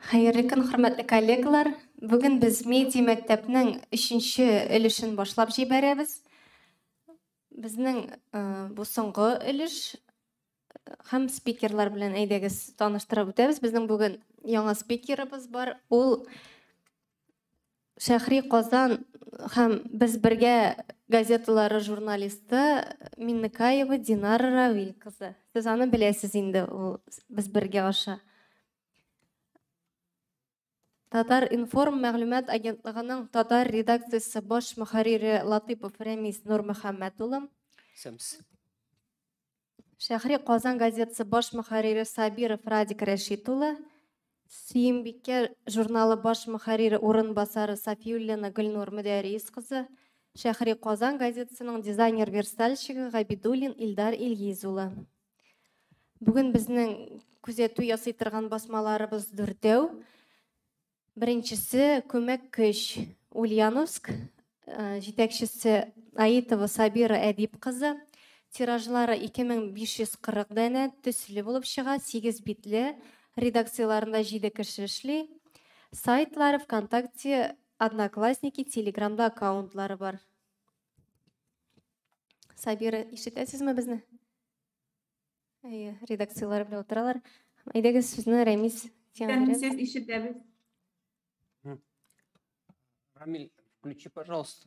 Хәерле көн, хөрмәтле коллегалар. Бүген без медиа мәктәпнең өченче өлешен башлап җибәрәбез. Безнең бу соңгы өлеш һәм спикерлар белән әйдәгез таныштырып үтәбез. Безнең бүген яңа спикерыбыз бар. Ул Шәһри Казан һәм Без бергә газеталары журналисты Миннекаева Динара Равил кызы. Сез аны беләсез инде, ул Без бергә аша. Татар информ мәгълүмат агентлыгының татар редакциясе баш мөхәррире Латыпов Рәмис Нурмөхәммәт улы. Сәмс. Шәһри Казан газетасы баш мөхәррире Сабиров Радик Рәшит улы. Сөембикә журналы баш мөхәррире урынбасары Сафиуллина Гөлнур Мөдәррис кызы. Шәһри Казан газетасының дизайнер-верстальщигы Габидуллин Илдар Илгиз улы. Бүген безнең күзәтү ясый торган басмаларыбыз дүртәү. Беренчесе Күмәк көч Ульяновск, җитәкчесе Аитова Сабира Әдип кызы. Тиражлары 2540 данә, төсле булып чыга, 8 битле. Редакцияләрендә 7 кеше эшли. Сайтлары ВКонтакте, Одноклассники, Телеграмда аккаунтлары бар. Сабира, ишетәсезме безне? Әйе, редакцияләр белән утыралар. Әйдәгез сүзне Рәмис сиңа бирәм. Сез ишетәбез. Рамиль, включи, пожалуйста.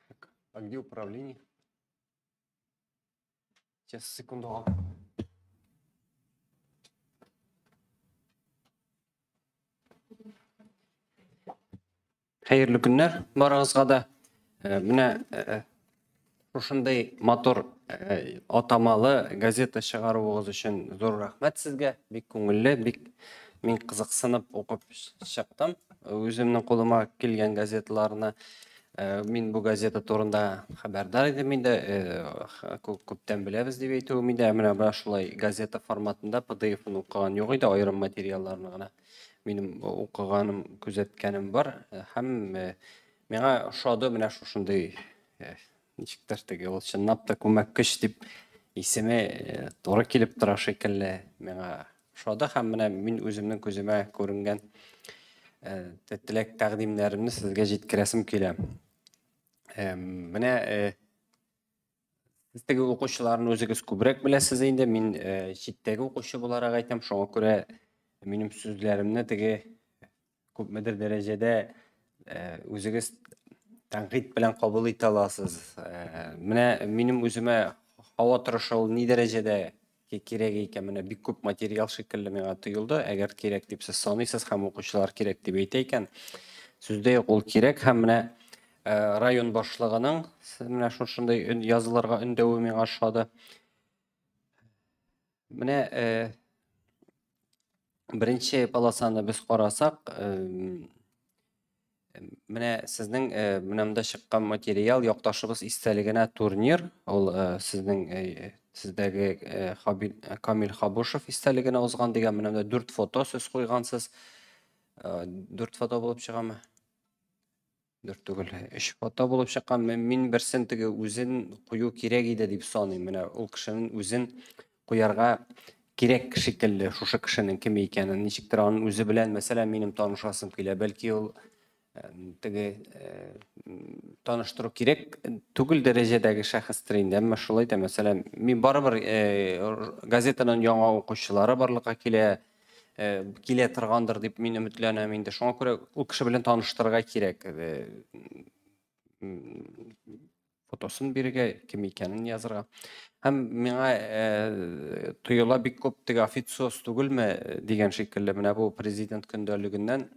Так, а где управление? Сейчас, секунду. Хәерле көннәр барыгызга да. Менә шушындый матур атамалы газета чыгаруыгыз өчен зур рәхмәт сезгә. Бик күңелле, бик мин кызыксынып укып чыктым. Үземнең кулыма килгән газеталарны. Мин бу газета турында хәбәрдар идем инде, күптән беләбез дип әйтүем иде. Менә шулай газета форматында PDF-ын укыган юк иде, аерым материалларны гына. Минем укыганым, күзәткәнем бар һәм миңа ошады менә шушындый ничектер теге ул чынлап та күмәк көч дип исеме туры килеп тора шикелле миңа ошады һәм менә мин үземнең күземә күренгән теләк тәкъдимнәремне сезгә җиткерәсем килә. Менә Сез теге укучыларны үзегез күбрәк беләсез инде. Мин читтәге укучы буларак әйтәм, шуңа күрә минем сүзләремне теге күпмедер дәрәҗәдә үзегез тәнкыйть белән кабул итә аласыз. Менә минем үземә һава торышы ул ни дәрәҗәдә кирәк икән, менә бик күп материал шикелле миңа тоелды. Әгәр кирәк дип сез саныйсыз һәм укучылар кирәк дип әйтә икән, сүздә юк, ул кирәк һәм менә район башлыгының менә шушындый язылырга өндәве миңа ошады. Менә беренче полосаны без карасак, менә сезнең менә монда чыккан материал якташыбыз истәлегенә турнир, ул сезнең сездәге Камил Хабушев истәлегенә узган дигән менә монда 4 фото сез куйгансыз. 4 фото булып чыгамы? Дүрт түгел, өч фото булып чыккан. Мин берсен теге үзен кую кирәк иде дип саныйм. Менә ул кешенең үзен куярга кирәк шикелле, шушы кешенең кем икәнен, ничектер аның үзе белән, мәсәлән, минем танышасым килә. Бәлки ул теге таныштыру кирәк түгел дәрәҗәдәге шәхестер инде, әмма шулай да, мәсәлән, мин барыбер газетаның яңа укучылары барлыкка килә, килә торгандыр дип мин өметләнәм инде. Шуңа күрә ул кеше белән таныштырырга кирәк. Фотосын бирергә, кем икәнен язырга. Һәм миңа тоела бик күп теге официоз түгелме дигән шикелле менә бу президент көндәлегеннән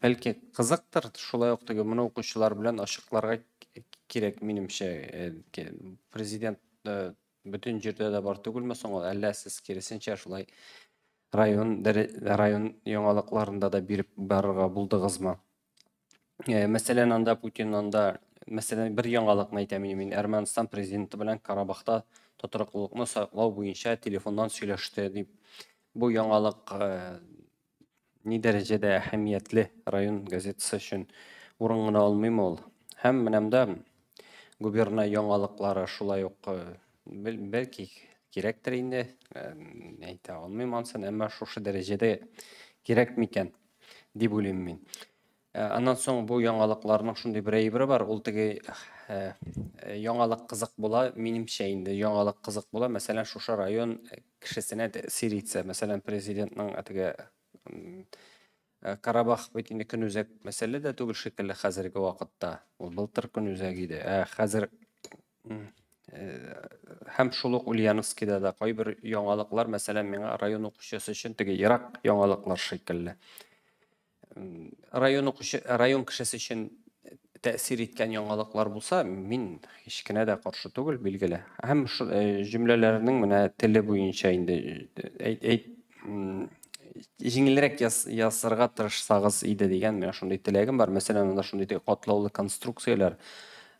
бәлки кызыктыр, шулай ук теге моны укучылар белән ачыкларга кирәк минемчә. Президент бөтен җирдә дә бар түгелме соң ул? Әллә сез киресенчә шулай район район яңалыкларында да биреп барырга булдыгызмы? Мәсәлән, анда Путин анда, мәсәлән, бер яңалыкны әйтәм инде мин, Әрмәнстан президенты белән Карабахта тотрыклылыкны саклау буенча телефоннан сөйләште дип. Бу яңалык ни дәрәҗәдә әһәмиятле район газетасы өчен урын гына алмыймы ул? Һәм менә монда Губерна яңалыклары шулай ук бәлки кирәктер инде, әйтә алмыйм ансын, әмма шушы дәрәҗәдә кирәк микән дип уйлыйм мин. Аннан соң бу яңалыкларның шундый бер әйбере бар, ул теге яңалык кызык була, минемчә инде яңалык кызык була, мәсәлән, шушы район кешесенә тәэсир итсә, мәсәлән, президентның теге Карабах бит инде көнүзәк мәсьәлә дә түгел шикелле хәзерге вакытта. Ул былтыр көнүзәк иде. Ә хәзер һәм шул ук Ульяновскида да кайбер яңалыклар, мәсәлән, миңа район укучысы өчен теге ерак яңалыклар шикелле. Район укучы, район кешесе өчен тәэсир иткән яңалыклар булса, мин һич кенә дә каршы түгел, билгеле. Һәм җөмләләрнең менә теле буенча инде әйт, җиңелрәк язарга тырышсагыз иде дигән менә шундый теләгем бар. Мәсәлән, анда шундый катлаулы конструкцияләр,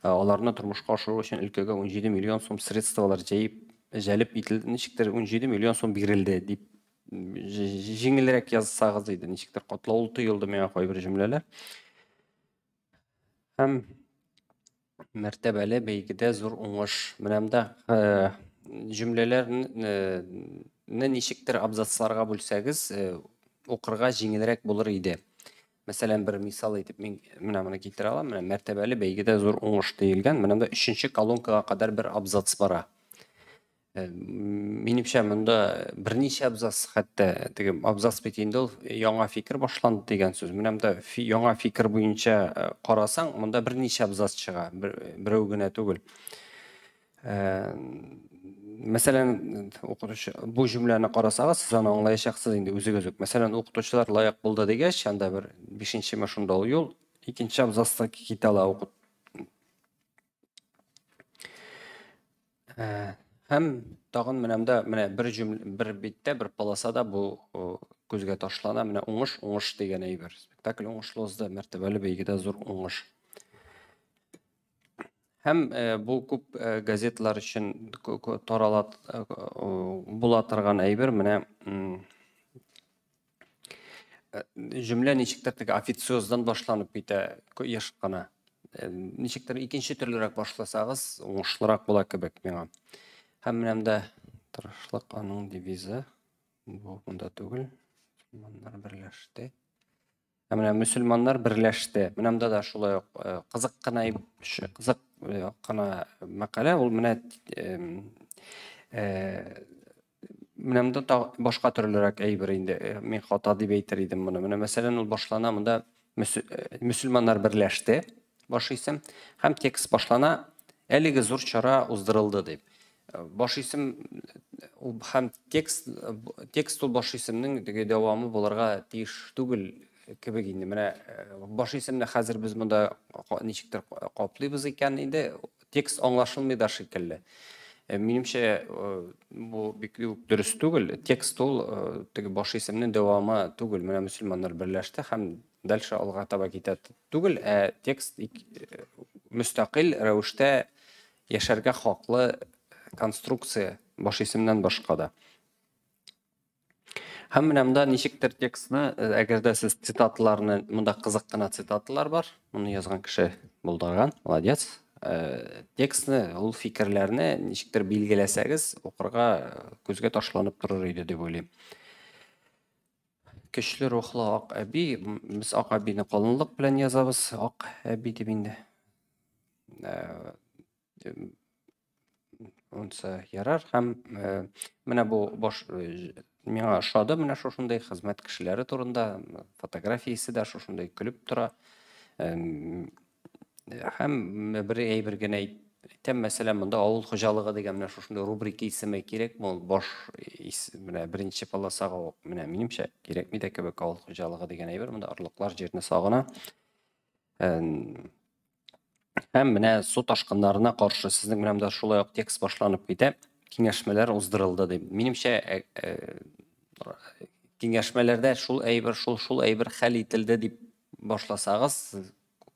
аларны тормышка ашыру өчен өлкәгә 17 миллион сум средстволар җәеп, җәлеп ителде, ничектер 17 миллион сум бирелде дип җиңелрәк язсагыз иде, ничектер катлаулы тоелды миңа кайбер җөмләләр. Һәм мәртәбәле бәйгедә зур уңыш. Менә монда җөмләләрне ничектер абзацларга бүлсәгез, укырга җиңелрәк булыр иде. Мәсәлән, бер мисал итеп мин менә моны китерә алам. Менә мәртәбәле бәйгедә зур уңыш диелгән. Менә монда өченче колонкага кадәр бер абзац бара. Минемчә, монда берничә абзац, хәтта теге абзац бит инде ул яңа фикер башланды дигән сүз. Менә монда яңа фикер буенча карасаң, монда берничә абзац чыга, берәү генә түгел. Мәсәлән, укытучы бу җөмләне карасагыз, сез аны аңлаячаксыз инде үзегез үк. Мәсәлән, укытучылар лаек булды дигәч, анда бер бишенчеме шунда ул юл, икенче абзацта китә ала укыт. Һәм тагын менә монда менә бер җөмлә, бер биттә, бер полосада бу күзгә ташлана. Менә уңыш, уңыш дигән әйбер. Спектакль уңышлы узды, мәртәбәле бәйгедә зур уңыш. Һәм бу күп газеталар өчен тарала була торган әйбер. Менә җөмлә ничектер теге официоздан башланып китә еш кына. Ничектер икенче төрлерәк башласагыз, уңышлырак була кебек миңа. Һәм менә монда тырышлык аның девизы. Бу монда түгел. Мөселманнар берләште. Ә менә мөселманнар берләште. Менә монда да шулай ук кызык кына кызык кына мәкалә. Ул менә менә монда башка төрлерәк әйбер инде. Мин хата дип әйтер идем моны. Менә мәсәлән, ул башлана монда мөселманнар берләште баш исем һәм текст башлана әлеге зур чара уздырылды дип. Баш исем ул һәм текст, текст ул баш исемнең теге дәвамы булырга тиеш түгел кебек инде. Менә баш исемне хәзер без монда ничектер каплыйбыз икән инде, текст аңлашылмый да шикелле. Минемчә, бу бик үк дөрес түгел. Текст ул теге баш исемнең дәвамы түгел. Менә мөселманнар берләште һәм дальше алга таба китә түгел, ә текст мөстәкыйль рәвештә яшәргә хаклы конструкция баш исемнән башка да. Һәм менә монда ничектер текстны, әгәр дә сез цитаталарны, монда кызык кына цитаталар бар, моны язган кеше булдырган, молодец. Текстны, ул фикерләрне ничектер билгеләсәгез, укырга күзгә ташланып торыр иде дип уйлыйм. Көчле рухлы ак әби, без ак әбине калынлык белән язабыз, ак әби дип инде. Унсы ярар. Һәм менә бу баш миңа ошады, менә шушындай хезмәт кешеләре турында фотографиясе дә шушындай көлеп тора. Һәм бер әйбер генә әйтәм, мәсәлән, монда авыл хуҗалыгы дигән менә шушындай рубрика исеме кирәкме? Ул баш менә беренче полосага ук, менә минемчә кирәкми дә кебек авыл хуҗалыгы дигән әйбер. Монда орлыклар җирне сагына. Һәм менә су ташкыннарына каршы сезнең менә монда шулай ук текст башланып китә. Киңәшмәләр уздырылды дип. Минемчә, киңәшмәләрдә шул әйбер, шул, шул әйбер хәл ителде дип башласагыз,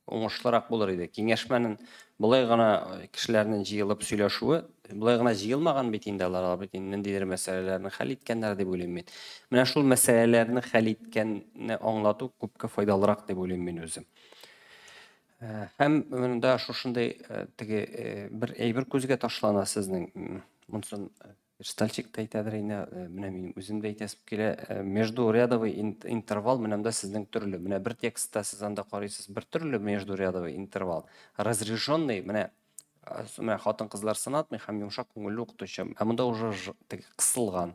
уңышлырак булыр иде. Киңәшмәнең болай гына кешеләрнең җыелып сөйләшүе, болай гына җыелмаган бит инде алар, алар бит инде ниндидер мәсьәләләрне хәл иткәннәр дип уйлыйм мин. Менә шул мәсьәләләрне хәл иткәнне аңлату күпкә файдалырак дип уйлыйм мин үзем. Һәм монда шушындый теге бер әйбер күзгә ташлана сезнең. Монысын верстальщик та әйтәдер инде, менә минем үзем дә әйтәсем килә. Междурядовый интервал менә монда сезнең төрле. Менә бер текстта сез анда карыйсыз бер төрле междурядовый интервал. Разряженный, менә менә хатын-кызлар сынатмый һәм йомшак күңелле укытучы. Ә монда уже теге кысылган.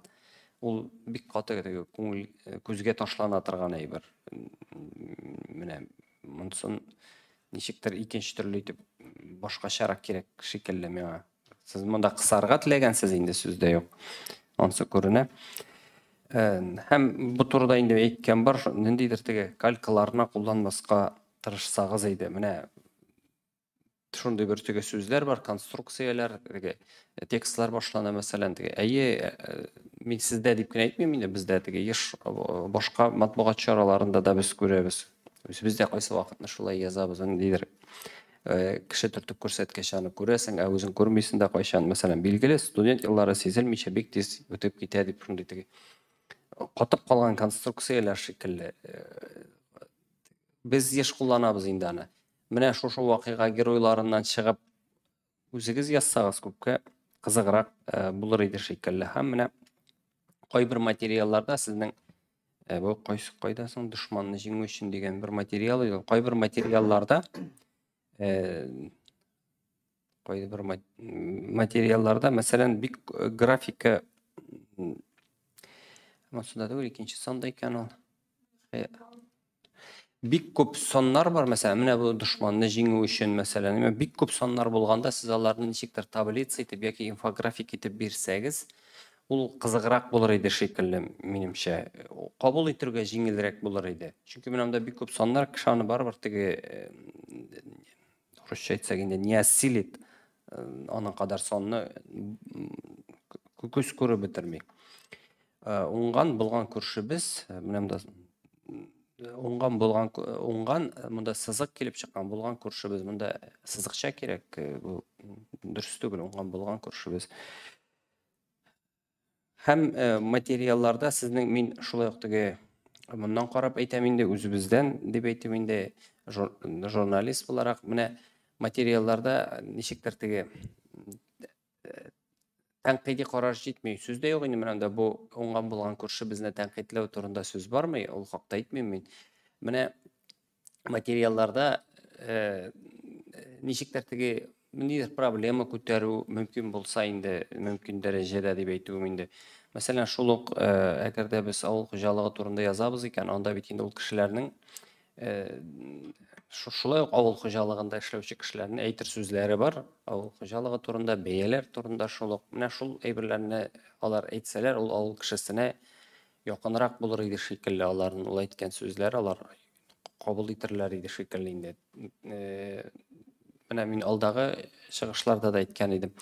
Ул бик каты теге күңел күзгә ташлана торган әйбер. Менә монысын ничектер икенче төрле итеп башкачарак кирәк шикелле миңа. Сез монда кысарга теләгәнсез инде, сүз дә юк. Ансы күренә. Һәм бу турыда инде әйткән бар, ниндидер теге калькаларны кулланмаска тырышсагыз иде. Менә шундый бер теге сүзләр бар, конструкцияләр, теге текстлар башлана, мәсәлән, теге әйе, мин сездә дип кенә әйтмим инде, бездә теге еш башка матбугат чараларында да без күрәбез. Үзебез дә кайсы вакытны шулай язабыз, ниндидер кеше төртеп күрсәткәч аны күрәсең, ә үзең күрмисең дә кайчан. Мәсәлән, билгеле, студент еллары сизелмичә бик тиз үтеп китә дип шундый теге катып калган конструкцияләр шикелле. Без еш кулланабыз инде аны. Менә шушы вакыйга геройларыннан чыгып үзегез язсагыз күпкә кызыграк булыр иде шикелле. Һәм менә кайбер материалларда сезнең бу кайсы кайда соң дошманны җиңү өчен дигән бер материал иде. Кайбер материалларда кайбер материалларда, мәсәлән, бик графика монсында түгел, икенче санда икән ул. Бик күп саннар бар, мәсәлән, менә бу дошманны җиңү өчен, мәсәлән, бик күп саннар булганда сез аларны ничектер таблица итеп яки инфографик итеп бирсәгез, ул кызыграк булыр иде шикелле, минемчә. Кабул итәргә җиңелрәк булыр иде. Чөнки менә монда бик күп саннар, кеше аны барыбер теге, русча әйтсәк инде, не осилит, аның кадәр санны күз күреп бетерми. Уңган булган күршебез, менә монда уңган булган, уңган, монда сызык килеп чыккан булган күршебез, монда сызыкча кирәк, бу дөрес түгел, уңган булган күршебез. Һәм материалларда сезнең, мин шулай ук теге моннан карап әйтәм инде, үзебездән дип әйтәм инде, журналист буларак, менә материалларда ничектер теге тәнкыйди караш җитми. Сүз дә юк инде, менә монда бу уңган булган күршебезне тәнкыйтьләү турында сүз бармый, ул хакта әйтмим мин. Менә материалларда ничектер теге ниндидер проблема күтәрү мөмкин булса инде, мөмкин дәрәҗәдә дип әйтүем инде. Мәсәлән, шул ук, әгәр дә без авыл хуҗалыгы турында язабыз икән, анда бит инде ул кешеләрнең шулай ук авыл хуҗалыгында эшләүче кешеләрнең әйтер сүзләре бар. Авыл хуҗалыгы турында, бәяләр турында шул ук. Менә шул әйберләрне алар әйтсәләр, ул авыл кешесенә якынрак булыр иде шикелле, аларның ул әйткән сүзләре алар кабул итерләр иде шикелле инде. Менә мин алдагы чыгышларда да әйткән идем.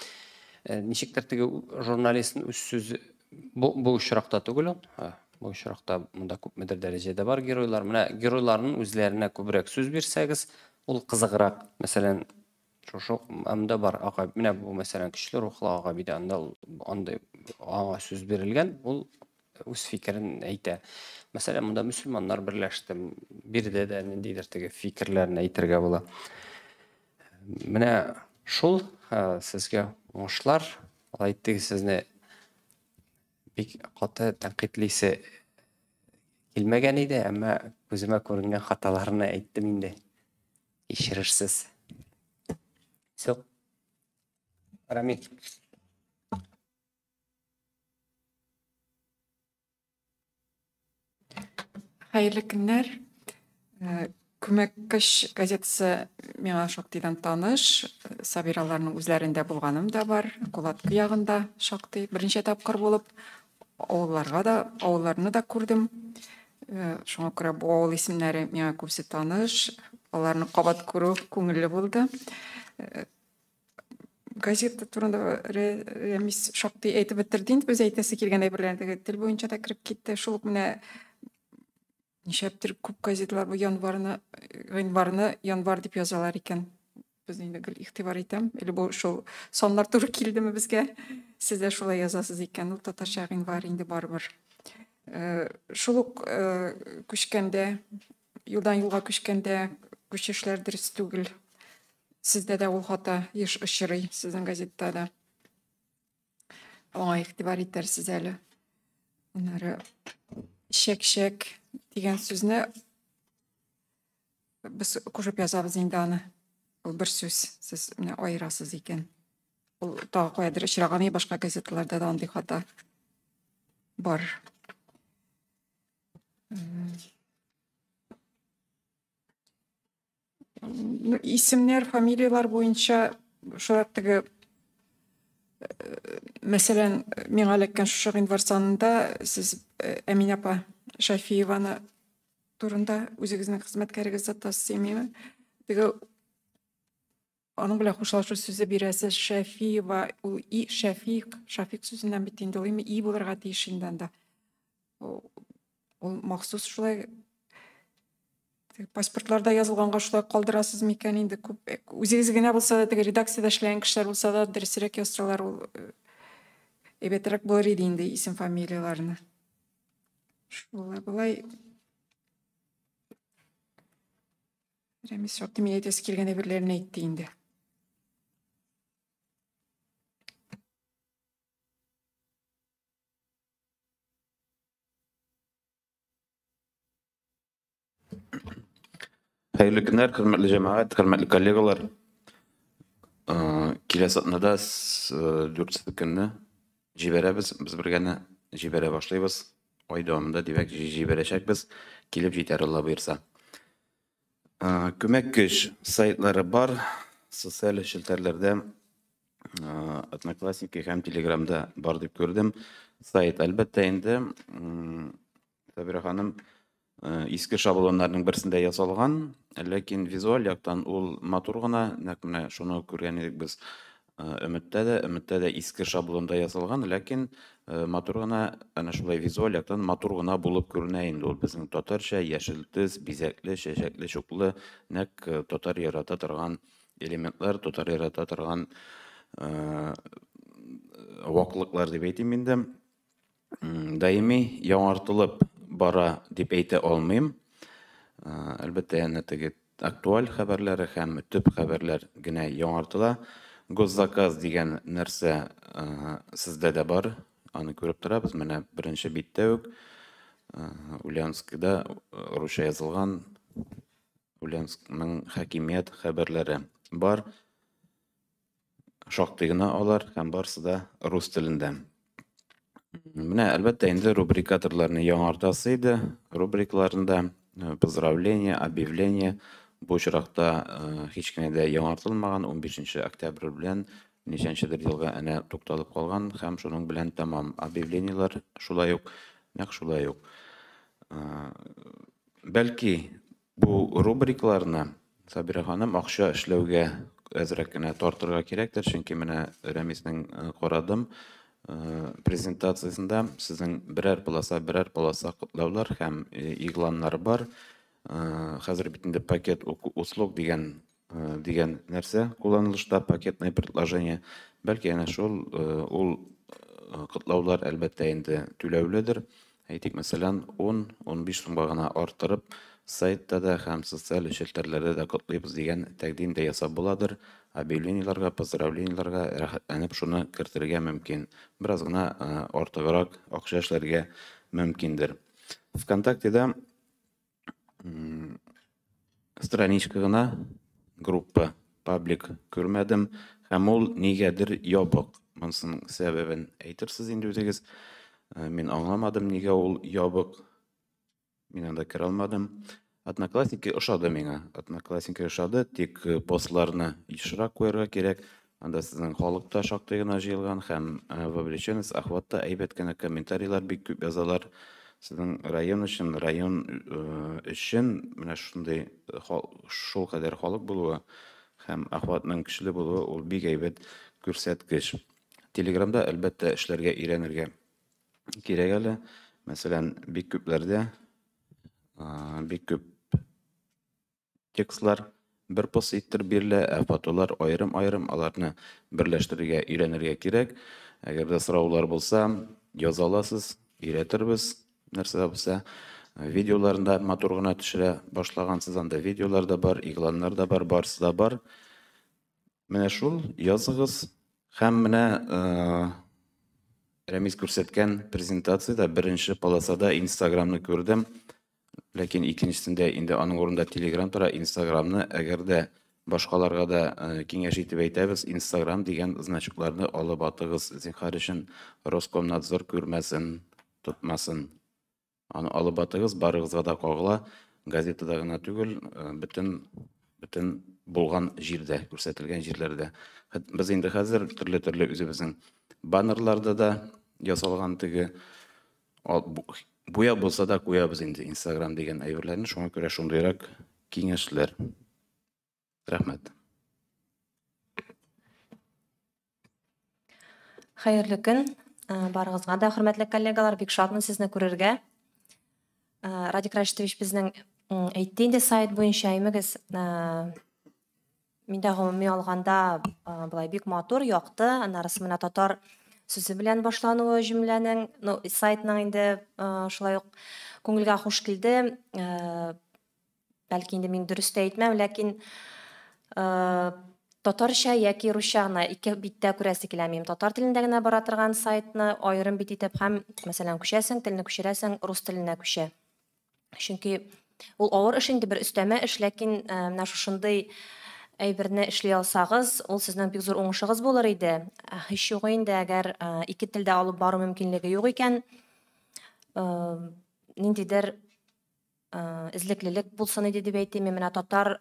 Ничектер теге журналистның үз сүзе бу очракта түгел ул. Бу очракта монда күпмедер дәрәҗәдә бар геройлар. Менә геройларның үзләренә күбрәк сүз бирсәгез, ул кызыграк. Мәсәлән, шушы анда бар агай, менә бу мәсәлән көчле рухлы агай бит, анда ул андый аңа сүз бирелгән, ул үз фикерен әйтә. Мәсәлән, монда мөселманнар берләште, биредә дә ниндидер теге фикерләрен әйтергә була. Менә шул, сезгә уңышлар. Алай теге сезне бик каты тәнкыйтьлисе килмәгән иде, әмма күземә күренгән хаталарны әйттем инде. Кичерерсез. Все. Рамил. Хәерле көннәр. Күмәк көч газетасы миңа шактыйдан таныш. Сабираларның үзләрендә булганым да бар. Кулаткы ягында шактый берничә тапкыр булып, авылларга да, авылларны да күрдем. Шуңа күрә бу авыл исемнәре миңа күбесе таныш. Аларны кабат күрү күңелле булды. Газета турында Рәмис шактый әйтеп бетерде инде, без әйтәсе килгән әйберләрне теге тел буенча да кереп китте. Шул ук менә нишләптер күп газеталар бу январны, гыйнварны январ дип язалар икән. Без инде гел игътибар итәм. Әле бу шул саннар туры килдеме безгә? Сез дә шулай язасыз икән, ул татарча гыйнвар инде барыбер. Шул ук күчкәндә, юлдан юлга күчкәндә Күчешләр дөрес түгел. Сездә дә ул хата еш очрый, сезнең газетта да. Аңа игътибар итәрсез әле. Аннары чәк-чәк дигән сүзне без кушып язабыз инде аны. Ул бер сүз, сез менә аерасыз икән. Ул тагы каядыр очраган, башка газеталарда да андый хата бар. Исемнәр, фамилияләр буенча шулай теге, мәсәлән, миңа эләккән шушы гыйнвар санында сез Әминә апа Шәфиеваны турында үзегезнең хезмәткәрегез затасыз имеме? Теге аның белән хушлашу сүзе бирәсез. Шәфиева, ул и Шәфик, Шафик сүзеннән бит инде ул и булырга тиеш инде анда. Ул махсус шулай паспортларда язылганга шулай калдырасыз микән инде? Күп үзегез генә булса да, теге редакциядә эшләгән кешеләр булса да, дөресрәк язсалар, ул әйбәтрәк булыр иде инде исем фамилияләрне. Шулай болай. Рәмис шактый мин әйтәсе килгән әйберләрне әйтте инде. Хәерле көннәр, хөрмәтле җәмәгать, хөрмәтле коллегалар. Киләсе атнада 4 көнне җибәрәбез, без бергәне җибәрә башлыйбыз. Ай дәвамында, димәк, җибәрәчәкбез. Килеп җитәр, Алла боерса. Күмәк көч сайтлары бар, социаль челтәрләрдә, Одноклассники һәм Телеграмда бар дип күрдем. Сайт, әлбәттә инде, Сабира ханым, иске шаблоннарның берсендә ясалган, ләкин визуаль яктан ул матур гына, нәкъ менә шуны күргән идек без Өметтә дә, Өметтә дә иске шаблонда ясалган, ләкин матур гына, әнә шулай визуаль яктан матур гына булып күренә инде ул безнең татарча, яшел төс, бизәкле, чәчәкле, чуклы, нәкъ татар ярата торган элементлар, татар ярата торган ваклыклар дип әйтим инде. Даими яңартылып бара дип әйтә алмыйм. Әлбәттә, әнә теге актуаль хәбәрләре һәм төп хәбәрләр генә яңартыла. Госзаказ дигән нәрсә сездә дә бар, аны күреп торабыз. Менә беренче биттә үк Ульяновскида русча язылган Ульяновскның хакимият хәбәрләре бар. Шактый гына алар һәм барысы да рус телендә. Менә, әлбәттә, инде рубрикаторларны яңартасы иде. Рубрикаларында поздравление, объявление бу очракта һич кенә дә яңартылмаган. 15 октябрь белән ничәнчедер елга әнә тукталып калган һәм шуның белән тәмам. Объявлениеләр шулай ук, нәкъ шулай ук. Бәлки бу рубрикаларны, Сабира ханым, акча эшләүгә әзрәк кенә тартырга кирәктер, чөнки менә Рәмиснең карадым презентациясендә сезнең берәр полоса, берәр полоса котлаулар һәм игъланнар бар. Хәзер бит инде пакет услуг дигән дигән нәрсә кулланылышта, пакетное предложение. Бәлки әнә шул ул котлаулар әлбәттә инде түләүледер. Әйтик, мәсәлән, 10-15 сумга гына арттырып, сайтта да һәм социаль челтәрләрдә дә котлыйбыз дигән тәкъдим дә ясап буладыр. Объявлениеләргә, поздравлениеләргә рәхәтләнеп шуны кертергә мөмкин. Бераз гына артыграк акча эшләргә мөмкиндер. ВКонтактеда страничка гына, группа, паблик күрмәдем һәм ул нигәдер ябык. Монысының сәбәбен әйтерсез инде үзегез. Мин аңламадым, нигә ул ябык. Мин анда керә алмадым. Одноклассники ошады миңа. Одноклассники ошады, тик постларны ешрак куярга кирәк. Анда сезнең халык та шактый гына җыелган һәм вовлеченность, охват та әйбәт кенә, комментарийлар бик күп язалар. Сезнең район өчен, район өчен менә шундый шул кадәр халык булуы һәм охватның көчле булуы ул бик әйбәт күрсәткеч. Телеграмда әлбәттә эшләргә өйрәнергә кирәк әле. Мәсәлән, бик күпләрдә бик күп текстлар бер пост иттереп бирелә, ә фотолар аерым-аерым, аларны берләштерергә өйрәнергә кирәк. Әгәр дә сораулар булса, яза аласыз, өйрәтербез, нәрсә дә булса. Видеоларын да матур гына төшерә башлагансыз, анда видеолар да бар, игъланнар да бар, барысы да бар. Менә шул, языгыз. Һәм менә Рәмис күрсәткән презентациядә беренче полосада Инстаграмны күрдем. Ләкин икенчесендә инде аның урынында Телеграм тора. Инстаграмны, әгәр дә башкаларга да киңәш итеп әйтәбез, Инстаграм дигән значокларны алып атыгыз, зинһар өчен, Роскомнадзор күрмәсен, тотмасын. Аны алып атыгыз, барыгызга да кагыла, газетада гына түгел, бөтен булган җирдә, күрсәтелгән җирләрдә. Без инде хәзер төрле-төрле үзебезнең баннерларда да ясалган теге буя булса да куябыз инде Инстаграм дигән әйберләрне, шуңа күрә шундыйрак киңәшләр. Рәхмәт. Хәерле көн барыгызга да, хөрмәтле коллегалар, бик шатмын сезне күрергә. Радик Рашитович безнең әйтте инде сайт буенча, әймегез, миндә гомуми алганда былай бик матур, якты, аннарысы менә татар сүзе белән башлануы җөмләнең, ну, сайтның инде шулай ук күңелгә хуш килде. Бәлки инде мин дөрес тә әйтмәм, ләкин татарча яки русча гына ике биттә күрәсе килә минем. Татар телендә генә бара торган сайтны аерым бит итеп һәм, мәсәлән, күчәсең, телне күчерәсең, рус теленә күчә. Чөнки ул авыр эш инде, бер өстәмә эш, ләкин менә шушындый әйберне эшли алсагыз, ул сезнең бик зур уңышыгыз булыр иде. Һич югы инде, әгәр ике телдә алып бару мөмкинлеге юк икән, ниндидер эзлеклелек булсын иде дип әйтим. Менә татар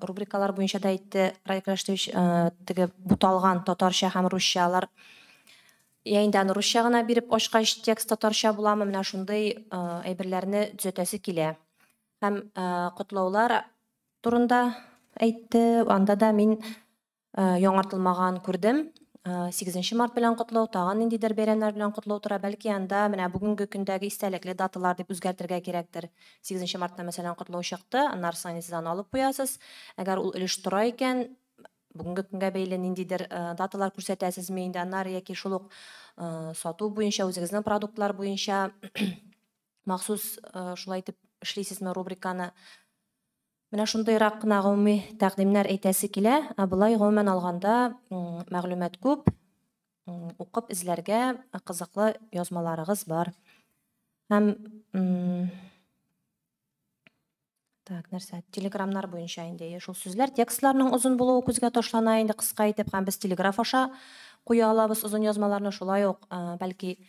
рубрикалар буенча да әйтте Радик Рашитович, теге буталган татарча һәм русчалар. Я инде аны русча гына биреп ачкач текст татарча буламы, менә шундый әйберләрне төзәтәсе килә. Һәм котлаулар турында әйтте, анда да мин яңартылмаган күрдем. 8 март белән котлау, тагын ниндидер бәйрәмнәр белән котлау тора. Бәлки анда менә бүгенге көндәге истәлекле даталар дип үзгәртергә кирәктер. 8 мартта мәсәлән котлау чыкты, аннары сез аны алып куясыз. Әгәр ул өлеш тора икән, бүгенге көнгә бәйле ниндидер даталар күрсәтәсезме инде, аннары яки шул ук сату буенча, үзегезнең продуктлар буенча махсус шулай итеп эшлисезме рубриканы. Менә шундыйрак кына гомуми тәкъдимнәр әйтәсе килә. Ә болай гомумән алганда мәгълүмат күп, укып эзләргә кызыклы язмаларыгыз бар. Һәм так, нәрсә, телеграмнар буенча инде шул сүзләр, текстларның озын булуы күзгә ташлана инде кыска итеп, һәм без телеграф аша куя алабыз озын язмаларны, шулай ук бәлки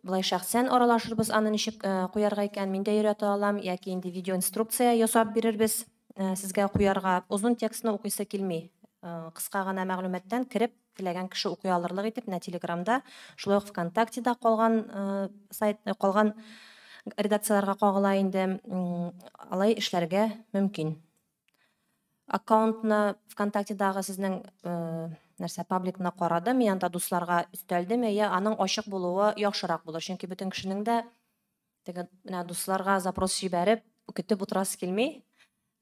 былай шәхсән аралашырбыз, аны ничек куярга икән, мин дә өйрәтә алам, яки инде видеоинструкция ясап бирербез сезгә куярга. Озын текстны укыйсы килми. Кыска гына мәгълүматтан кереп, теләгән кеше укый алырлык итеп, менә Телеграмда, шулай ук ВКонтактеда калган сайт, калган редакцияләргә кагыла инде, алай эшләргә мөмкин. Аккаунтны ВКонтактедагы сезнең нәрсә пабликны карадым, мин анда дусларга өстәлдем, әйе, аның ачык булуы яхшырак булыр, чөнки бөтен кешенең дә теге менә дусларга запрос җибәреп көтеп утырасы килми.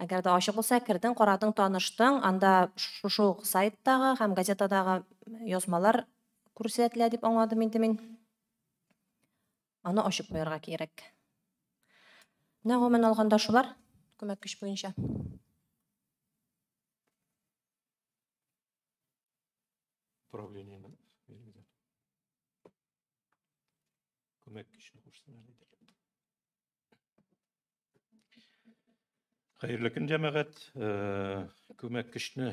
Әгәр дә ачык булса, кердең, карадың, таныштың, анда шушы ук сайттагы һәм газетадагы язмалар күрсәтелә дип аңладым инде мин. Аны ачып куярга кирәк. Менә гомумән алганда шулар күмәк көч буенча. Управлениене бирегез. Күмәк көчне кушсын әле. Хәерле көн, җәмәгать. Күмәк көчне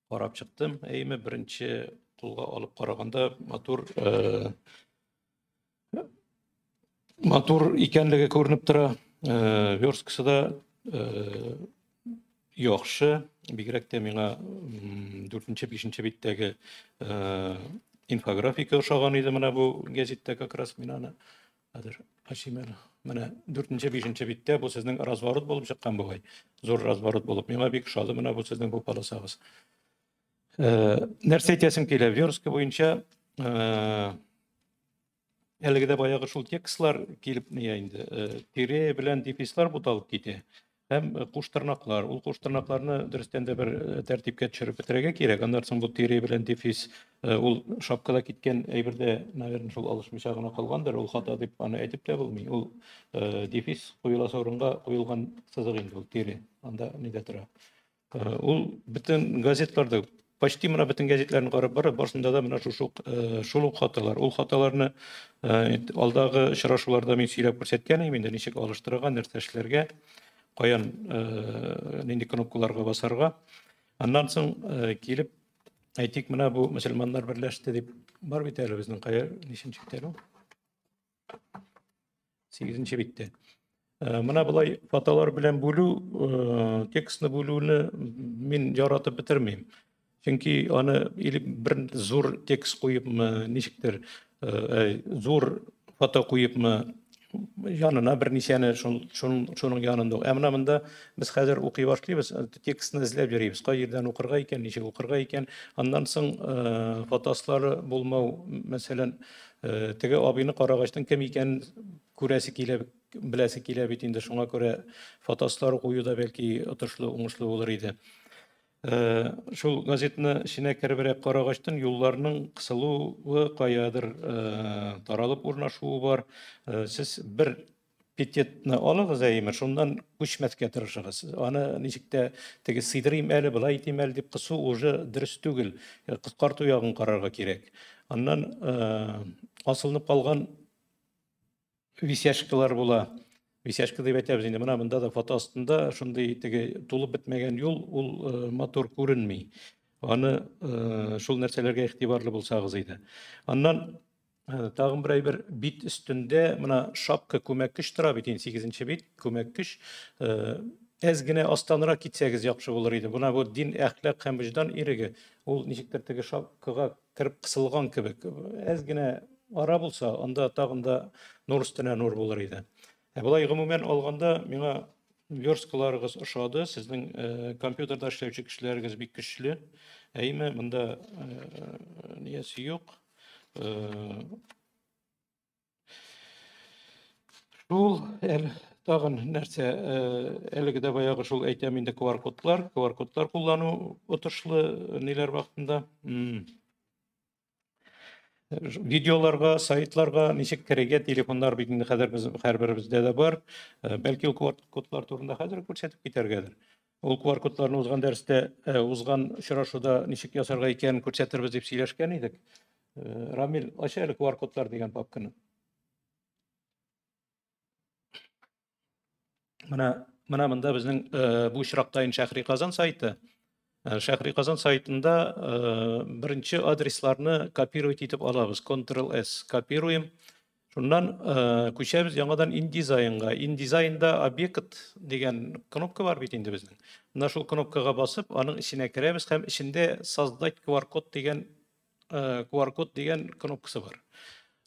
карап чыктым. Әйме беренче кулга алып караганда матур матур икәнлеге күренеп тора. Версткасы да яхшы. Бигрәк тә миңа 4-5 биттәге инфографика ошаган иде менә бу гәзиттә, как раз мин аны хәзер ачыйм әле. Менә 4-5 биттә бу сезнең разворот булып чыккан бугай. Зур разворот булып. Миңа бик ошады менә бу сезнең бу полосагыз. Нәрсә әйтәсем килә? Верстка буенча әлеге дә баягы шул текстлар килеп ни инде, тире белән дефислар буталып китә. Һәм куштырнаклар. Ул куштырнакларны дөрестән дә бер тәртипкә төшереп бетерергә кирәк. Аннан соң бу тире белән дефис, ул шапкада киткән әйбер дә, наверное, шул алышмыйча гына калгандыр. Ул хата дип аны әйтеп тә булмый. Ул дефис куеласы урынга куелган сызык инде ул тире. Анда нидә тора. Ул бөтен газетларда, почти менә бөтен газетләрне карап бара, барысында да менә шушы ук, шул ук хаталар. Ул хаталарны алдагы очрашуларда мин сөйләп күрсәткән идем инде, ничек алыштырырга, нәрсә эшләргә, каян нинди кнопкаларга басарга. Аннан соң килеп әйтик, менә бу мөселманнар берләште дип бар бит әле безнең кая ничәнче бит әле ул? 8-нче биттә. Менә болай фотолар белән бүлү, текстны бүлүне мин яратып бетермим. Чөнки аны или бер зур текст куепмы, ничектер, зур фото куепмы, янына берничәне шуның янында. Ә менә монда без хәзер укый башлыйбыз, текстны эзләп йөрибез. Кай җирдән укырга икән, ничек укырга икән. Аннан соң фотослары булмау, мәсәлән, теге абыйны карагачтан кем икәнен күрәсе килә, беләсе килә бит инде. Шуңа күрә фотослар кую да бәлки отышлы, уңышлы булыр иде. Шул газетны эченә керебрәк карагачтан юлларның кысылуы, каядыр таралып урнашуы бар. Сез бер пететны алыгыз, әйеме, шуннан күчмәскә тырышыгыз. Аны ничек тә теге сыйдырыйм әле, былай итим әле дип кысу уже дөрес түгел. Кыскарту ягын карарга кирәк. Аннан асылынып калган висяшкалар була. Висяшка дип әйтәбез инде. Менә монда да фото астында шундый теге тулып бетмәгән юл, ул матур күренми. Аны шул нәрсәләргә игътибарлы булсагыз иде. Аннан тагын бер әйбер, бит өстендә менә шапка күмәк көч тора бит инде, 8-нче бит күмәк көч. Әз генә астанрак китсәгез яхшы булыр иде. Менә бу дин, әхлак һәм вөҗдан иреге, ул ничектер теге шапкага кереп кысылган кебек. Әз генә ара булса, анда тагын да нур өстенә нур булыр иде. Ә болай гомумән алганда миңа версткаларыгыз ошады. Сезнең компьютерда эшләүче кешеләрегез бик көчле. Әйме, монда ниясе юк. Шул әле тагын нәрсә, әлеге дә баягы шул әйтәм инде, QR-кодлар, QR-кодлар куллану отышлы ниләр вакытында. Видеоларга, сайтларга ничек керергә, телефоннар бит инде хәзер без һәрберебездә дә бар. Бәлки ул QR-кодлар турында хәзер күрсәтеп китәргәдер. Ул QR-кодларны узган дәрестә, узган очрашуда ничек ясарга икәнен күрсәтербез дип сөйләшкән идек. Рамил, ач әле QR-кодлар дигән папканы. Менә монда безнең бу очракта инде Шәһри Казан сайты. Шәһри Казан сайтында беренче адресларны копировать итеп алабыз. Ctrl S копируем. Шуннан күчәбез яңадан InDesignга. InDesignда объект дигән кнопка бар бит инде безнең. Менә шул кнопкага басып, аның эченә керәбез һәм эчендә создать QR-код дигән, QR-код дигән кнопкасы бар.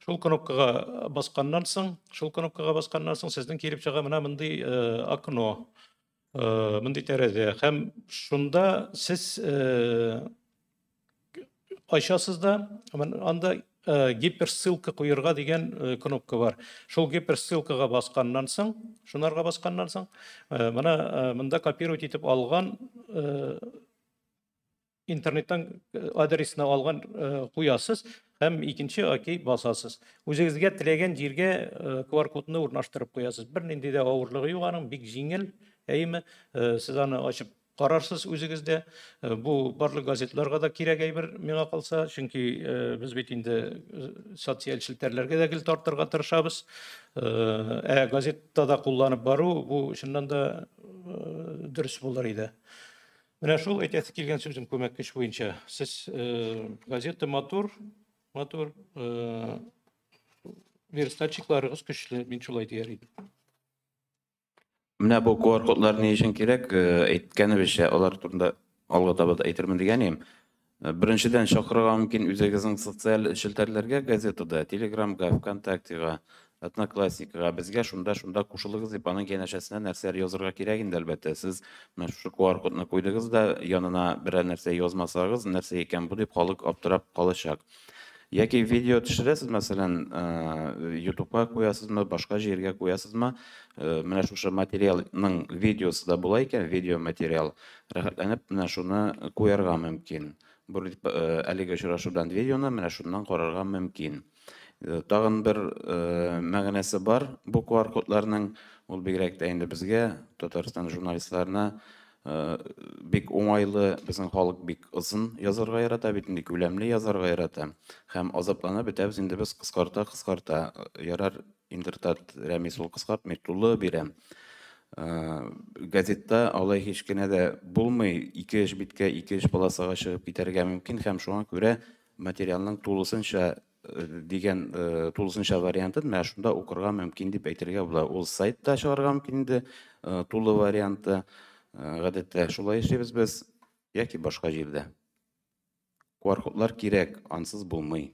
Шул кнопкага басканнан соң, шул кнопкага басканнан соң сезнең килеп чыга менә мондый окно, мондый тәрәзә. Һәм шунда сез ачасыз да, анда гиперссылка куярга дигән кнопка бар. Шул гиперссылкага басканнан соң, шунарга басканнан соң, менә монда копировать итеп алган интернеттан адресны алган куясыз һәм икенче окей басасыз. Үзегезгә теләгән җиргә QR-кодны урнаштырып куясыз. Бернинди дә авырлыгы юк аның, бик җиңел, әйеме? Сез аны ачып карарсыз үзегездә. Бу барлык газетларга да кирәк әйбер миңа калса, чөнки без бит инде социаль челтәрләргә дә гел тартырга тырышабыз. Ә газетта да кулланып бару бу чыннан да дөрес булыр иде. Менә шул әйтәсе килгән сүзем күмәк көч буенча. Сез газета матур, матур, верстальщикларыгыз көчле, мин шулай дияр идем. Менә бу QR-кодлар ни өчен кирәк? Әйткәнебезчә, алар турында алга таба да әйтермен дигән идем. Беренчедән, чакырырга мөмкин үзегезнең социаль челтәрләргә, газетада, Телеграмга, ВКонтактега, Одноклассникага, безгә шунда-шунда кушылыгыз дип, аның янәшәсенә нәрсәләр язырга кирәк инде, әлбәттә. Сез менә шушы QR-кодны куйдыгыз да, янына берәр нәрсә язмасагыз, нәрсә икән бу дип халык аптырап калачак. Яки видео төшерәсез, мәсәлән, YouTube'ка куясызмы, башка җиргә куясызмы, менә шушы материалның видеосы да була икән, видео материал, рәхәтләнеп менә шуны куярга мөмкин. Бу әлеге очрашудан видеоны менә шуннан карарга мөмкин. Тагын бер мәгънәсе бар бу QR-кодларның, ул бигрәк тә инде безгә, Татарстан журналистларына бик уңайлы, безнең халык бик озын язарга ярата, бит инде күләмле язарга ярата. Һәм азапланып бетәбез инде без кыскарта-кыскарта. Ярар, Интертат Рәмис ул кыскартмый, тулы бирә. Газетта алай һич кенә дә булмый, ике-өч биткә, ике-өч полосага чыгып китәргә мөмкин һәм шуңа күрә материалның тулысынча дигән тулысынча вариантын менә шунда укырга мөмкин дип әйтергә була. Ул сайтта чыгарга мөмкин инде тулы варианты. Гадәттә шулай эшлибез без яки башка җирдә. QR-кодлар кирәк, ансыз булмый.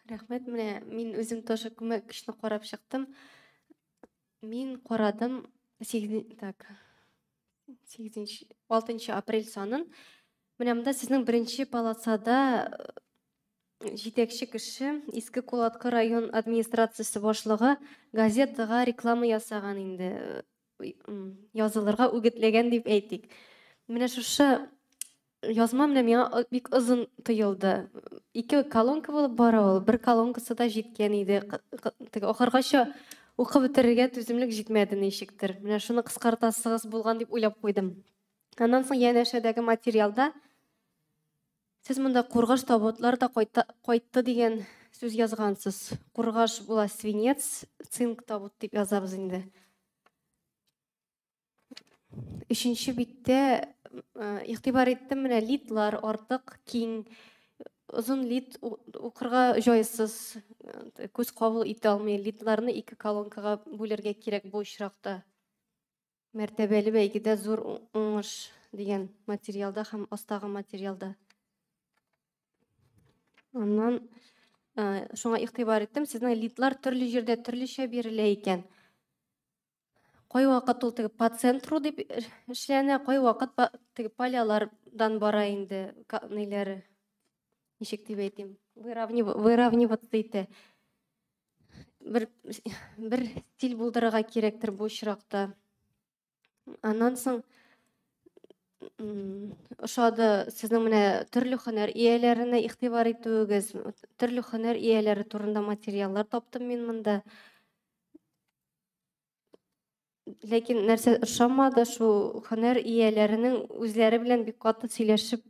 Рәхмәт, менә мин үзем тоже күмәк көчне карап чыктым. Мин карадым так, 8, 6 апрель санын. Менә монда сезнең беренче полосада җитәкче кеше, Иске Кулаткы район администрациясе башлыгы газетага реклама ясаган инде, язылырга үгетләгән дип әйтик. Менә шушы язма менә миңа бик озын тоелды. Ике колонка булып бара ул, бер колонкасы да җиткән иде. Теге ахыргача укып бетерергә түземлек җитмәде ничектер. Менә шуны кыскартасыгыз булган дип уйлап куйдым. Аннан соң янәшәдәге материалда сез монда кургаш табутлар да кайтты дигән сүз язгансыз. Кургаш була свинец, цинк табут дип язабыз инде. Өченче биттә игътибар иттем, менә лидлар артык киң, озын лид укырга җайсыз, күз кабул итә алмый. Лидларны ике колонкага бүлергә кирәк бу очракта. Мәртәбәле бәйгедә зур уңыш дигән материалда һәм астагы материалда. Аннан шуңа игътибар иттем, сезнең лидлар төрле җирдә төрлечә бирелә икән. Кайвакыт ул теге по центру дип эшләнә, кайвакыт теге полялардан бара инде ниләре. Ничек дип әйтим? Выравниваться итә. Бер стиль булдырырга кирәктер бу очракта. Аннан соң ошады сезнең менә төрле һөнәр ияләренә игътибар итүегез, төрле һөнәр ияләре турында материаллар таптым мин монда. Ләкин нәрсә ошамады, шул һөнәр ияләренең үзләре белән бик каты сөйләшеп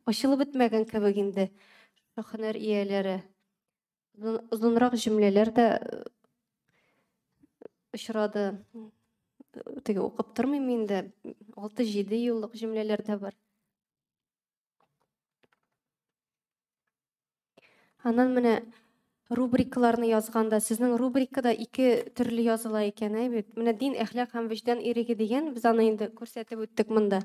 ачылып бетмәгән кебек инде. Шул һөнәр ияләре. Озынрак җөмләләр дә очрады. Теге укып тормыйм инде, 6-7 юллык җөмләләр дә бар. Аннан менә рубрикаларны язганда, сезнең рубрикада ике төрле языла икән, әй бит. Менә дин, әхлак һәм вөҗдан иреге дигән, без аны инде күрсәтеп үттек монда.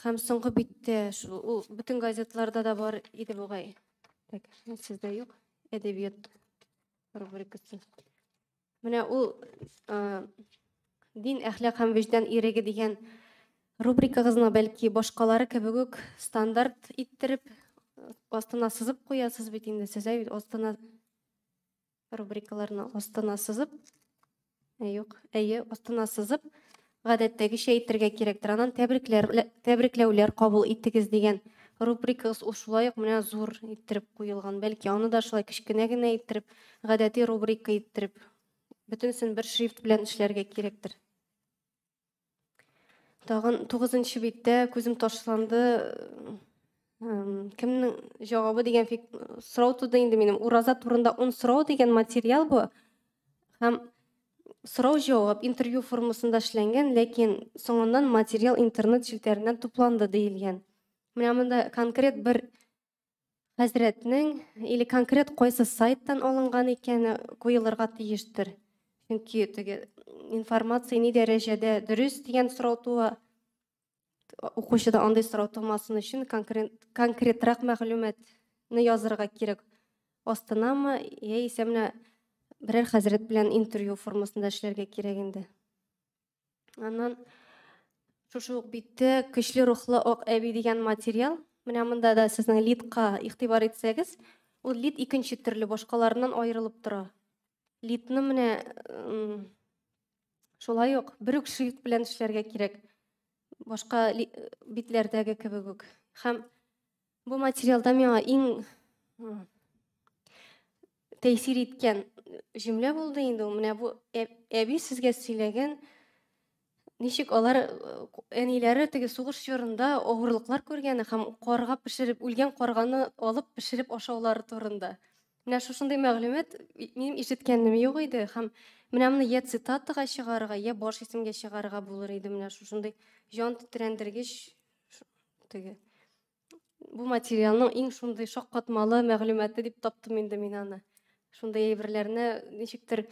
Һәм соңгы биттә шул, ул бөтен газетларда да бар иде бугай. Так, сездә юк, әдәбият рубрикасы. Менә ул дин, әхлак һәм вөҗдан иреге дигән рубрикагызны бәлки башкалары кебек үк стандарт иттереп астына сызып куясыз бит инде сез, әй бит, астына рубрикаларны астына сызып, юк, әйе, астына сызып, гадәттәгечә әйтергә кирәктер. Аннан тәбрикләүләр кабул итегез дигән рубрикагыз ул шулай ук менә зур иттереп куелган. Бәлки аны да шулай кечкенә генә иттереп, гадәти рубрика иттереп, бөтенесен бер шрифт белән эшләргә кирәктер. Тагын 9 биттә күзем ташланды. Кемнең җавабы дигән сорау туды инде минем. Ураза турында 10 сорау дигән материал бу. Һәм сорау җавап интервью формасында эшләнгән, ләкин соңыннан материал интернет челтәреннән тупланды диелгән. Менә монда конкрет бер хәзрәтнең или конкрет кайсы сайттан алынган икәне куелырга тиештер. Чөнки теге информация ни дәрәҗәдә дөрес дигән сорау туа. Укучыда андый сорау тумасын өчен конкретрак мәгълүматны язырга кирәк. Астынамы, яисә менә берәр хәзрәт белән интервью формасында эшләргә кирәк инде. Аннан Шушы ук биттә Көчле рухлы ак әби дигән материал. Менә монда да сезнең лидка игътибар итсәгез, ул лид икенче төрле, башкаларыннан аерылып тора. Лидны менә шулай ук бер үк шрифт белән эшләргә кирәк. Башка битләрдәге кебек үк. Һәм бу материалда миңа иң тәэсир иткән җөмлә булды инде ул. Менә бу әби сезгә сөйләгән, ничек алар әниләре теге сугыш чорында авырлыклар күргәне һәм карга пешереп, үлгән карганы алып пешереп ашаулары турында. Менә шушындый мәгълүмат минем ишеткәнем юк иде һәм менә моны я цитатага чыгарырга, я баш исемгә чыгарырга булыр иде. Менә шушындый җан тетрәндергеч теге бу материалның иң шундый шаккатмалы мәгълүматы дип таптым инде мин аны. Шундый әйберләрне ничектер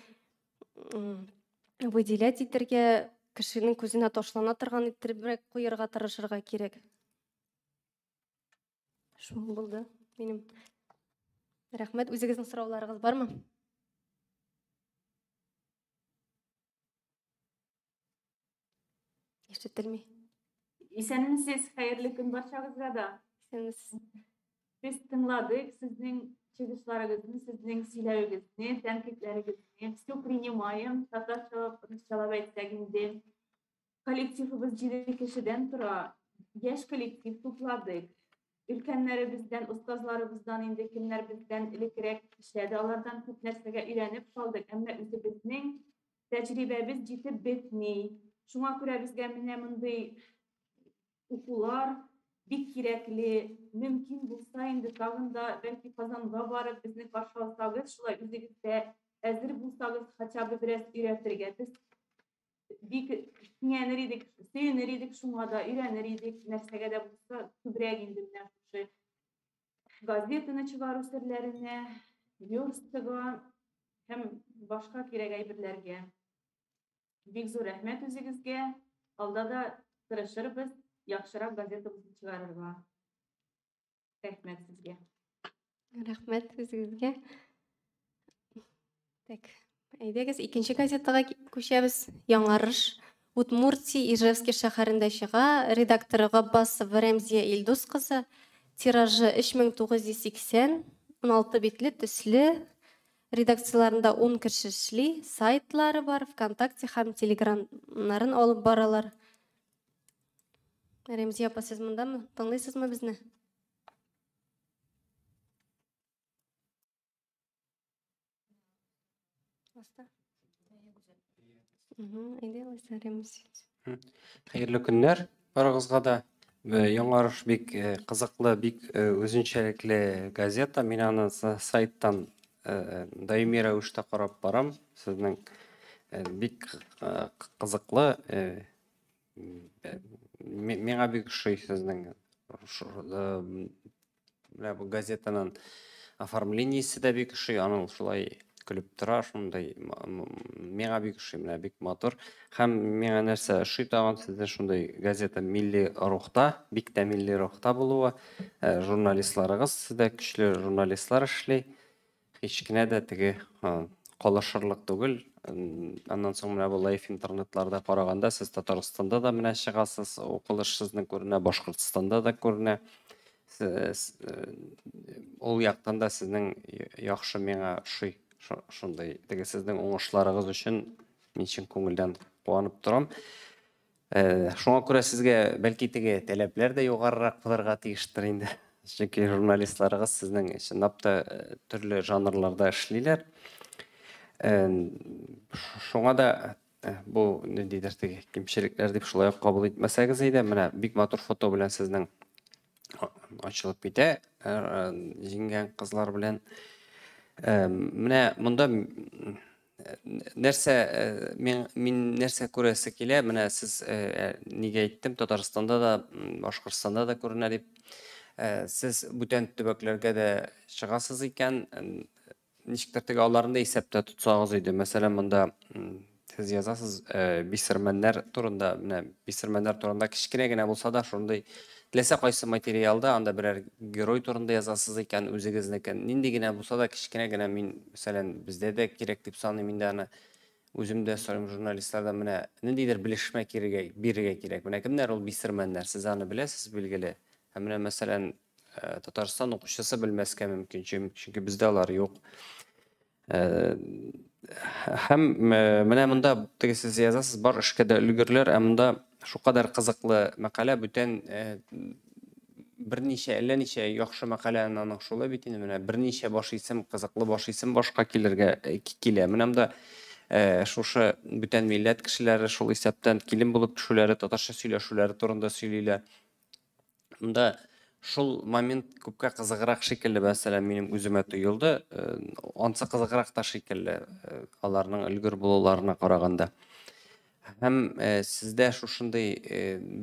выделять итәргә, кешенең күзенә ташлана торган иттеребрәк куярга тырышырга кирәк. Шул булды минем. Рәхмәт. Үзегезнең сорауларыгыз бармы? Ишетелми. Исәнмесез, хәерле көн барчагызга да. Исәнмесез. Без тыңладык сезнең чыгышларыгызны, сезнең сөйләвегезне, тәнкыйтьләрегезне. Все принимаем, татарчалап, русчалап әйтсәк инде. Коллективыбыз 7 кешедән тора. Яшь коллектив тупладык. Өлкәннәребездән, остазларыбыздан инде кемнәр бездән элеккерәк эшләде, алардан күп нәрсәгә өйрәнеп калдык. Әмма үзебезнең тәҗрибәбез җитеп бетми. Шуңа күрә безгә менә мондый укулар бик кирәкле. Мөмкин булса инде тагын да бәлки Казанга барып безне каршы алсагыз, шулай үзегездә әзер булсагыз, хотя бы бераз өйрәтергә. Без бик киңәнер идек, сөенер идек шуңа да, өйрәнер идек, нәрсәгә дә булса күбрәк инде менә шушы газетаны чыгару серләренә, версткага һәм башка кирәк әйберләргә. Бик зур рәхмәт үзегезгә. Алда да тырышырбыз яхшырак газетабызны чыгарырга. Рәхмәт сезгә. Рәхмәт үзегезгә. Так, әйдәгез, икенче газетага күчәбез. Яңарыш. Удмуртия Ижевский шәһәрендә чыга. Редакторы Габбасова Рәмзия Илдус кызы. Тиражы 3980, 16 битле, төсле. Редакцияларында 10 кеше эшли, сайтлары бар, ВКонтакте һәм Телеграмнарын алып баралар. Рәмзия апа, сез мондамы? Тыңлыйсызмы безне? Хәерле көннәр барыгызга да. Яңарыш бик кызыклы, бик үзенчәлекле газета. Мин аны сайттан даими рәвештә карап барам. Сезнең бик кызыклы, миңа бик ошый сезнең менә бу газетаның оформлениесе дә бик ошый, аның шулай көлеп тора, шундый миңа бик ошый, менә бик матур. Һәм миңа нәрсә ошый тагын, сезнең шундый газета милли рухта, бик тә милли рухта булуы, журналистларыгыз сездә көчле журналистлар эшли. Һич кенә дә теге калышырлык түгел. Аннан соң менә бу лайф интернетларда караганда сез Татарстанда да менә чыгасыз, укылыш сезнең күренә, Башкортстанда да күренә. Ул яктан да сезнең яхшы, миңа ошый шундый теге сезнең уңышларыгыз өчен мин чын күңелдән куанып торам. Шуңа күрә сезгә бәлки теге таләпләр дә югарырак булырга тиештер инде. Чөнки журналистларыгыз сезнең чынлап та төрле жанрларда эшлиләр. Шуңа да бу ниндидер теге кимчелекләр дип шулай ук кабул итмәсәгез иде. Менә бик матур фото белән сезнең ачылып китә, җиңгән кызлар белән. Менә монда нәрсә, мин нәрсә күрәсе килә, менә сез нигә әйттем, Татарстанда да, Башкортстанда да күренә дип. Сез бүтән төбәкләргә дә чыгасыз икән, ничектер теге аларны да исәптә тотсагыз иде. Мәсәлән, монда сез язасыз бисермәннәр турында, менә бисермәннәр турында кечкенә генә булса да шундый теләсә кайсы материалда анда берәр герой турында язасыз икән, үзегезнеке нинди генә булса да кечкенә генә, мин, мәсәлән, бездә дә кирәк дип саныйм инде аны. Үзем дә сорыйм журналистлардан, менә ниндидер белешмә кирегә, бирергә кирәк. Менә кемнәр ул бисермәннәр? Сез аны беләсез, билгеле. Һәм менә, мәсәлән, Татарстан укучысы белмәскә мөмкин, чөнки бездә алар юк. Һәм менә монда теге сез язасыз, бар эшкә дә өлгерләр, ә монда шулкадәр кызыклы мәкалә, бүтән берничә, әллә ничә яхшы мәкалә аның шулай бит инде, менә берничә баш исем, кызыклы баш исем башка килергә килә. Менә монда шушы бүтән милләт кешеләре, шул исәптән килен булып төшүләре, татарча сөйләшүләре турында сөйлиләр. Монда шул момент күпкә кызыграк шикелле, мәсәлән, минем үземә тоелды. Ансы кызыграк та шикелле, аларның өлгер булуларына караганда. Һәм сездә шушындый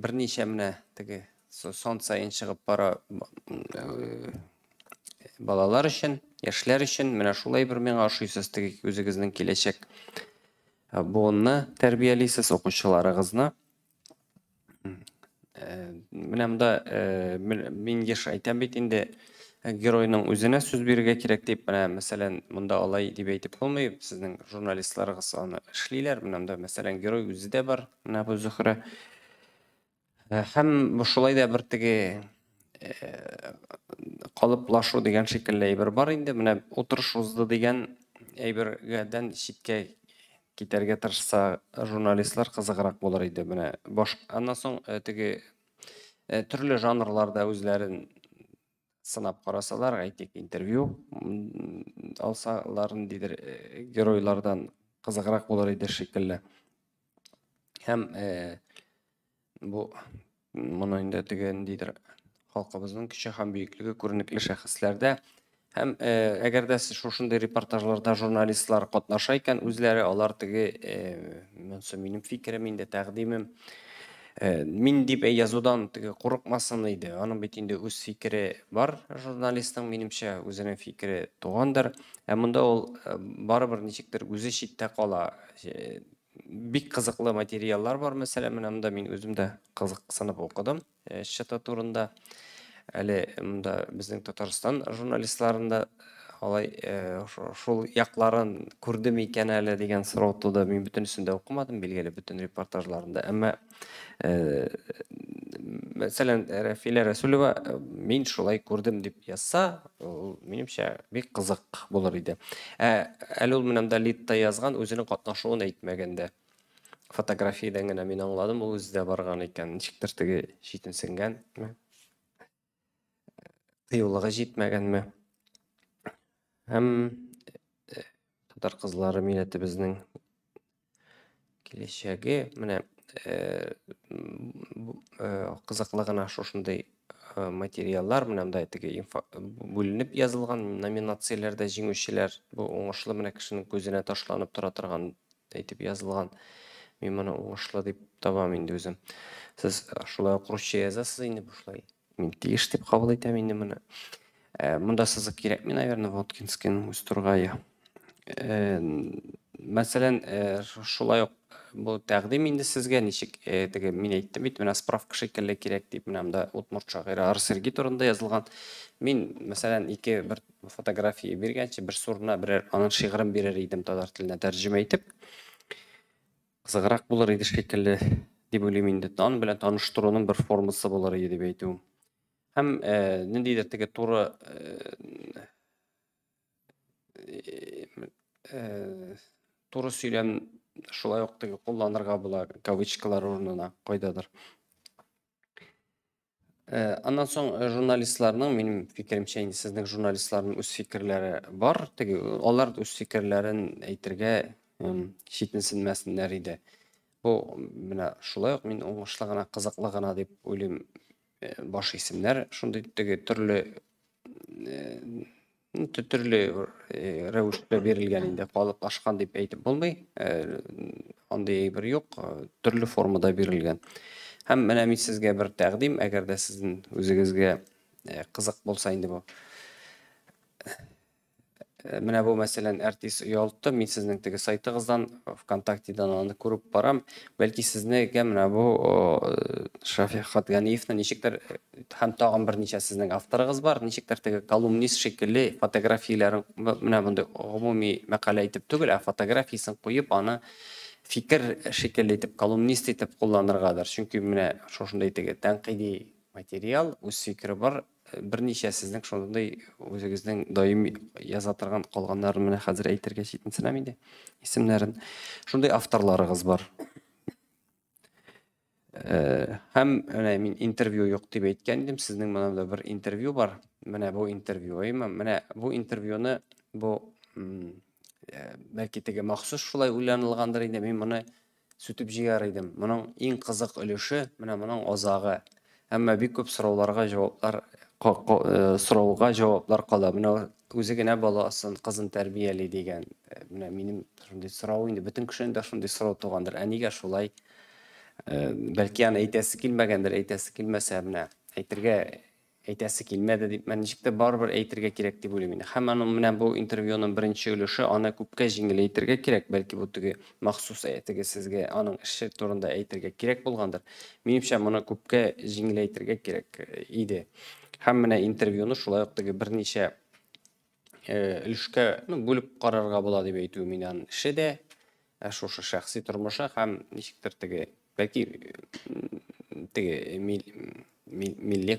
берничә менә теге сан саен чыгып бара балалар өчен, яшьләр өчен менә шулай бер миңа ошыйсыз, теге үзегезнең киләчәк буынны тәрбиялисез, укучыларыгызны. Менә монда мин еш әйтәм бит инде, геройның үзенә сүз бирергә кирәк дип, менә мәсәлән, монда алай дип әйтеп булмый, сезнең журналистларыгыз аны эшлиләр, менә монда мәсәлән герой үзе дә бар, менә бу Зөһрә. Һәм шулай да бер теге калыплашу дигән шикелле әйбер бар инде, менә утырыш узды дигән әйбергәдән читкә китәргә тырышса журналистлар кызыграк булыр иде. Менә баш аннан соң теге төрле жанрларда үзләрен сынап карасалар, әйтик, интервью алсалар, ниндидер геройлардан кызыграк булыр иде шикелле. Һәм бу моны инде теге ниндидер халкыбызның көче һәм бөеклеге күренекле шәхесләрдә. Һәм әгәр дә сез шушындый репортажларда журналистлар катнаша икән, үзләре алар теге, монысы минем фикерем инде, тәкъдимем, мин дип язудан теге курыкмасын иде. Аның бит инде үз фикере бар журналистның, минемчә, үзенең фикере тугандыр. Ә монда ул барыбер ничектер үзе читтә кала. Бик кызыклы материаллар бар, мәсәлән, менә монда мин үзем дә кызыксынып укыдым ЧТ турында. Әле монда безнең Татарстан журналистларында алай шул якларын күрдем икән әле дигән сорау туды. Мин бөтенесен дә укымадым, билгеле, бөтен репортажларында. Әмма мәсәлән, Рәфилә Рәсүлева мин шулай күрдем дип язса, ул минемчә бик кызык булыр иде. Әле ул менә монда лидта язган, үзенең катнашуын әйтмәгәндә. Фотографиядән генә мин аңладым, ул үзе дә барган икән. Ничектер теге читенсенгәнме? Тыюлыгы җитмәгәнме? Һәм татар кызлары милләтебезнең киләчәге менә кызыклы гына шушындый материаллар, менә монда теге бүленеп язылган номинацияләрдә җиңүчеләр, бу уңышлы менә кешенең күзенә ташланып тора торган әйтеп язылган. Мин моны уңышлы дип табам инде үзем. Сез шулай ук русча язасыз инде бушлай. Мин тиеш дип кабул итәм инде моны. Монда сызык кирәкми, наверное, Воткинскийның үз тургае. Мәсәлән, шулай ук бу тәкъдим инде сезгә, ничек теге мин әйттем бит, менә справка шикелле кирәк дип, менә монда удмурт шагыйре Ар Сергей турында язылган. Мин, мәсәлән, ике бер фотография биргәнче, бер сурына берәр аның шигырен бирер идем татар теленә тәрҗемә итеп. Кызыграк булыр иде шикелле дип уйлыйм инде. Аның белән таныштыруның бер формасы булыр иде дип әйтүем. Һәм ниндидер теге туры туры сөйләм шулай ук теге кулланырга була кавычкалар урынына кайдадыр. Аннан соң журналистларның, минем фикеремчә, инде сезнең журналистларның үз фикерләре бар. Теге алар үз фикерләрен әйтергә читенсенмәсеннәр иде. Бу менә шулай ук мин уңышлы гына, кызыклы гына дип уйлыйм. Баш исемнәр шундый теге төрле төрле рәвештә бирелгән инде, калыплашкан дип әйтеп булмый. Андый әйбер юк, төрле формада бирелгән. Һәм менә мин сезгә бер тәкъдим, әгәр дә сезнең үзегезгә кызык булса инде бу. Менә бу, мәсәлән, артист оялтты. Мин сезнең теге сайтыгыздан, ВКонтактедан аны күреп барам. Бәлки сезнеке менә бу Шафик Ганиевны ничектер һәм тагын берничә сезнең авторыгыз бар, ничектер теге колумнист шикелле фотографияләрен менә мондый гомуми мәкалә итеп түгел, ә фотографиясен куеп, аны фикер шикелле итеп, колумнист итеп кулланыргадыр. Чөнки менә шушындый теге тәнкыйди материал, үз фикере бар. Берничә сезнең шундый үзегезнең даими яза торган, калганнарын менә хәзер әйтергә читенсенәм инде исемнәрен. Шундый авторларыгыз бар. Һәм менә мин интервью юк дип әйткән идем, сезнең монда бер интервью бар. Менә бу интервью, әйме? Менә бу интервьюны бу бәлки теге махсус шулай уйланылгандыр инде, мин моны сүтеп җыяр идем. Моның иң кызык өлеше менә моның азагы. Әмма бик күп сорауларга җаваплар сорауга җаваплар кала. Менә үзе генә баласын, кызын тәрбияли дигән. Менә минем шундый сорау инде, бөтен кешенең дә шундый сорау тугандыр. Ә нигә шулай? Бәлки аны әйтәсе килмәгәндер, әйтәсе килмәсә, менә әйтергә әйтәсе килмәде дип, мен ничек тә барыбер әйтергә кирәк дип уйлыйм инде. Һәм аның менә бу интервьюның беренче өлеше, аны күпкә җиңел әйтергә кирәк, бәлки бу теге махсус теге сезгә аның эше турында әйтергә кирәк булгандыр. Минемчә, моны күпкә җиңел әйтергә кирәк иде. Һәм менә интервьюны шулай ук теге берничә өлешкә, ну, бүлеп карарга була дип әйтүем инде, аның эше дә, шушы шәхси тормышы һәм ничектер теге бәлки теге милли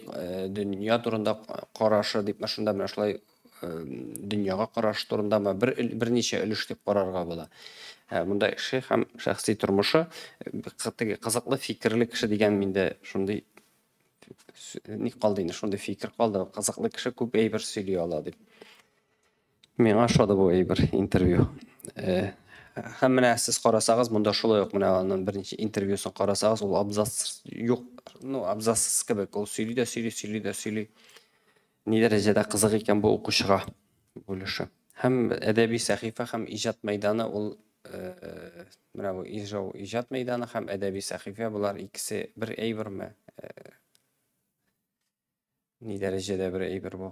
дөнья турында карашы дип, шунда менә шулай дөньяга караш турында бер берничә өлеш дип карарга була. Монда эше һәм шәхси тормышы, теге кызыклы фикерле кеше дигән миндә шундый ни калды инде, шундый фикер калды. Кызыклы кеше күп әйбер сөйли ала дип. Миңа ошады бу әйбер, интервью. Һәм менә сез карасагыз, монда шулай ук менә аның беренче интервьюсын карасагыз, ул абзац юк, ну, абзацсыз кебек, ул сөйли дә сөйли, сөйли дә сөйли. Ни дәрәҗәдә кызык икән бу укучыга бу өлеше. Һәм әдәби сәхифә һәм иҗат мәйданы, ул менә бу Ижау иҗат мәйданы һәм әдәби сәхифә, болар икесе бер әйберме? Ни дәрәҗәдә бер әйбер бу?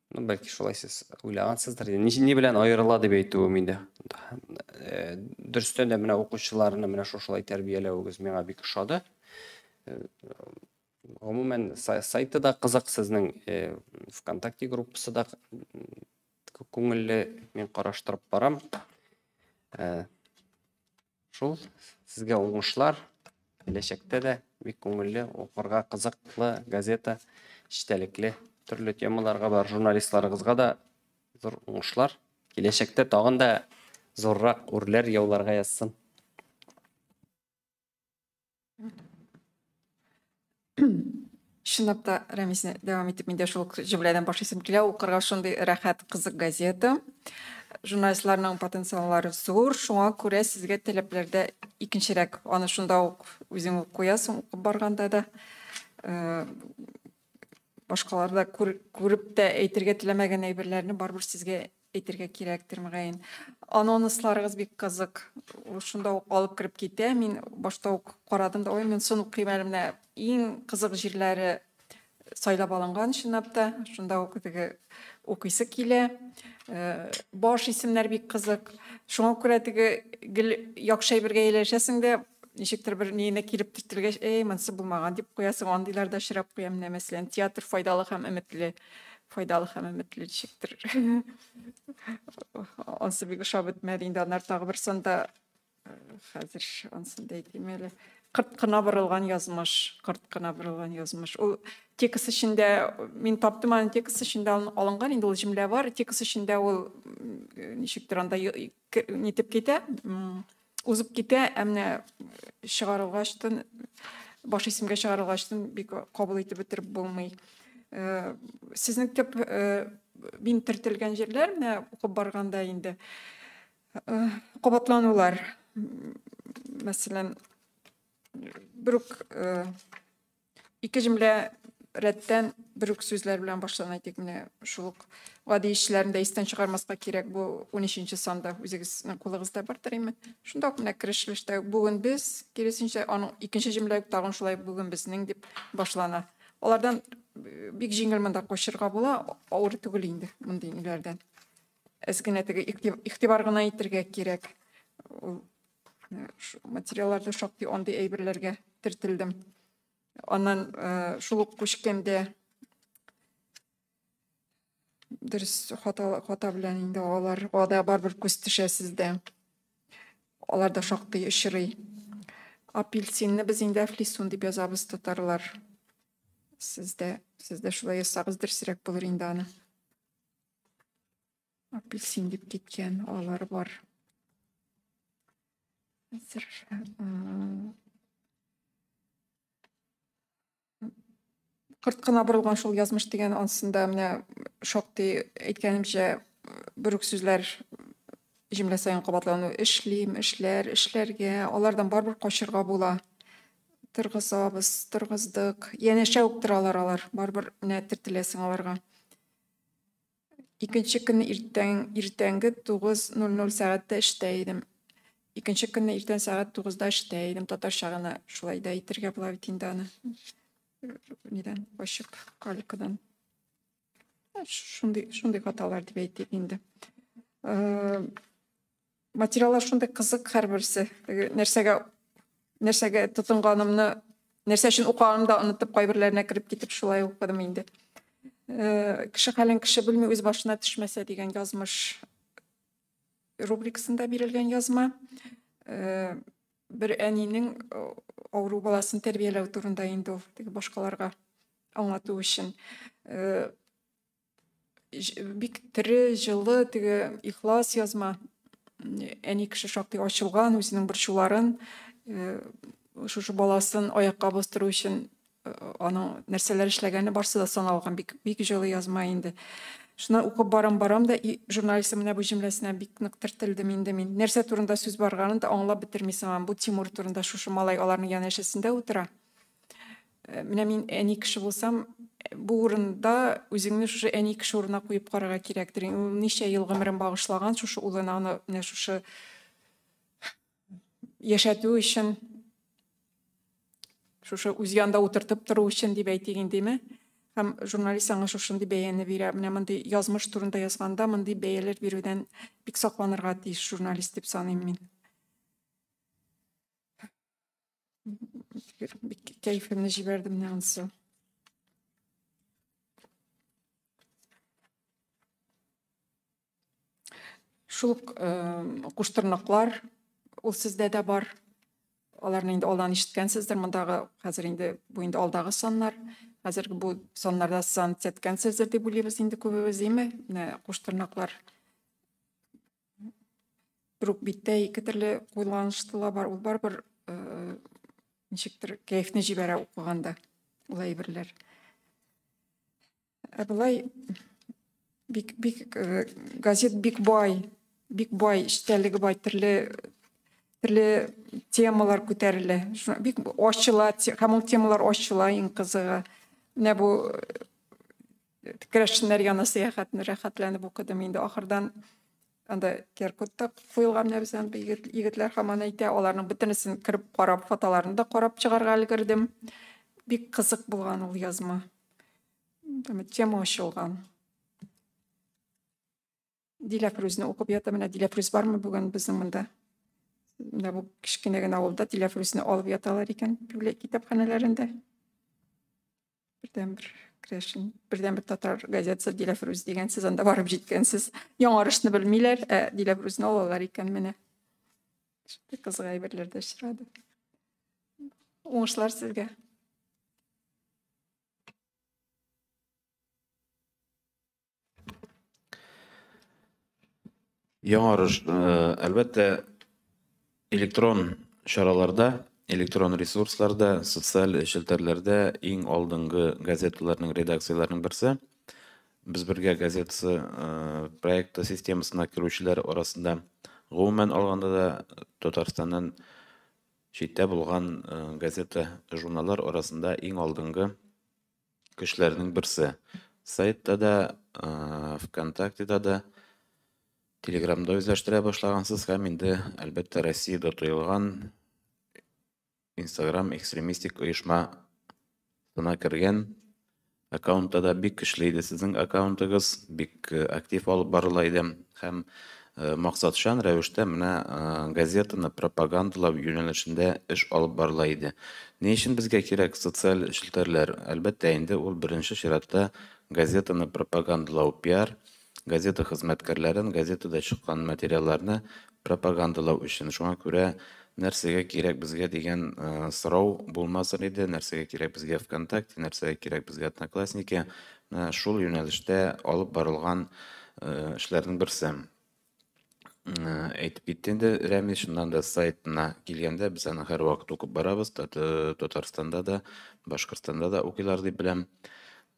Ну, бәлки шулай сез уйлагансыздыр. Ни белән аерыла дип әйтүем инде. Дөрестән дә менә укучыларны менә шушылай тәрбияләвегез миңа бик ошады. Гомумән, сайты да кызык сезнең, ВКонтакте группасы да күңелле, мин караштырып барам. Шул, сезгә уңышлар. Киләчәктә дә бик күңелле, укырга кызыклы газета, эчтәлекле, төрле темаларга бар. Журналистларыгызга да зур уңышлар. Киләчәктә тагын да зуррак үрләр яуларга язсын. Чынлап та, Рәмисне дәвам итеп, мин дә шул җөмләдән башлыйсым килә. Укырга шундый рәхәт, кызык газета. Журналистларның потенциаллары зур, шуңа күрә сезгә таләпләрдә икенчерәк. Аны шунда ук үзең үк куясың, укып барганда да. Башкалар да күреп тә әйтергә теләмәгән әйберләрне барыбер сезгә әйтергә кирәктер, мөгаен. Анонсларыгыз бик кызык. Ул шунда ук алып кереп китә. Мин башта ук карадым да, ой, мин соны укыйм әле, менә иң кызык җирләре сайлап алынган чынлап та. Шунда ук теге укыйсы килә. Баш исемнәр бик кызык. Шуңа күрә теге гел яхшы әйбергә ияләшәсең дә, ничектер бер ниенә килеп төртелгәч, эй, монысы булмаган дип куясың. Андыйлар да очрап куя. Менә, мәсәлән, театр файдалы һәм өметле. Файдалы һәм өметле ничектер. Ансы бик ошап бетмәде инде. Аннары тагы бер санда, хәзер ансын да әйтим әле. Кырт кына борылган язмыш, кырт кына борылган язмыш. Ул текст эчендә, мин таптым аны, текст эчендә алынган, инде ул җөмлә бар, текст эчендә ул ничектер анда нитеп китә, узып китә, ә менә чыгарылгачтын, баш исемгә чыгарылгачтын бик кабул итеп бетереп булмый. Сезнең төп мин төртелгән җирләр, менә укып барганда инде кабатланулар. Мәсәлән, бер үк ике җөмлә рәттән бер үк сүзләр белән башлана, әйтик, менә шул ук гади эшләрен дә истән чыгармаска кирәк. Бу 13 санда үзегезнең кулыгызда бардыр инде. Шунда ук менә кереш өлештә бүген без, киресенчә, аның икенче җөмлә тагын шулай бүген безнең дип башлана. Алардан Бик җиңел монда качырга була, авыр түгел инде мондый ниләрдән. Әз генә теге игътибар гына итәргә кирәк. Ул материалларда шактый андый әйберләргә төртелдем. Аннан шул ук күчкәндә дөрес хата, хата белән инде аларга да барыбер күз төшә сездә. Алар да шактый очрый. Апельсинны без инде әфлисун дип язабыз татарлар. Сез дә, сез дә шулай язсагыз дөресрәк булыр инде аны. Апельсин дип киткән алар бар. Хәзер кырт кына борылган шул язмыш дигән ансында менә шактый әйткәнемчә бер үк сүзләр җөмлә саен кабатлану эшлим, эшләр, эшләргә, алардан барыбер качырга була. Торгызабыз, торгыздык. Янәшә үк торалар алар, барыбер менә төртеләсең аларга. Икенче көнне иртән, иртәнге 9:00 сәгатьтә эштә идем. Икенче көнне иртән сәгать 9-да эштә идем. Татарча гына шулай да әйтергә була бит инде аны. Нидән качып, калькадан. Шундый, шундый хаталар дип әйтик инде. Материаллар шундый кызык һәрберсе. Нәрсәгә нәрсәгә тотынганымны, нәрсә өчен укыганымны да онытып, кайберләренә кереп китеп шулай укыдым инде. Кеше хәлен кеше белми, үз башына төшмәсә дигән язмыш рубрикасында бирелгән язма. Бер әнинең авыру баласын тәрбияләү турында инде ул, теге башкаларга аңлату өчен. Бик тере, җылы, теге ихлас язма. Әни кеше шактый ачылган, үзенең борчуларын, шушы баласын аякка бастыру өчен аның нәрсәләр эшләгәне барсы да саналган. Бик, бик җылы язма инде. Шуннан укып барам, барам да, и журналистның менә бу җөмләсенә бик нык төртелдем инде мин. Нәрсә турында сүз барганын да аңлап бетермисең. Бу Тимур турында шушы малай аларның янәшәсендә утыра. Менә мин әни кеше булсам, бу урында үзеңне шушы әни кеше урынына куеп карарга кирәктер. Ул ничә ел гомерен багышлаган шушы улына, аны менә шушы яшәтү өчен, шушы үз янында утыртып тору өчен дип әйтик индеме? Һәм журналист аңа шушындый бәяне бирә. Менә мондый язмыш турында язганда мондый бәяләр бирүдән бик сакланырга тиеш журналист дип саныйм мин. Бик кәефемне җибәрде менә анысы. Шул ук куштырнаклар ул сездә дә бар. Аларны инде алдан ишеткәнсездер. Мондагы хәзер инде бу инде алдагы саннар. Хәзерге бу саннарда сан төзәткәнсездер дип уйлыйбыз инде күбебез, име? Менә куштырнаклар. Бер үк биттә ике төрле кулланышлы бар. Ул барыбер ничектер кәефне җибәрә укыганда ул әйберләр. Ә болай бик бик газет бик бай, бик бай, эчтәлеге бай, төрле төрле темалар күтәрелә. Бик ачыла, һәм ул темалар ачыла иң кызыгы. Менә бу керәшеннәр яна сәяхәтне рәхәтләнеп укыдым инде. Ахырдан анда QR-код та куелган менә безнең егетләр һаман әйтә, аларның бөтенесен кереп карап, фотоларын да карап чыгарга өлгердем. Бик кызык булган ул язма. Тема ачылган. Диләфрүзне укып ята. Менә Диләфрүз бармы бүген безнең монда? Менә бу кечкенә генә авылда Диләфрүзне алып яталар икән китапханәләрендә. Бердәнбер керәшен, бердәнбер татар газетасы Диләфрүз дигән, сез анда барып җиткәнсез. Яңарышны белмиләр, ә Диләфрүзне алалар икән менә. Шундый кызык әйберләр дә очрады. Уңышлар сезгә. Яңарыш, әлбәттә, электрон чараларда, электрон ресурсларда, социаль челтәрләрдә иң алдынгы газеталарның редакцияләренең берсе. Без бергә газетасы проекты системасына керүчеләр арасында гомумән алганда да Татарстаннан читтә булган газета, журналлар арасында иң алдынгы көчләрнең берсе. Сайтта да, ВКонтактеда да, Телеграмда үзләштерә башлагансыз һәм инде, әлбәттә, Россиядә тыелган Инстаграм экстремистик оешмасына кергән. Аккаунтта да бик көчле иде сезнең аккаунтыгыз, бик актив алып барыла иде һәм максатчан рәвештә менә газетаны пропагандалау юнәлешендә эш алып барыла иде. Ни өчен безгә кирәк социаль челтәрләр? Әлбәттә инде, ул беренче чиратта газетаны пропагандалау, пиар, газета хезмәткәрләрен, газетада чыккан материалларны пропагандалау өчен. Шуңа күрә нәрсәгә кирәк безгә дигән сорау булмасын иде, нәрсәгә кирәк безгә ВКонтакте, нәрсәгә кирәк безгә Одноклассники, менә шул юнәлештә алып барылган эшләрнең берсе. Әйтеп китте инде Рәмис, чыннан да сайтына килгәндә без аны һәрвакыт укып барабыз, Татарстанда да, Башкортстанда да укыйлар дип беләм.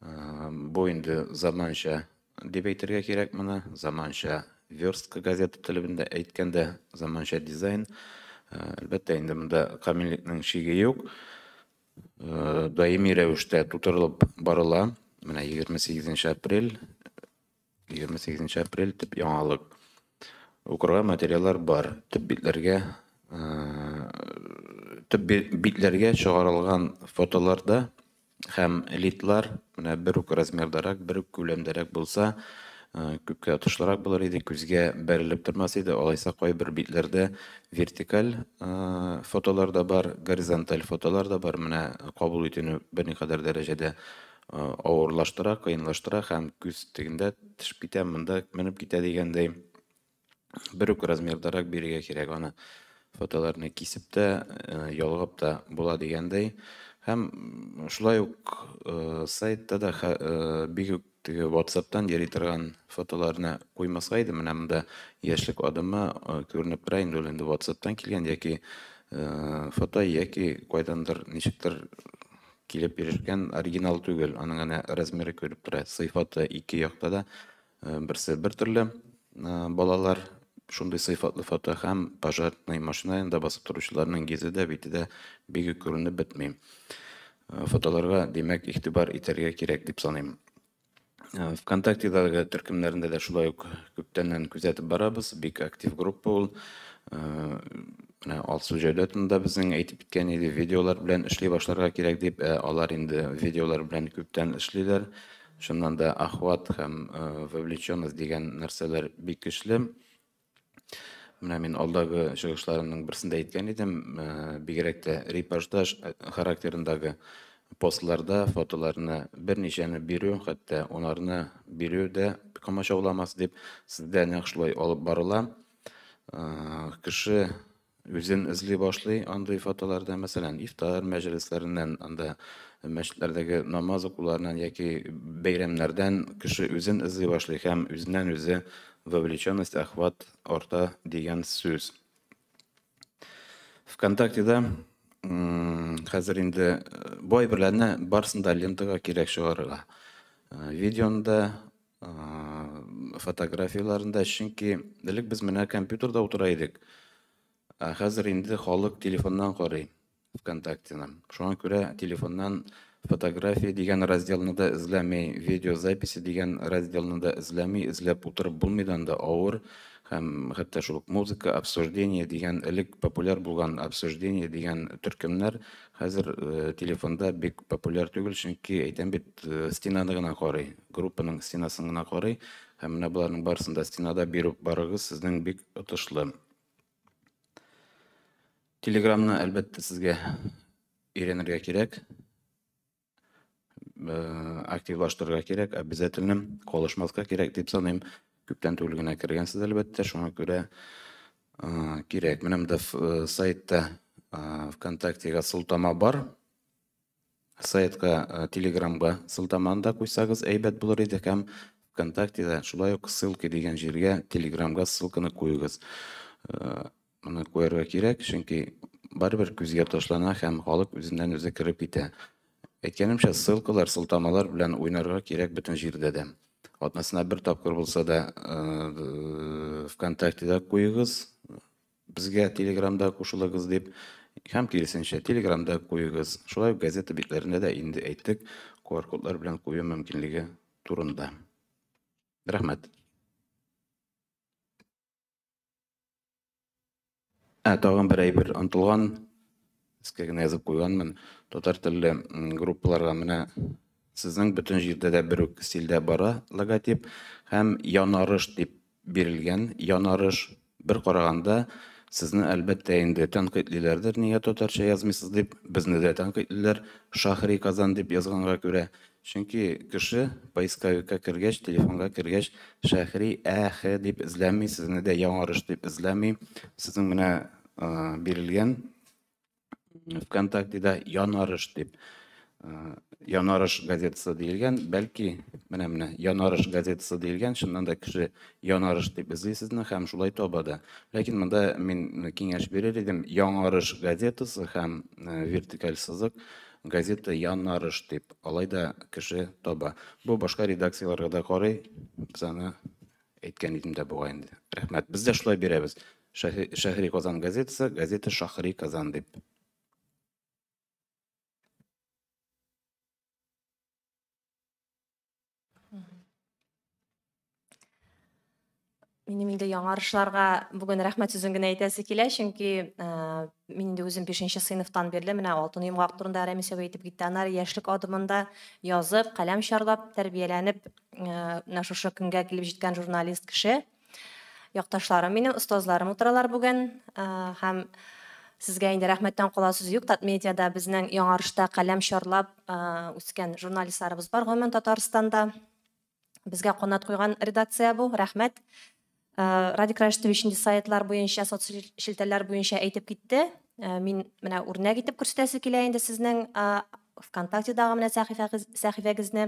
Бу инде заманча дип әйтергә кирәк моны, заманча верстка газета телебендә әйткәндә, заманча дизайн. Әлбәттә инде монда камиллекнең чиге юк. Даими рәвештә тутырылып барыла. Менә 28 апрель, 28 апрель төп яңалык. Укырга материаллар бар. Төп битләргә чыгарылган фотоларда һәм лидлар менә бер үк размердарак, бер үк күләмдәрәк булса, күпкә отышлырак булыр иде, күзгә бәрелеп тормас иде. Алайса кайбер битләрдә вертикаль фотолар да бар, горизонталь фотолар да бар. Менә кабул итүне берникадәр дәрәҗәдә авырлаштыра, кыенлаштыра һәм күз тегендә төшеп китә, монда менеп китә дигәндәй. Бер үк размердарак бирергә кирәк аны, фотоларны кисеп тә, ялгап та була дигәндәй. Һәм шулай ук сайтта да бик үк теге WhatsAppтан йөри торган фотоларны куймаска иде. Менә монда яшьлек адымы күренеп тора инде, ул инде WhatsAppтан килгән яки фото, яки кайдандыр ничектер килеп ирешкән, оригинал түгел. Аның әнә размеры күреп тора. Сыйфаты ике якта да берсе бер төрле, балалар шундый сыйфатлы фото һәм пожарный машина янында басып торучыларның йөзе дә, бите дә бик үк күренеп бетми. Фотоларга, димәк, игътибар итәргә кирәк дип саныйм. ВКонтактедагы төркемнәрендә дә шулай ук күптәннән күзәтеп барабыз. Бик актив группа ул. Менә Алсу Җәүдәтовна да безнең әйтеп киткән иде, видеолар белән эшли башларга кирәк дип, ә алар инде видеолар белән күптән эшлиләр. Чыннан да охват һәм вовлеченность дигән нәрсәләр бик көчле. Менә мин алдагы чыгышларымның берсендә әйткән идем, бигрәк тә репортаж характерындагы постларда фотоларны берничәне бирү, хәтта унарны бирү дә комачауламас дип, сездә нәкъ шулай алып барыла. Кеше үзен эзли башлый андый фотоларда, мәсәлән, ифтар мәҗлесләреннән, анда мәчетләрдәге намаз укуларыннан яки бәйрәмнәрдән кеше үзен эзли башлый һәм үзеннән үзе вовлеченность, охват арта дигән сүз. ВКонтактеда хәзер инде бу әйберләрне барысын да лентага кирәк чыгарырга. Видеоны да, фотографияләрен дә, чөнки элек без менә компьютерда утыра идек. Ә хәзер инде халык телефоннан карый ВКонтактены. Шуңа күрә телефоннан фотография дигән разделны да эзләми, видеозаписи дигән разделны да эзләми, эзләп утырып булмый да анда, авыр. Һәм хәтта шул ук музыка, обсуждение дигән элек популяр булган обсуждение дигән төркемнәр хәзер телефонда бик популяр түгел, чөнки әйтәм бит, стенаны гына карый, группаның стенасын гына карый. Һәм менә боларның барысын да стенада биреп барыгыз, сезнең бик отышлы. Телеграмны, әлбәттә, сезгә өйрәнергә кирәк. Активлаштырырга кирәк, обязательно калышмаска кирәк дип саныйм. Күптән түгел генә кергәнсез, әлбәттә, шуңа күрә кирәк. Менә монда сайтта ВКонтактега сылтама бар. Сайтка, Телеграмга сылтаманы да куйсагыз, әйбәт булыр иде һәм ВКонтактеда шулай ук ссылка дигән җиргә Телеграмга ссылканы куегыз. Моны куярга кирәк, чөнки барыбер күзгә ташлана һәм халык үзеннән үзе кереп китә. Әйткәнемчә, ссылкалар, сылтамалар белән уйнарга кирәк бөтен җирдә дә. Атнасына бер тапкыр булса да ВКонтактеда куегыз, безгә Телеграмда кушылыгыз дип, һәм киресенчә Телеграмда куегыз. Шулай ук газета битләрендә дә инде әйттек, QR-кодлар белән кую мөмкинлеге турында. Рәхмәт. Ә, тагын бер әйбер онытылган, өскә генә язып куйганмын. Татар телле группаларга менә Сезнең бөтен җирдә дә бер үк стильдә бара логотип һәм Янарыш дип бирелгән. Янарыш бер караганда сезне әлбәттә инде тәнкыйтьлиләрдер, нигә татарча язмыйсыз дип, безне дә тәнкыйтьлиләр Шахри Казан дип язганга күрә. Чөнки кеше поисковикка кергәч, телефонга кергәч, Шәһри Ә Х дип эзләми, сезне дә Яңарыш дип эзләми. Сезнең менә бирелгән ВКонтактеда Янарыш дип, Янарыш газетасы диелгән, бәлки менә Янарыш газетасы диелгән, чыннан да кеше Янарыш дип эзли сезне һәм шулай таба да. Ләкин монда мин киңәш бирер идем, Яңарыш газетасы һәм вертикаль сызык газета Янарыш дип, алай да кеше таба. Бу башка редакцияләргә дә карый, без аны әйткән идем дә бугай инде. Рәхмәт. Без дә шулай бирәбез. Шәһри Казан газетасы, газета Шахри Казан дип. Минем инде яңарышларга бүген рәхмәт сүзен генә әйтәсе килә, чөнки мин инде үзем 5 сыйныфтан бирле менә Алтын йомгак турында Рәмис абый әйтеп китте. Аннары яшьлек адымында язып, каләм чарлап, тәрбияләнеп, менә шушы көнгә килеп җиткән журналист кеше. Якташларым минем, остазларым утыралар бүген, һәм сезгә инде рәхмәттән кала сүз юк. Татмедиада безнең яңарышта каләм чарлап үскән журналистларыбыз бар гомумән Татарстанда. Безгә канат куйган редакция бу, рәхмәт. Радик Рашитович инде сайтлар буенча, социаль челтәрләр буенча әйтеп китте. Мин менә үрнәк итеп күрсәтәсе килә инде сезнең ВКонтактедагы менә сәхифәгезне.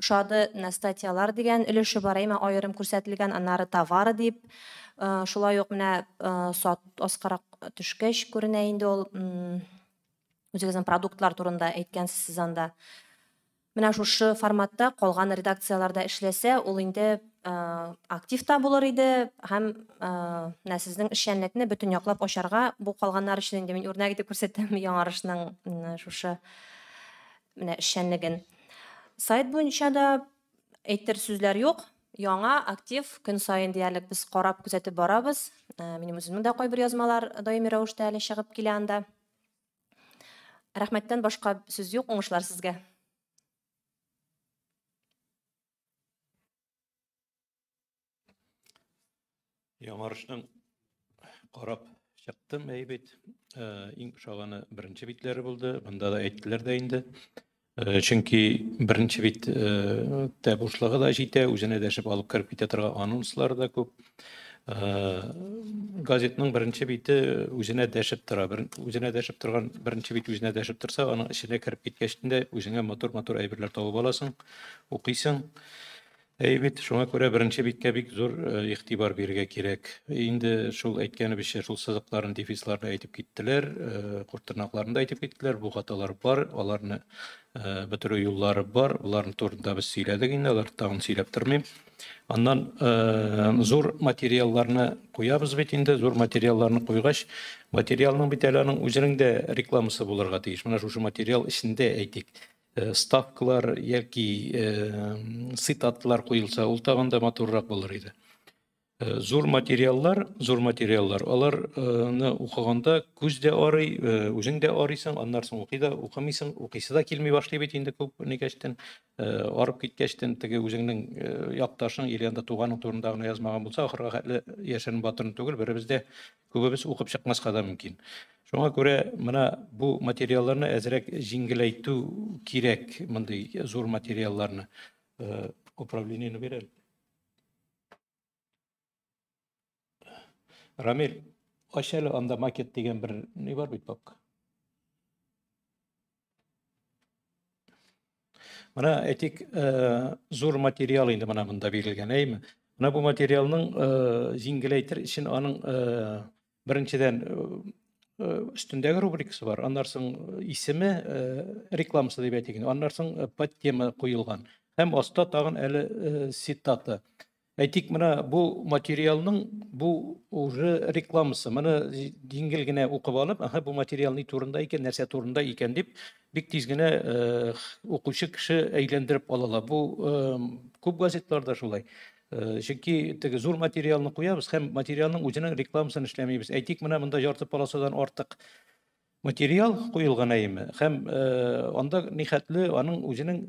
Ошады, менә статьялар дигән өлеше бар, әмма аерым күрсәтелгән, аннары товары дип, шулай ук менә сат аскарак төшкәч күренә инде ул, үзегезнең продуктлар турында әйткәнсез сез анда. Менә шушы форматта калган редакцияләрдә эшләсә, ул инде актив та булыр иде һәм менә сезнең эшчәнлекне бөтен яклап ачарга, бу калганнар өчен инде мин үрнәк итеп күрсәтәм яңарышның шушы менә эшчәнлеген. Сайт буенча да әйтер сүзләр юк. Яңа, актив, көн саен диярлек без карап, күзәтеп барабыз. Минем үземнең дә кайбер язмалар даими рәвештә әле чыгып килә анда. Рәхмәттән башка сүз юк, уңышлар сезгә. Яңарышның карап чыктым, әйбәт. Иң ошаганы беренче битләре булды. Монда да әйттеләр дә инде. Чөнки беренче бит тә бушлыгы да җитә, үзенә дәшеп алып кереп китә торган анонслар да күп. Газетның беренче бите үзенә дәшеп тора. Үзенә дәшеп торган беренче бит үзенә дәшеп торса, аның эченә кереп киткәч тә үзеңә матур-матур әйберләр табып аласың, укыйсың. Әйбит, шуңа күрә беренче биткә бик зур игътибар бирергә кирәк. Инде шул әйткәнебезчә, шул сызыкларын, дефисларны әйтеп киттеләр, куртырнакларын да әйтеп киттеләр. Бу хаталар бар, аларны бетерү юллары бар. Буларның турында без сөйләдек инде, алар тагын сөйләп тормыйм. Аннан зур материалларны куябыз бит инде, зур материалларны куйгач, материалның бит әле аның үзенең дә рекламасы булырга тиеш. Менә шушы материал эчендә әйтик, ставкалар яки цитатлар куелса, ул тагын да матуррак булыр иде. Зур материаллар, зур материаллар, аларны укыганда күз дә арый, үзең дә арыйсың, аннан соң укый да, укымыйсың, укыйсы да килми башлый бит инде күп никәчтән, арып киткәчтән, теге үзеңнең якташың или анда туганың турында гына язмаган булса, ахырга хәтле яшерен батырын түгел, беребез дә күбебез укып чыкмаска да мөмкин. Шуңа күрә менә бу материалларны әзрәк җиңеләйтү кирәк, мондый зур материалларны. Управлениене бирәле. Рамил, ач әле анда макет дигән бер ни бар бит папка. Менә әйтик, зур материал инде менә монда бирелгән, әйме? Менә бу материалның җиңеләйтер өчен аның беренчедән өстендәге рубрикасы бар, аннан соң исеме, рекламасы дип әйтик, аннан соң подтема куелган. Һәм аста тагын әле цитата. Әйтик, менә бу материалның бу уже рекламасы. Моны җиңел генә укып алып, аһа, бу материал ни турында икән, нәрсә турында икән дип, бик тиз генә укучы кеше әйләндереп ала ала. Бу күп газетларда шулай. Чөнки теге зур материалны куябыз һәм материалның үзенең рекламасын эшләмибез. Әйтик, менә монда ярты полосадан артык Материал куелган әйеме һәм анда нихәтле аның үзенең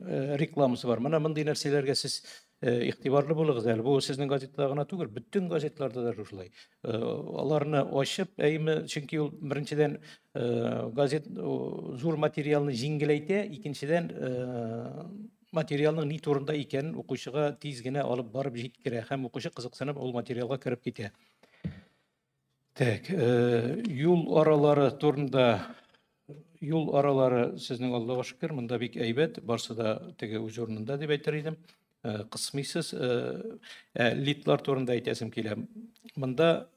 рекламасы бар. Менә мондый нәрсәләргә сез игътибарлы булыгыз әле. Бу сезнең газетада гына түгел, бөтен газетларда да шушылай. Аларны ачып, әйеме, чөнки ул беренчедән газет зур материалны җиңеләйтә, икенчедән материалның ни турында икәнен укучыга тиз генә алып барып җиткерә һәм укучы кызыксынып ул материалга кереп китә. Так, юл аралары турында, юл аралары сезнең Аллага шөкер, монда бик әйбәт, барсы да теге үз урынында дип әйтер идем. Кысмыйсыз. Лидлар турында әйтәсем килә. Монда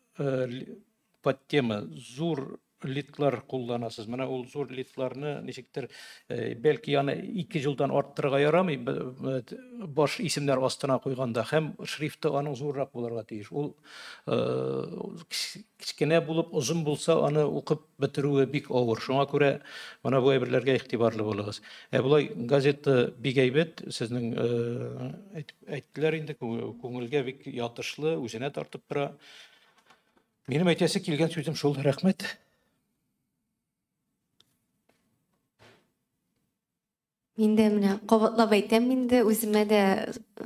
подтема зур лидлар кулланасыз. Менә ул зур лидларны ничектер, бәлки аны ике юлдан арттырырга ярамый, баш исемнәр астына куйганда һәм шрифты аның зуррак булырга тиеш. Ул кечкенә булып, озын булса, аны укып бетерүе бик авыр. Шуңа күрә менә бу әйберләргә игътибарлы булыгыз. Ә болай газета бик әйбәт, сезнең әйттеләр инде, күңелгә бик ятышлы, үзенә тартып тора. Минем әйтәсе килгән сүзем шул, рәхмәт. Мин дә менә кабатлап әйтәм инде, үземә дә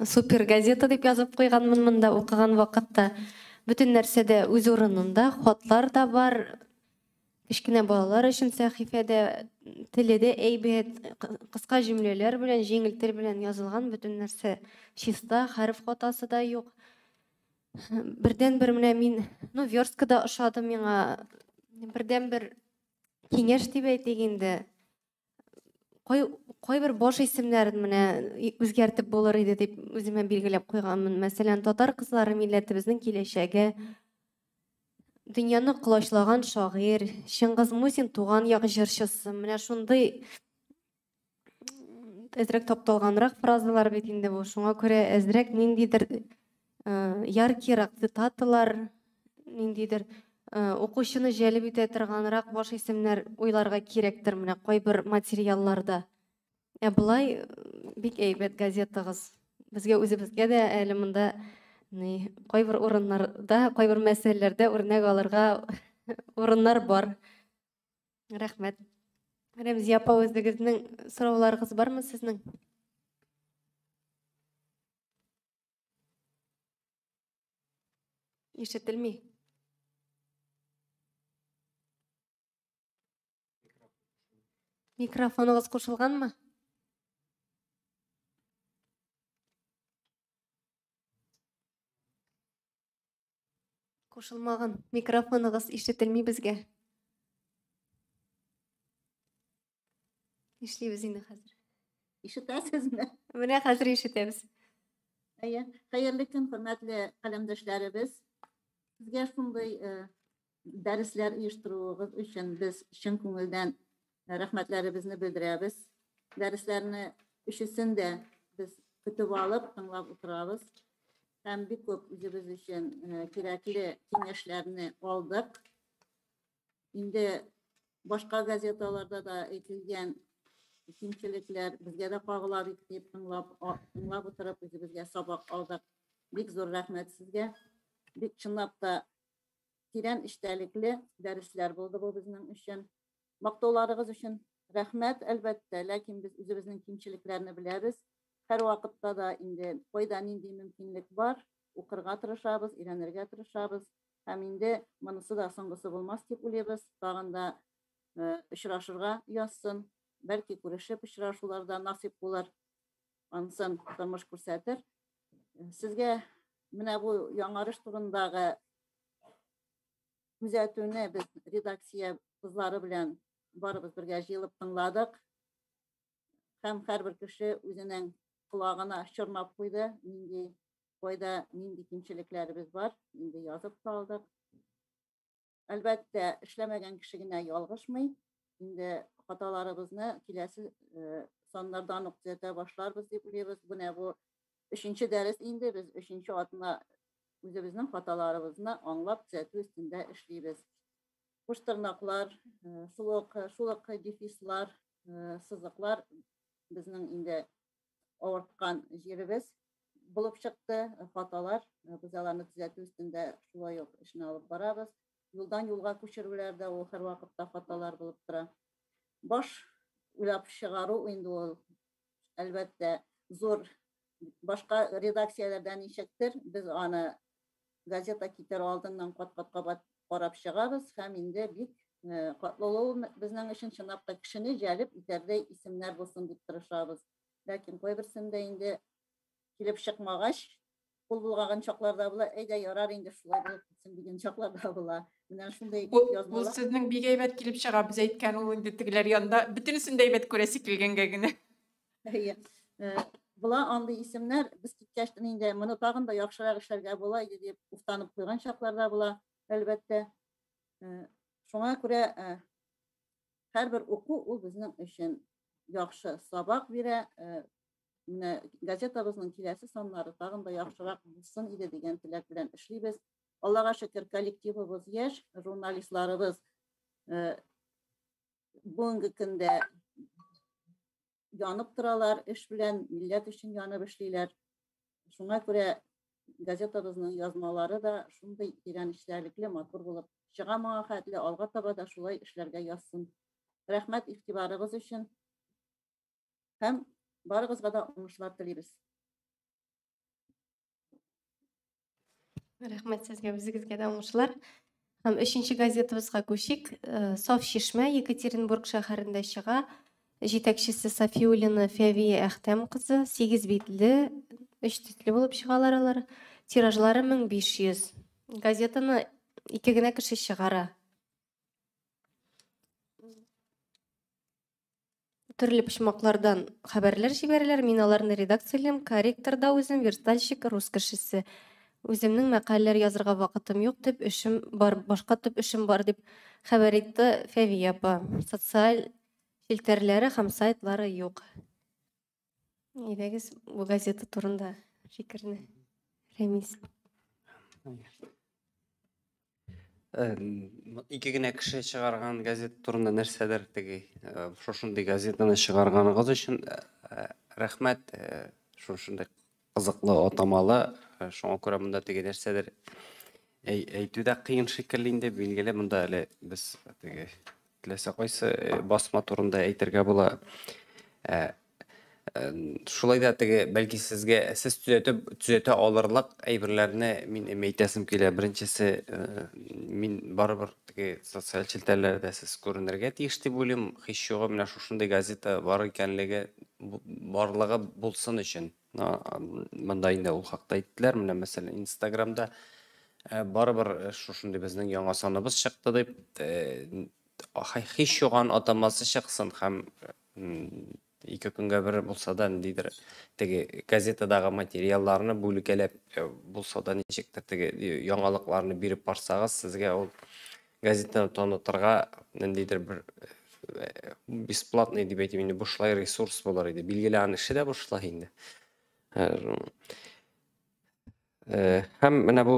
супер газета дип язып куйганмын монда укыган вакытта. Бөтен нәрсә дә үз урынында, хатлар да бар. Кечкенә балалар өчен сәхифәдә, теле дә әйбәт, кыска җөмләләр белән, җиңел тел белән язылган бөтен нәрсә чиста, хәреф хатасы да юк. Бердән-бер менә мин, ну, верстка да ошады миңа. Бердән-бер киңәш дип әйтик инде. Кайбер баш исемнәрен менә үзгәртеп булыр иде дип үземә билгеләп куйганмын. Мәсәлән, татар кызлары милләтебезнең киләчәге, дөньяны колачлаган шагыйрь, Чыңгыз Мусин туган як җырчысы. Менә шундый әзрәк тапталганрак фразалар бит инде бу. Шуңа күрә әзрәк ниндидер яркирак цитаталар, ниндидер укучыны җәлеп итә торганрак баш исемнәр уйларга кирәктер менә кайбер материалларда. Ә болай бик әйбәт газетагыз. Безгә үзебезгә дә әле монда кайбер урыннарда, кайбер мәсьәләләрдә үрнәк алырга урыннар бар. Рәхмәт. Рәмзия апа, үзегезнең сорауларыгыз бармы сезнең? Ишетелми. Микрофоныгыз кушылганмы? Кушылмаган. Микрофоныгыз ишетелми безгә. Нишлибез инде хәзер? Ишетәсезме? Менә хәзер ишетәбез. Әйе, хәерле көн, хөрмәтле каләмдәшләребез. Сезгә шундый дәресләр оештыруыгыз өчен без чын күңелдән рәхмәтләребезне белдерәбез. Дәресләрне өчесен дә без көтеп алып, тыңлап утырабыз. Һәм бик күп үзебез өчен кирәкле киңәшләрне алдык. Инде башка газеталарда да әйтелгән кимчелекләр безгә дә кагыла бит дип тыңлап утырып үзебезгә сабак алдык. Бик зур рәхмәт сезгә. Бик чынлап та тирән эчтәлекле дәресләр булды бу безнең өчен. Мактауларыгыз өчен рәхмәт, әлбәттә, ләкин без үзебезнең кимчелекләрне беләбез. Һәр вакытта да инде кайда нинди мөмкинлек бар, укырга тырышабыз, өйрәнергә тырышабыз. Һәм инде монысы да соңгысы булмас дип уйлыйбыз. Тагын да очрашырга язсын. Бәлки күрешеп очрашуларда насыйп булыр. Анысын тормыш күрсәтер. Сезгә менә бу яңарыш турындагы күзәтүне без редакция кызлары белән барыбыз бергә җыелып тыңладык. Һәм һәрбер кеше үзенең колагына чорнап куйды, нинди кайда нинди кимчелекләребез бар, инде язып та алдык. Әлбәттә, эшләмәгән кеше генә ялгышмый. Инде хаталарыбызны киләсе саннардан ук төзәтә башларбыз дип уйлыйбыз. Менә бу өченче дәрес инде, без өченче атна үзебезнең хаталарыбызны аңлап төзәтү өстендә эшлибез. Куш тырнаклар, шул ук дефислар, сызыклар безнең инде авырткан җиребез булып чыкты, хаталар. Без аларны төзәтү өстендә шулай ук эшне алып барабыз. Юлдан юлга күчерүләр дә ул һәрвакытта хаталар булып тора. Баш уйлап чыгару инде ул, әлбәттә, зур башка редакцияләрдән ничектер, без аны газета китер алдыннан кат-кат кабат карап чыгабыз һәм инде бик катлаулы безнең өчен чынлап та кешене җәлеп итәрдәй исемнәр булсын дип тырышабыз. Ләкин кайберсендә инде килеп чыкмагач, кул булган чакларда була, әйдә ярар инде шулай булып китсен дигән чакларда була. Менә шундый язмалар. Ул сезнең бик әйбәт килеп чыга, без әйткән ул инде тегеләр янында бөтенесен дә әйбәт күрәсе килгәнгә генә. Әйе. Була андый исемнәр, без киткәч инде моны тагын да яхшырак эшләргә була иде дип уфтанып куйган чакларда була, әлбәттә. Шуңа күрә һәрбер уку ул безнең өчен яхшы сабак бирә. Менә газетабызның киләсе саннары тагын да яхшырак булсын иде дигән теләк белән эшлибез. Аллага шөкер, коллективыбыз яшь, журналистларыбыз бүгенге көндә янып торалар, эш белән, милләт өчен янып эшлиләр. Шуңа күрә газетабызның язмалары да шундый тирән эчтәлекле, матур булып чыга моңа хәтле, алга таба да шулай эшләргә язсын. Рәхмәт игътибарыгыз өчен. Һәм барыгызга да уңышлар телибез. Рәхмәт сезгә, үзегезгә дә уңышлар. Һәм өченче газетабызга күчик. Саф чишмә Екатеринбург шәһәрендә чыга. Җитәкчесе Сафиуллина Фәвия Әхтәм кызы, 8 битле, өч төсле булып чыгалар алар. Тиражлары 1500. Газетаны ике генә кеше чыгара. Төрле почмаклардан хәбәрләр җибәрәләр, мин аларны редакциялим, корректор да үзем, верстальщик, рус кешесе. Үземнең мәкаләләр язырга вакытым юк, төп эшем бар, башка төп эшем бар дип хәбәр итте Фәвия апа. Социаль челтәрләре һәм сайтлары юк. Әйдәгез бу газета турында фикерне. Рәмис. Ике генә кеше чыгарган газета турында нәрсәдер теге шушындый газетаны чыгарганыгыз өчен рәхмәт, шушындый кызыклы атамалы, шуңа күрә монда теге нәрсәдер әйтү дә кыен шикелле инде, билгеле, монда әле без теге теләсә кайсы басма турында әйтергә була. Шулай да теге бәлки сезгә сез төзәтеп төзәтә алырлык әйберләрне мин әйтәсем килә. Беренчесе, мин барыбер теге социаль челтәрләрдә сез күренергә тиеш дип уйлыйм. Һич югы менә шушындый газета бар икәнлеге барлыгы булсын өчен. Монда инде ул хакта әйттеләр. Менә мәсәлән, Инстаграмда барыбер шушындый безнең яңа саныбыз чыкты дип, һич юган атамасы чыксын һәм ике көнгә бер булса да ниндидер теге газетадагы материалларны бүлекәләп булса да ничектер теге яңалыкларны биреп барсагыз, сезгә ул газетаны танытырга ниндидер бер бесплатный дип әйтим инде, бушлай ресурс булыр иде. Билгеле, аның эше дә бушлай инде. Һәм менә бу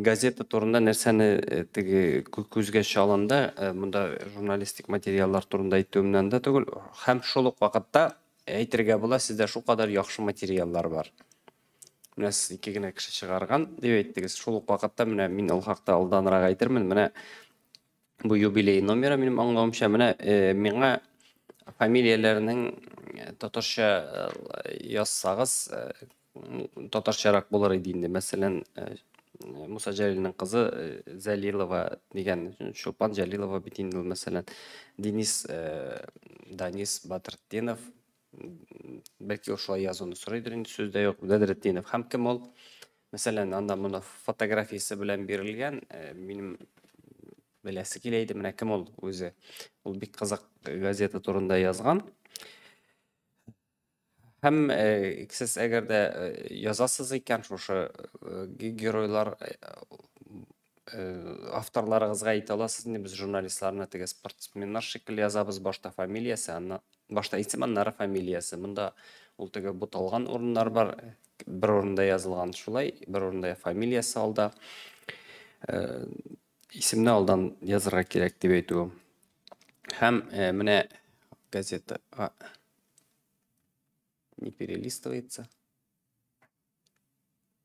газета турында нәрсәне теге күзгә чалынды, монда журналистик материаллар турында әйтүемнән дә түгел, һәм шул ук вакытта әйтергә була, сездә шулкадәр яхшы материаллар бар. Менә сез ике генә кеше чыгарган дип әйттегез. Шул ук вакытта менә мин ул хакта алданрак әйтермен. Менә бу юбилей номеры минем аңлавымча, менә миңа фамилияләрнең татарча язсагыз, татарчарак булыр иде инде. Мәсәлән, Муса Җәлилнең кызы Зәлилова дигән, Чулпан Җәлилова бит инде ул, мәсәлән, Денис, Данис Батыртдинов, бәлки ул шулай язуны сорыйдыр инде, сүз дә юк, Бәдретдинов. Һәм кем ул? Мәсәлән, анда моны фотографиясе белән бирелгән, минем беләсе килә иде, менә кем ул үзе. Ул бик кызык газета турында язган. Һәм сез әгәр дә язасыз икән, шушы геройлар авторларыгызга әйтә аласыз инде, без журналистларны теге спортсменнар шикелле язабыз, башта фамилиясе, аннан башта исем, аннары фамилиясе. Монда ул теге буталган урыннар бар, бер урында язылган шулай, бер урында фамилиясе алда. Исемне алдан язырга кирәк дип әйтүем. Һәм менә газета не перелистывается.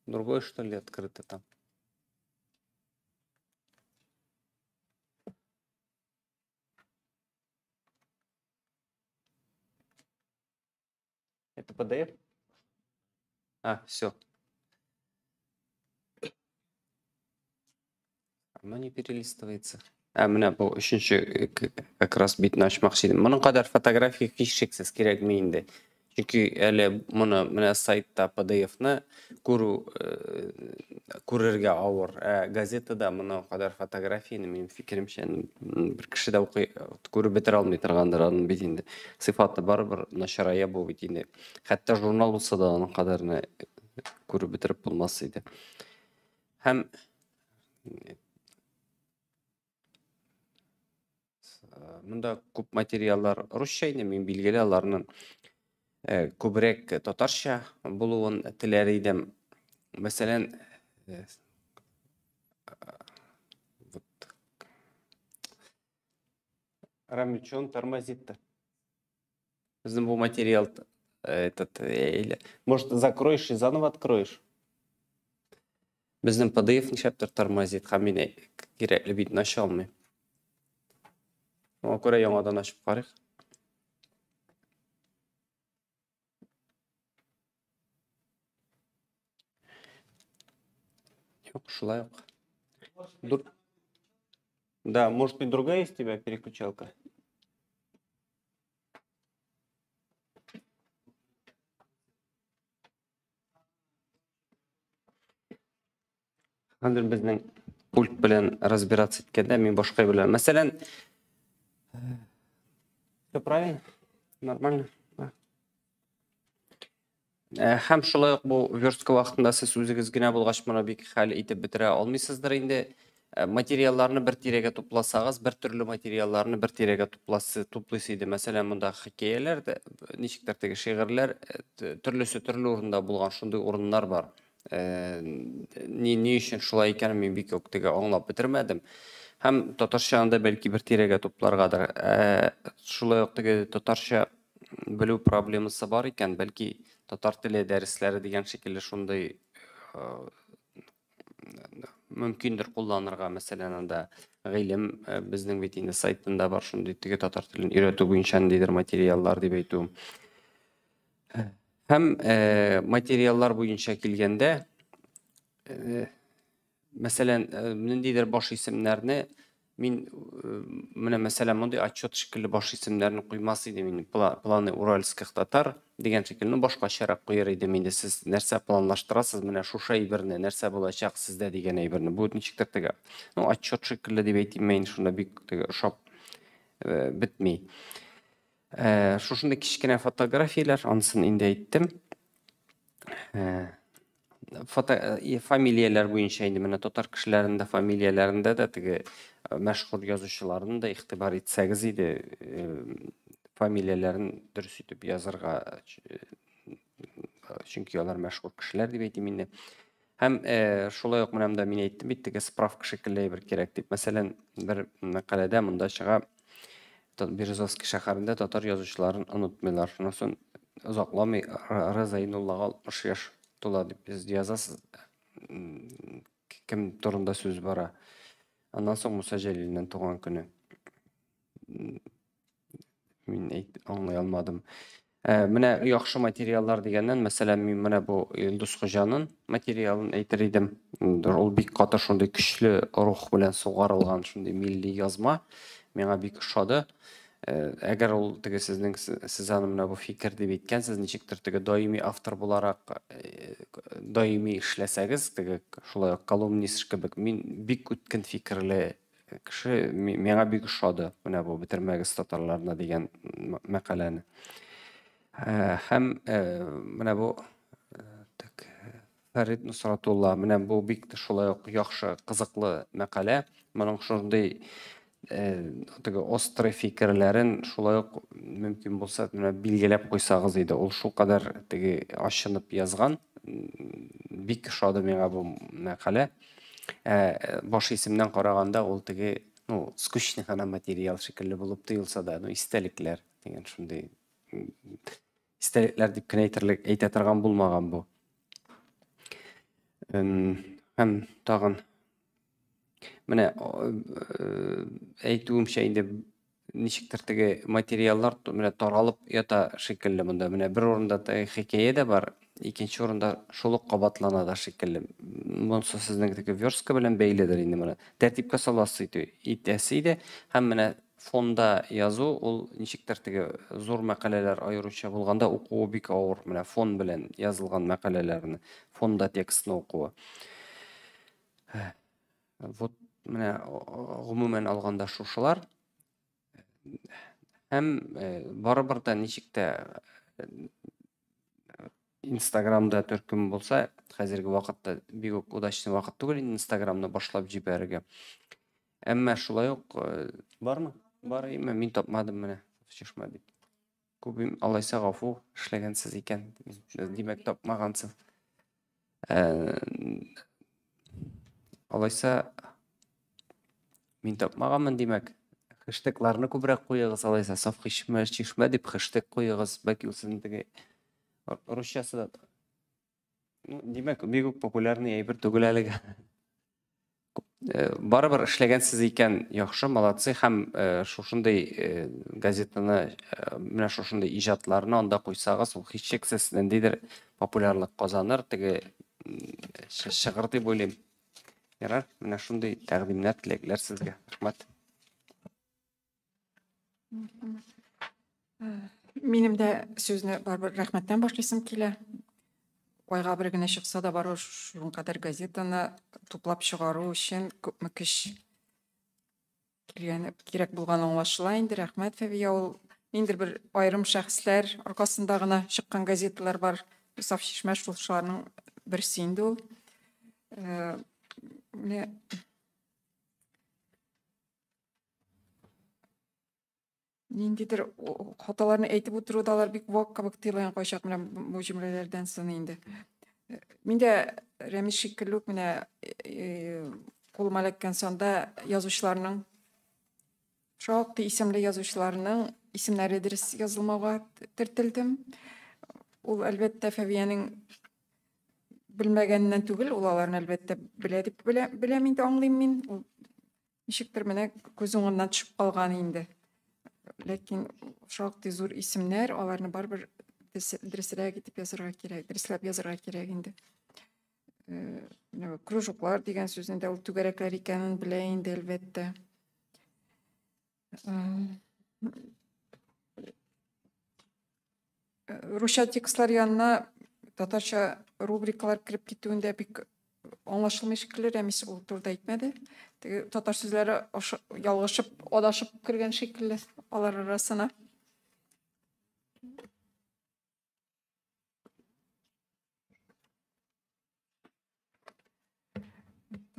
Другое, что ли, открыто там? Это PDF? А, все. Оно не перелистывается. Ә, менә бу өченче как раз битне ачмакчы идем. Моның кадәр фотография һичшиксез кирәкми инде. Чөнки әле моны менә сайтта PDF-ны күрү күрергә авыр. Ә газетада моның кадәр фотографияне, минем фикеремчә, бер кеше дә укый күреп бетерә алмый торгандыр аның бит инде. Сыйфаты барыбер начарая бу бит инде. Хәтта журнал булса да аның кадәрне күреп бетереп булмас иде. Һәм монда күп материаллар русча инде, мин билгеле аларның күбрәк татарча булуын теләр идем. Мәсәлән, вот Рамиль, что он тормозит-то? Безнең бу материал этот, или, может, закроешь и заново откроешь? Безнең PDF нишләптер тормозит, һәм мин кирәкле битне ача алмыйм. Шуңа күрә яңадан ачып карыйк. Юк, шулай ук. Дур... Да, может быть, другая есть у тебя переключалка? Хәзер безнең пульт белән разбираться иткәндә мин башка белән. Мәсәлән, все правильно? Нормально? Да. Һәм шулай ук бу верстка вакытында сез үзегез генә булгач моны бик хәл итеп бетерә алмыйсыздыр инде. Материалларны бер тирәгә тупласагыз, бер төрле материалларны бер тирәгә тупласы, туплыйсы иде. Мәсәлән, монда хикәяләр дә, ничектер теге шигырьләр төрлесе төрле урында булган шундый урыннар бар. Ни өчен шулай икәнен мин бик үк теге аңлап бетермәдем. Һәм татарчаны да бәлки бер тирәгә тупларгадыр. Шулай ук теге татарча белү проблемасы бар икән, бәлки татар теле дәресләре дигән шикелле шундый мөмкиндер кулланырга, мәсәлән, анда гыйлем безнең бит инде сайтында бар шундый теге татар телен өйрәтү буенча ниндидер материаллар дип әйтү. Һәм материаллар буенча килгәндә, мәсәлән, ниндидер баш исемнәрне мин менә мәсәлән мондый отчет шикелле баш исемнәрне куймас идем инде. Планы уральских татар дигән шикелле, ну, башкачарак куяр идем инде. Сез нәрсә планлаштырасыз, менә шушы әйберне, нәрсә булачак сездә дигән әйберне. Бу ничектер теге, ну, отчет шикелле дип әйтим мин, шунда бик теге ошап бетми. Шушындый кечкенә фотографияләр, анысын инде әйттем. Фото фамилияләр буенча инде менә татар кешеләренең дә фамилияләрендә дә теге мәшһүр язучыларны да игътибар итсәгез иде, фамилияләрен дөрес итеп язарга, чөнки алар мәшһүр кешеләр дип әйтим инде. Һәм шулай ук менә монда мин әйттем бит, теге справка шикелле әйбер кирәк дип. Мәсәлән, бер мәкаләдә монда чыга, Березовский шәһәрендә татар язучыларын онытмыйлар. Шуннан соң озакламый Роза Зәйнуллага 60 яшь тула дип сез язасыз. Кем турында сүз бара? Аннан соң Муса Җәлилнең туган көне. Мин әйт, аңлый алмадым. Менә яхшы материаллар дигәннән, мәсәлән, мин менә бу Илдус Хуҗаның материалын әйтер идем. Ул бик каты шундый көчле рух белән сугарылган шундый милли язма. Миңа бик ошады. Әгәр ул теге сезнең сез аны менә бу фикер дип әйткәнсез, ничектер теге даими автор буларак даими эшләсәгез, теге шулай ук колумнист кебек, мин бик үткен фикерле кеше, миңа бик ошады менә бу бетермәгез татарларны дигән мәкаләне. Һәм менә бу так Фәрид Нусратулла, менә бу бик тә шулай ук яхшы, кызыклы мәкалә. Моның шундый теге острый фикерләрен шулай ук мөмкин булса менә билгеләп куйсагыз иде. Ул шулкадәр теге ачынып язган. Бик ошады миңа бу мәкалә. Баш исемнән караганда ул теге, ну, скучный гына материал шикелле булып тоелса да, ну, истәлекләр дигән шундый истәлекләр дип кенә әйтерлек, әйтә торган булмаган бу. Һәм тагын менә әйтүемчә инде Ничектер теге материаллар менә таралып ята шикелле монда. Менә бер урында теге хикәя дә бар, икенче урында шул ук кабатлана да шикелле. Монысы сезнең теге верстка белән бәйледер инде моны. Тәртипкә саласы итәсе иде. Һәм менә фонда язу ул ничектер теге зур мәкаләләр аеруча булганда укуы бик авыр. Менә фон белән язылган мәкаләләрне, фонда текстны укуы. Вот менә гомумән алганда шушылар. Һәм барыбер дә ничек тә Инстаграмда төркем булса, хәзерге вакытта бик үк удачный вакыт түгел Инстаграмны башлап җибәрергә. Әмма шулай ук бармы? Бар име? Мин тапмадым менә чишмә дип. Күп алайса гафу, эшләгәнсез икән. Димәк, тапмагансыз. Алайса мин тапмаганмын, димәк. Хэштегларны күбрәк куегыз, алайса саф чишмә, чишмә дип хэштег куегыз, бәлки ул сезнең теге русчасы да. Ну, димәк, бик үк популярный әйбер түгел әлегә. Барыбер эшләгәнсез икән, яхшы, молодцы, һәм шушындый газетаны, менә шушындый иҗатларны анда куйсагыз, ул һичшиксез ниндидер популярлык казаныр, теге чыгыр дип уйлыйм. Ярар, менә шундый тәкъдимнәр, теләкләр сезгә. Рәхмәт. Минем дә сүзне барыбер рәхмәттән башлыйсым килә. Айга бер генә чыкса да барыбер шуның кадәр газетаны туплап чыгару өчен күпме көч килгән кирәк булган аңлашыла инде. Рәхмәт, Фәвия, ул ниндидер бер аерым шәхесләр аркасында гына чыккан газеталар бар. Саф чишмә шуларның берсе инде ул. Менә ниндидер хаталарны әйтеп утыру да алар бик вак кебек тоела кайчак менә бу җөмләләрдән соң инде. Мин дә Рәмис шикелле үк менә кулыма эләккән санда язучыларның шактый исемле язучыларның исемнәре дөрес язылмауга төртелдем. Ул әлбәттә Фәвиянең белмәгәненнән түгел, ул аларны әлбәттә белә дип беләм инде, аңлыйм мин. Ул ничектер менә күз уңыннан төшеп калган инде. Ләкин шактый зур исемнәр, аларны барыбер дөресрәк итеп язарга кирәк, дөресләп язарга кирәк инде. Кружоклар дигән сүзнең дә ул түгәрәкләр икәнен белә инде, әлбәттә. Русча текстлар янына татарча рубрикалар кереп китүен дә бик аңлашылмый шикелле, Рәмис ул турыда әйтмәде. Теге татар сүзләре ялгышып, адашып кергән шикелле алар арасына.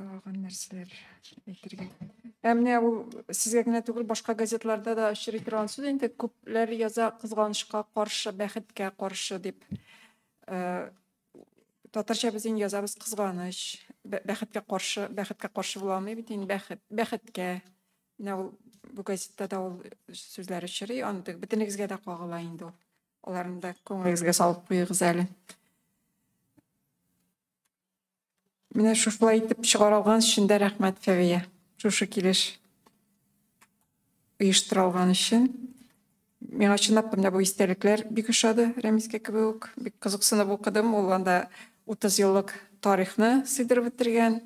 Тагын нәрсәләр әйтергә. Ә менә ул сезгә генә түгел, башка газетларда да очрый торган сүз инде, күпләр яза кызганычка каршы, бәхеткә каршы дип. Татарча без инде язабыз кызганыч, бәхеткә каршы, бәхеткә каршы була алмый бит инде, бәхет, бәхеткә. Менә ул бу газетта да ул сүзләр очрый, аны бөтенегезгә дә кагыла инде ул. Аларны да күңелегезгә салып куегыз әле. Менә шушылай итеп чыгара алган өчен дә рәхмәт, Фәвия. Шушы килеш оештыра алган өчен. Миңа чынлап та менә бу истәлекләр бик ошады, Рәмискә кебек үк. Бик кызыксынып укыдым. Ул анда 30 еллык тарихны сыйдырып бетергән.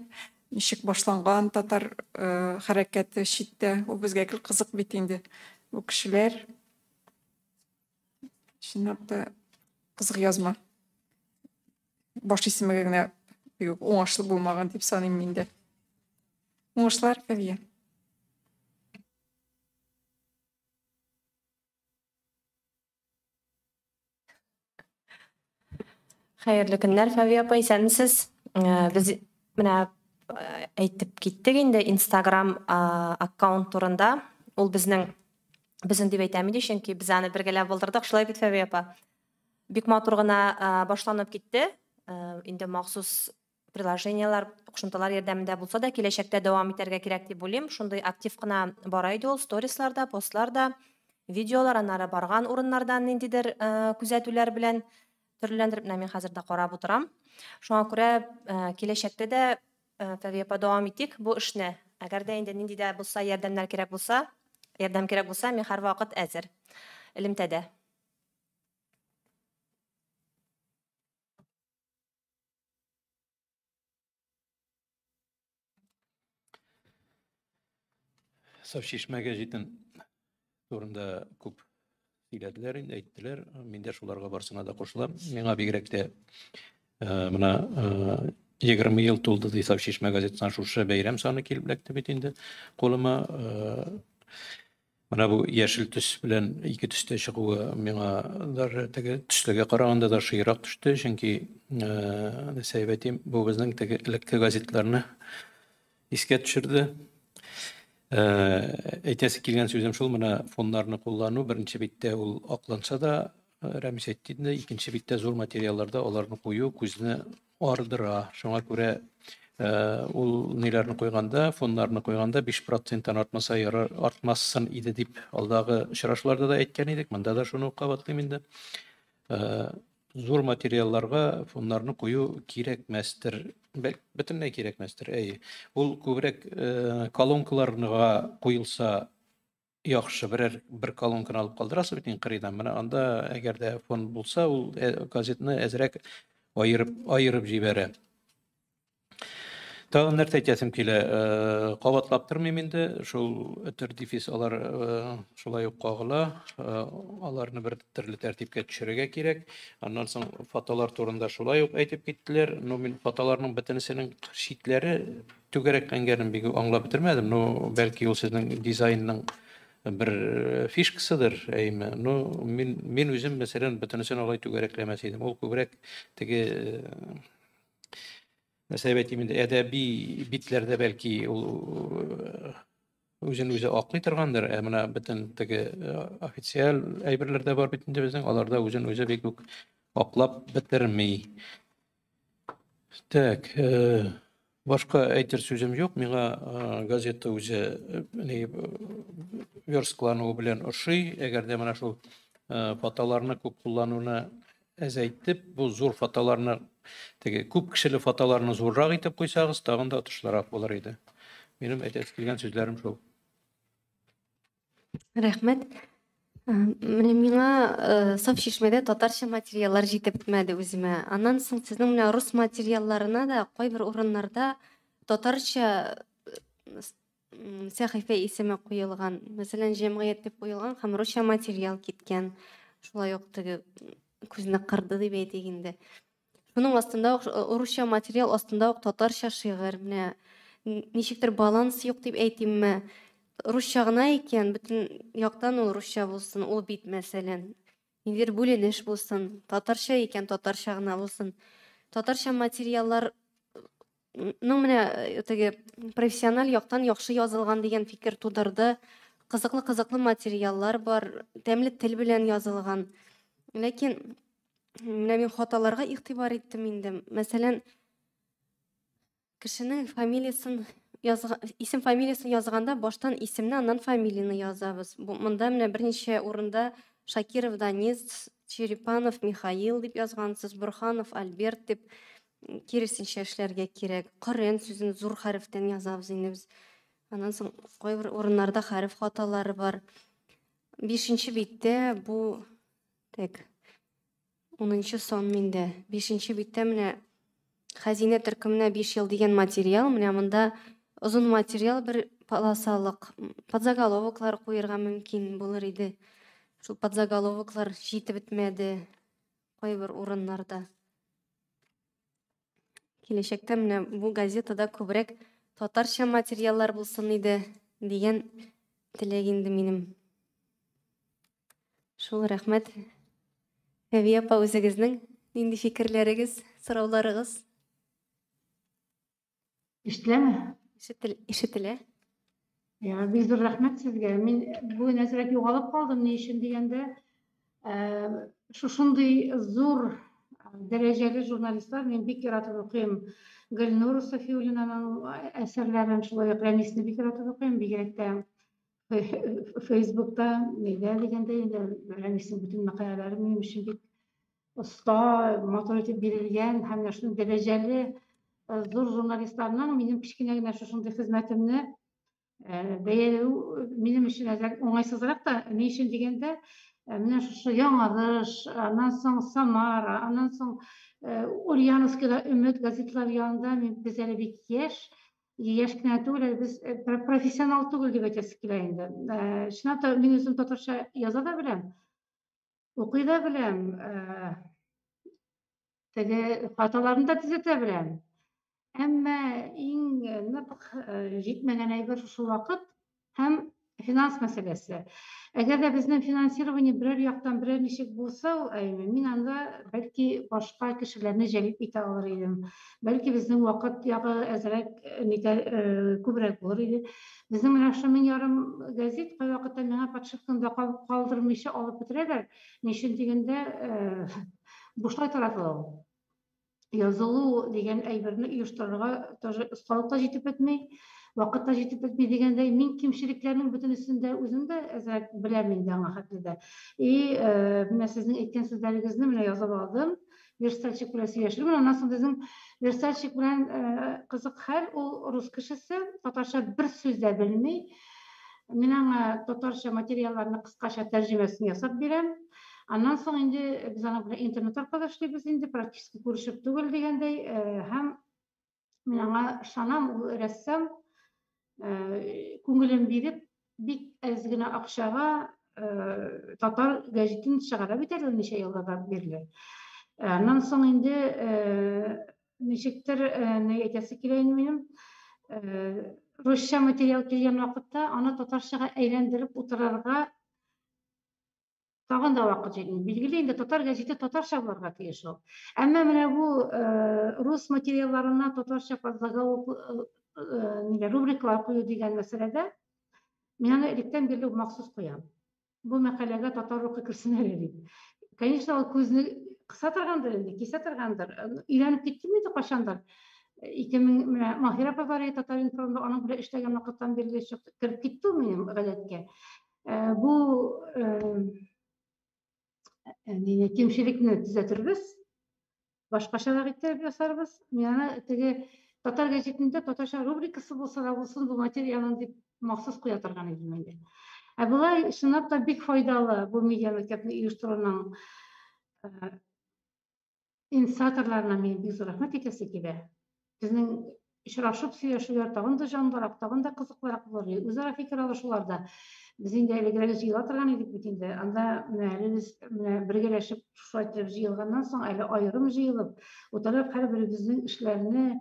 Ничек башланган татар хәрәкәте читтә. Ул безгә гел кызык бит инде. Бу кешеләр чынлап та кызык язма. Баш исеме генә бик уңышлы булмаган дип саныйм мин дә. Уңышлар, Фәвия. Хәерле көннәр, Фәвия апа, исәнмесез. Без менә әйтеп киттек инде Instagram аккаунт турында. Ул безнең безнең дип әйтәм инде, чөнки без аны бергәләп булдырдык, шулай бит, Фәвия апа? Бик матур гына башланып китте. Инде махсус приложениелар, кушымталар ярдәмендә булса да, киләчәктә дәвам итәргә кирәк дип уйлыйм. Шундый актив кына бара иде ул, сторисларда, постларда, видеолар, аннары барган урыннардан ниндидер күзәтүләр белән төрлеләндереп, менә мин хәзер дә карап утырам. Шуңа күрә киләчәктә дә Фәвия апа дәвам итик бу эшне. Әгәр дә инде нинди дә булса ярдәмнәр кирәк булса, Ярдәм кирәк булса, мин һәрвакыт әзер. Элемтәдә. Саф Чишмә гәҗитен турында күп сөйләделәр инде, әйттеләр. Мин дә шуларга барсына да кушылам. Миңа бигрәк тә менә 20 ел тулды ди Саф Чишмә газетасына шушы бәйрәм саны килеп эләкте бит инде кулыма. Менә бу яшел төс белән ике төстә чыгуы миңа даже теге төслегә караганда да шыйрак төште, чөнки нәрсә дип әйтим, бу безнең теге элекке газетларны искә төшерде. Әйтәсе килгән сүзем шул, менә фоннарны куллану беренче биттә ул акланса да, Рәмис әйтте инде, икенче биттә зур материалларда аларны кую күзне ардыра. Шуңа күрә ул ниләрне куйганда, фоннарны куйганда 5%-тан артмаса ярар, артмасын иде дип алдагы очрашуларда да әйткән идек, монда да шуны ук кабатлыйм инде. Зур материалларга фоннарны кую кирәкмәстер, бөтенләй кирәкмәстер. Әйе. Ул күбрәк колонкаларга куелса яхшы, берәр бер колонканы алып калдырасыз бит инде кырыйдан. Менә анда әгәр дә фон булса, ул газетны әзрәк аерып аерып җибәрә. Тагын нәрсә әйтәсем килә, кабатлап тормыйм инде, шул өтер дефис алар шулай ук кагыла, аларны бер төрле тәртипкә төшерергә кирәк. Аннан соң фотолар турында шулай ук әйтеп киттеләр. Но мин фотоларның бөтенесенең читләре түгәрәкләнгәнен бик аңлап бетермәдем. Ну, бәлки ул сезнең дизайнның бер фишкасыдыр, әйме. Ну, мин үзем, мәсәлән, бөтенесен алай түгәрәкләмәс идем. Ул күбрәк теге нәрсә дип әйтим инде, әдәби битләрдә бәлки ул үзен үзе аклый торгандыр, ә менә бөтен теге официаль әйберләр дә бар бит инде безнең, аларда үзен үзе бик үк аклап бетерми. Так, башка әйтер сүзем юк. Миңа газета үзе ни версткалануы белән ошый. Әгәр дә менә шул фотоларны күп куллануны әзәйтеп, бу зур фотоларны, теге күп кешеле фотоларны зуррак итеп куйсагыз, тагын да отышлырак булыр иде. Минем әйтәсе килгән сүзләрем шул. Рәхмәт. Менә миңа Саф Чишмәдә татарча материаллар җитеп бетмәде үземә. Аннан соң сезнең менә рус материалларына да кайбер урыннарда татарча сәхифә исеме куелган. Мәсәлән, җәмгыять дип куелган һәм русча материал киткән. Шулай ук теге күзне кырды дип әйтик инде. Шуның астында ук русча материал астында ук татарча шигырь. Менә ничектер баланс юк дип әйтимме? Русча гына икән, бөтен яктан ул русча булсын, ул бит мәсәлән. Ниндидер бүленеш булсын, татарча икән, татарча гына булсын. Татарча материаллар ну менә теге профессиональ яктан яхшы язылган дигән фикер тудырды. Кызыклы-кызыклы материаллар бар, тәмле тел белән язылган. Ләкин менә мин хаталарга игътибар иттем инде. Мәсәлән, кешенең фамилиясын язга, исем фамилиясын язганда баштан исемне, аннан фамилияне язабыз. Бу монда менә берничә урында Шакиров Данис, Черепанов Михаил дип язгансыз, Бурханов Альберт дип киресенчә эшләргә кирәк. Коръән сүзен зур хәрефтән язабыз инде без. Аннан соң кайбер урыннарда хәреф хаталары бар. Бишенче биттә бу так 10 сан миндә. Бишенче биттә менә Хәзинә төркеменә 5 ел дигән материал. Менә монда озын материал бер полосалык подзаголовоклар куерга мөмкин булыр иде. Шул подзаголовоклар җитеп бетмәде кайбер урыннарда. Киләчәктә менә бу газетада күбрәк татарча материаллар булсын иде дигән теләк инде минем. Шул, рәхмәт. Фәвия апа, үзегезнең нинди фикерләрегез, сорауларыгыз? Ишетеләме? Ишетелә. Я, бик зур рәхмәт сезгә. Мин бүген әзрәк югалып калдым, ни өчен дигәндә, шушындый зур дәрәҗәле журналистлар, мин бик яратып укыйм Гөлнур Сафиуллинаның әсәрләрен, шулай ук Рәнисне бик яратып укыйм, бигрәк тә Фейсбукта нидә дигәндә инде Рәниснең бөтен мәкаләләре минем өчен бик оста, матур итеп бирелгән һәм менә шундый дәрәҗәле зур журналистларның минем кечкенә генә шушындый хезмәтемне Бәяләү минем өчен әзрәк уңайсызрак та. Ни өчен дигәндә, менә шушы Яңарыш, аннан соң Самара, аннан соң Ульяновскида Өмет газеталары янында мин без әле бик яшь, яшь кенә түгел, әле без профессионал түгел дип әйтәсе килә инде. Чынлап та мин үзем татарча яза да беләм, укый да беләм, теге хаталарны да төзәтә беләм. Әмма иң нык җитмәгән әйбер шушы вакыт һәм финанс мәсьәләсе. Әгәр дә безнең финансирование берәр яктан берәр ничек булса, әйме, мин анда бәлки башка кешеләрне җәлеп итә алыр идем. Бәлки безнең вакыт ягы әзрәк нитә күбрәк булыр иде. Безнең менә шушы 1500 гәзит кайвакытта миңа подшивканы да калдырмыйча алып бетерәләр. Ни өчен дигәндә, бушлай таратыла ул. Язылу дигән әйберне оештырырга тоже осталык та җитеп бетми, вакыт та җитеп бетми дигәндәй, мин кимчелекләрнең бөтенесен дә үзем дә әзрәк беләм инде аңа хәтле дә. И менә сезнең әйткән сүзләрегезне менә язып алдым. Верстальщик белән сөйләшермен. Аннан соң безнең верстальщик белән кызык хәл, ул рус кешесе, татарча бер сүз дә белми. Мин аңа татарча материалларны кыскача тәрҗемәсен ясап бирәм. Аннан соң инде без аның белән интернет аркылы эшлибез инде, практически күрешеп түгел дигәндәй, һәм мин аңа ышанам, ул рәссам, күңелен биреп, бик әз генә акчага татар гәҗитен чыгара бит әле ничә еллардан бирле. Аннан соң инде ничектер ни әйтәсе килә инде минем, русча материал килгән вакытта аны татарчага әйләндереп утырырга тагын да вакыт җитми. Билгеле инде, татар гәзите татарча булырга тиеш ул. Әмма менә бу рус материалларына татарча подзаголовок, ниләр, рубрикалар кую дигән мәсьәләдә мин аны электән бирле махсус куям. Бу мәкаләгә татар рухы керсен әле дип. Конечно, ул күзне кыса торгандыр инде, кисә торгандыр. Өйрәнеп киттем инде кайчандыр. 2000 менә Маһира апа бар иде Татар-информда, аның белән эшләгән вакыттан бирле кереп китте ул минем гадәткә. Бу нине кимчелекне төзәтербез, башкачарак иттереп ясарбыз. Мин аны теге татар гәҗитендә татарча рубрикасы булса да булсын бу материалын дип махсус куя торган идем инде. Ә болай чынлап та бик файдалы бу медиа мәктәпне оештыруның инициаторларына мин бик зур рәхмәт әйтәсе килә. Безнең очрашып сөйләшүләр тагын да җанлырак, тагын да кызыклырак булыр иде. Үзара фикер алышулар да. Без инде элегрәк җыела торган идек бит инде. Анда менә әле без менә бергәләшеп шулай итеп җыелганнан соң әле аерым җыелып, утырып һәрберебезнең эшләрне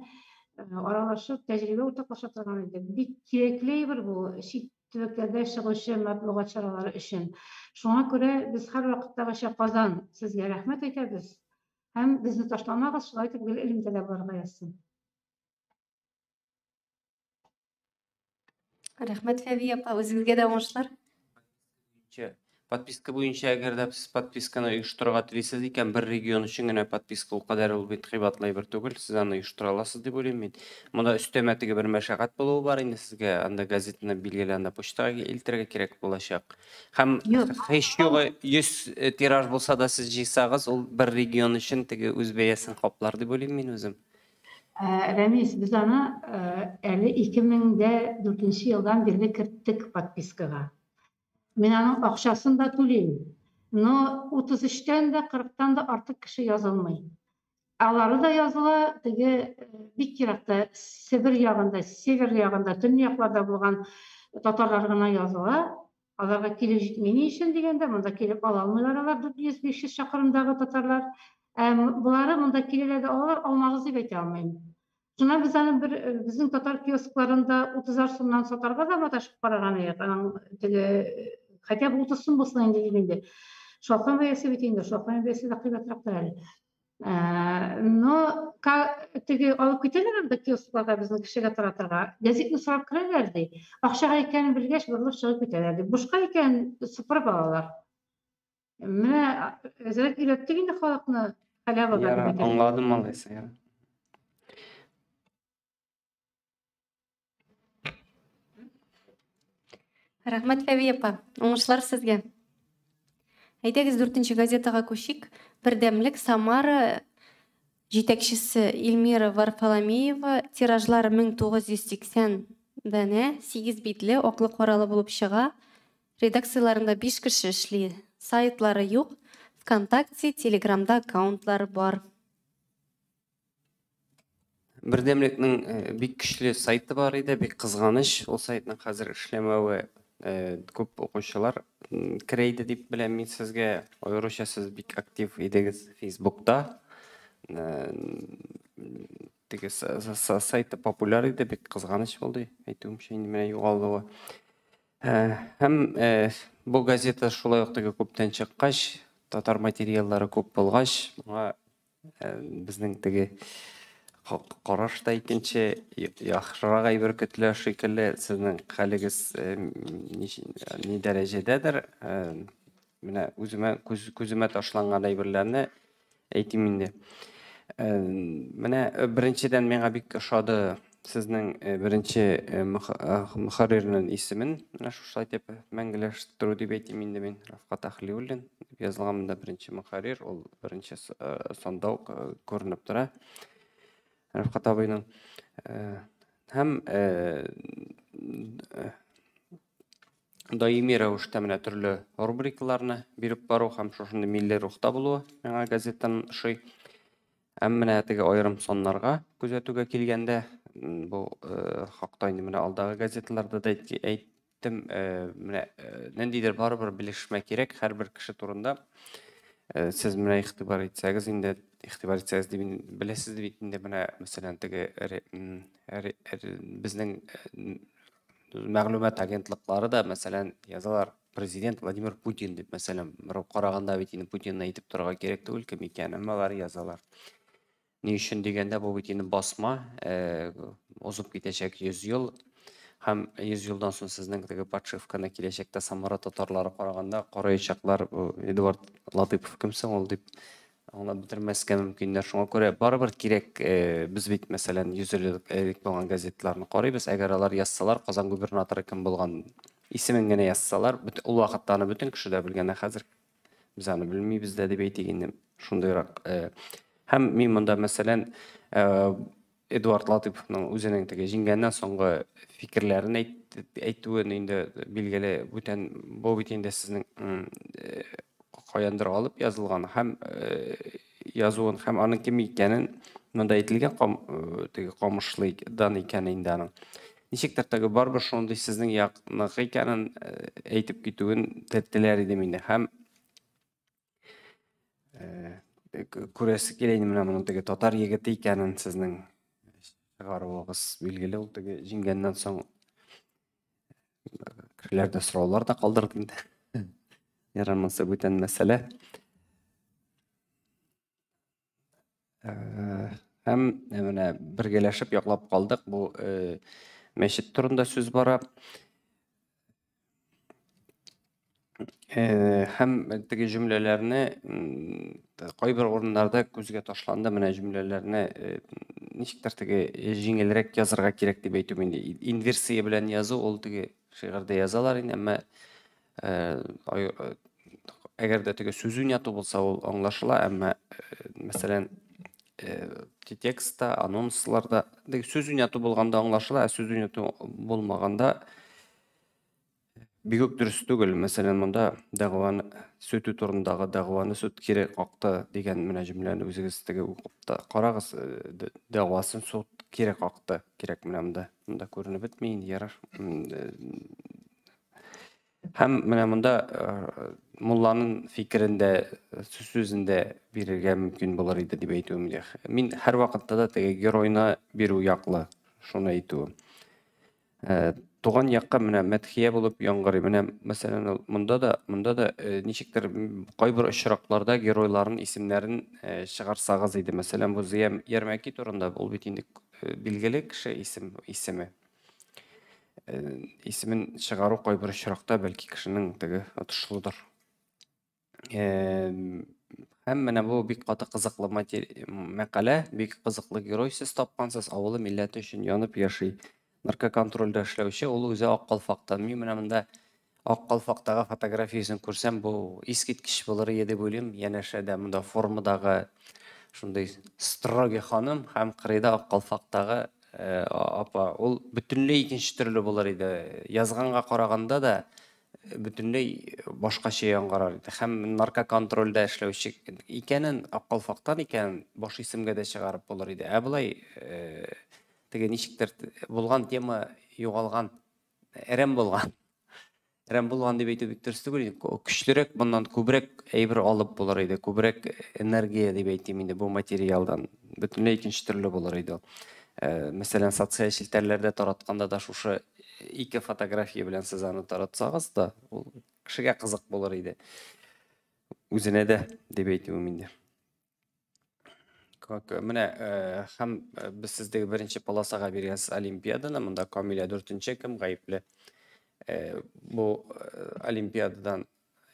аралашып, тәҗрибә уртаклаша торган идек. Бик кирәкле әйбер бу чит төбәкләрдә чыгучы матбугат чаралары өчен. Шуңа күрә без һәрвакыттагыча, Казан, сезгә рәхмәт әйтәбез һәм безне ташламагыз, шулай итеп гел элемтәдә булырга язсын. Рәхмәт, Фәвия апа, үзегезгә дә уңышлар. Подписка буенча, әгәр дә сез подписканы оештырырга телисез икән, бер регион өчен генә подписка ул кадәр ул бит кыйбатлы әйбер түгел, сез аны оештыра аласыз дип уйлыйм мин. Монда өстәмә теге бер мәшәкать булуы бар инде сезгә, анда газетаны билгеле анда почтага илтергә кирәк булачак. Һәм һич югы 100 тираж булса да сез җыйсагыз, ул бер регион өчен теге үз бәясен каплар дип уйлыйм мин үзем. Рәмис, без аны әле 2004 елдан бирле керттек подпискага. Мин аның акчасын да түлим. Но 33-тән дә, 40-тан да артык кеше язылмый. Алары да языла, теге бик еракта, Себер ягында, север ягында, төньякларда булган татарлар гына языла. Аларга килеп җитми. Ни өчен дигәндә, монда килеп ала алмыйлар алар 400-500 чакрымдагы татарлар. Ә болары монда киләләр дә алалар, алмагыз дип әйтә алмыйм. Шуннан без аны бер безнең татар киоскларында 30 сумнан сатарга да маташып караган идек. Аның теге хотя бы 30 сум булсын инде дип инде. Шалкан бәясе бит инде, шалкан бәясе дә кыйбатрактыр әле. Но теге алып китәләр анда киоскларга безнең кешегә таратырга. Гәзитне сорап керәләр ди. Акчага икәнен белгәч, борылып чыгып китәләр ди. Бушка икәнен сыпырып алалар. Менә әзрәк өйрәттек инде халыкны халявага. Яра, аңладым алайса, яра. Рәхмәт, Фәвия апа. Уңышлар сезгә. Әйдәгез, дүртенче газетага күчик. Бердәмлек Самара җитәкчесе Эльмира Варфоломеева, тиражлары 1980 данә, 8 битле, аклы-каралы булып чыга. Редакцияләрендә 5 кеше эшли. Сайтлары юк. ВКонтакте, Телеграмда аккаунтлары бар. Бердәмлекнең бик көчле сайты бар иде, бик кызганыч. Ул сайтның хәзер эшләмәве, күп укучылар керә иде дип беләм мин сезгә. Аеруча сез бик актив идегез Фейсбукта. Теге сайты популяр иде, бик кызганыч булды, әйтүемчә, инде менә югалуы. Һәм бу газета шулай ук теге күптән чыккач, татар материаллары күп булгач, моңа безнең теге караш та икенче, яхшырак әйбер көтелә шикелле. Сезнең хәлегез ни дәрәҗәдәдер? Менә үземә күземә ташланган әйберләрне әйтим инде. Менә беренчедән миңа бик ошады сезнең беренче мөхәррирнең исемен менә шушылай итеп мәңгеләштерү дип әйтим инде мин. Рафкат Әхлиуллин дип язылган монда беренче мөхәррир, ул беренче санда ук күренеп тора Рафкат абыйның. Һәм даими рәвештә менә төрле рубрикаларны биреп бару һәм шушындый милли рухта булуы миңа газетаның ошый. Һәм менә теге аерым саннарга күзәтүгә килгәндә, бу хакта инде менә алдагы газеталарда да әйттем, менә ниндидер барыбер белешмә кирәк һәрбер кеше турында. Сез менә игътибар итсәгез инде, игътибар итсәгез дип беләсез бит инде, менә мәсәлән теге безнең мәгълүмат агентлыклары да мәсәлән язалар президент Владимир Путин дип, мәсәлән, берәү караганда бит инде Путинны әйтеп торырга кирәк түгел кем икәнен, әмма алар язалар. Ни өчен дигәндә, бу бит инде басма, узып китәчәк 100 ел, һәм 100 елдан соң сезнең теге подшивканы киләчәктә Самара татарлары караганда караячаклар, бу Эдуард Латыпов кем соң ул дип аңлап бетермәскә мөмкиннәр. Шуңа күрә барыбер кирәк, без бит, мәсәлән, 100 ел элек булган газеталарны карыйбыз, әгәр алар язсалар, Казан губернаторы кем булган исемен генә язсалар, ул вакытта аны бөтен кеше дә белгән, ә хәзер без аны белмибез дә дип әйтик инде, шундыйрак. Һәм мин монда, мәсәлән, Эдуард Латыповның үзенең теге җиңгәннән соңгы фикерләрен әйтүен инде билгеле, бүтән бу бит инде сезнең каяндыр алып язылган һәм язуын һәм аның кем икәнен монда әйтелгән, теге Камышлыдан икән инде аның. Ничектер теге барыбер шундый сезнең якныкы икәнен әйтеп китүен теләр идем инде. Һәм күрәсе килә инде менә моның теге татар егете икәнен сезнең чыгаруыгыз билгеле, ул теге җиңгәннән соң кешеләрдә сораулар да калдырды инде. Ярар, монысы бүтән мәсьәлә. Һәм менә бергәләшеп яклап калдык. Бу мәчет турында сүз бара. Һәм теге җөмләләрне кайбер урыннарда күзгә ташланды, менә җөмләләрне ничектер теге җиңелрәк язарга кирәк дип әйтү инде. Инверсия белән язу ул теге шигырьдә язалар инде, әмма әгәр дә теге сүз уйнату булса, ул аңлашыла, әмма мәсәлән, текстта, анонсларда теге сүз уйнату булганда аңлашыла, ә сүз уйнату булмаганда бик үк дөрес түгел. Мәсәлән, монда дәгъваны сүтү турындагы дәгъваны суд кире какты дигән менә җөмләне үзегез теге укып та карагыз, дәгъвасын суд кире какты. Кирәк менә монда. Монда күренеп бетми инде, ярар. Һәм менә монда мулланың фикерен дә, сүзен дә бирергә мөмкин булыр иде дип әйтүем. Мин һәрвакытта да теге геройны бирү яклы, шуны әйтүем. Туган якка менә мәдхия булып яңгырый. Менә, мәсәлән, ул монда да ничектер кайбер очракларда геройларның исемнәрен чыгарсагыз иде. Мәсәлән, бу Зыя Ярмәки турында, ул бит инде билгеле кеше исеме. Исемен чыгару кайбер очракта бәлки кешенең теге отышлыдыр. Һәм менә бу бик каты кызыклы мәкалә, бик кызыклы герой сез тапкансыз, авылы милләте өчен янып яши. Наркоконтрольдә эшләүче, ул үзе Ак калфактан. Мин менә монда Ак калфактагы фотографиясен күрсәм, бу искиткеч булыр иде дип уйлыйм. Янәшәдә монда формадагы шундый строгий ханым һәм кырыйда Ак калфактагы апа, ул бөтенләй икенче төрле булыр иде. Язганга караганда да бөтенләй башкача яңгырар иде. Һәм наркоконтрольдә эшләүче икәнен, Ак калфактан икәнен баш исемгә дә чыгарып булыр иде. Ә болай теге ничектер булган тема югалган, әрәм булган. Әрәм булган дип әйтү бик дөрес түгел. Көчлерәк, моннан күбрәк әйбер алып булыр иде, күбрәк энергия дип әйтим инде бу материалдан. Бөтенләй икенче төрле булыр иде ул. Мәсәлән, социаль челтәрләрдә таратканда да шушы ике фотография белән сез аны таратсагыз да, ул кешегә кызык булыр иде. Үзенә дә дип әйтүем инде. Менә һәм без сездәге беренче полосага биргәнсез олимпиаданы, монда Камилә дүртенче, кем гаепле? Бу олимпиададан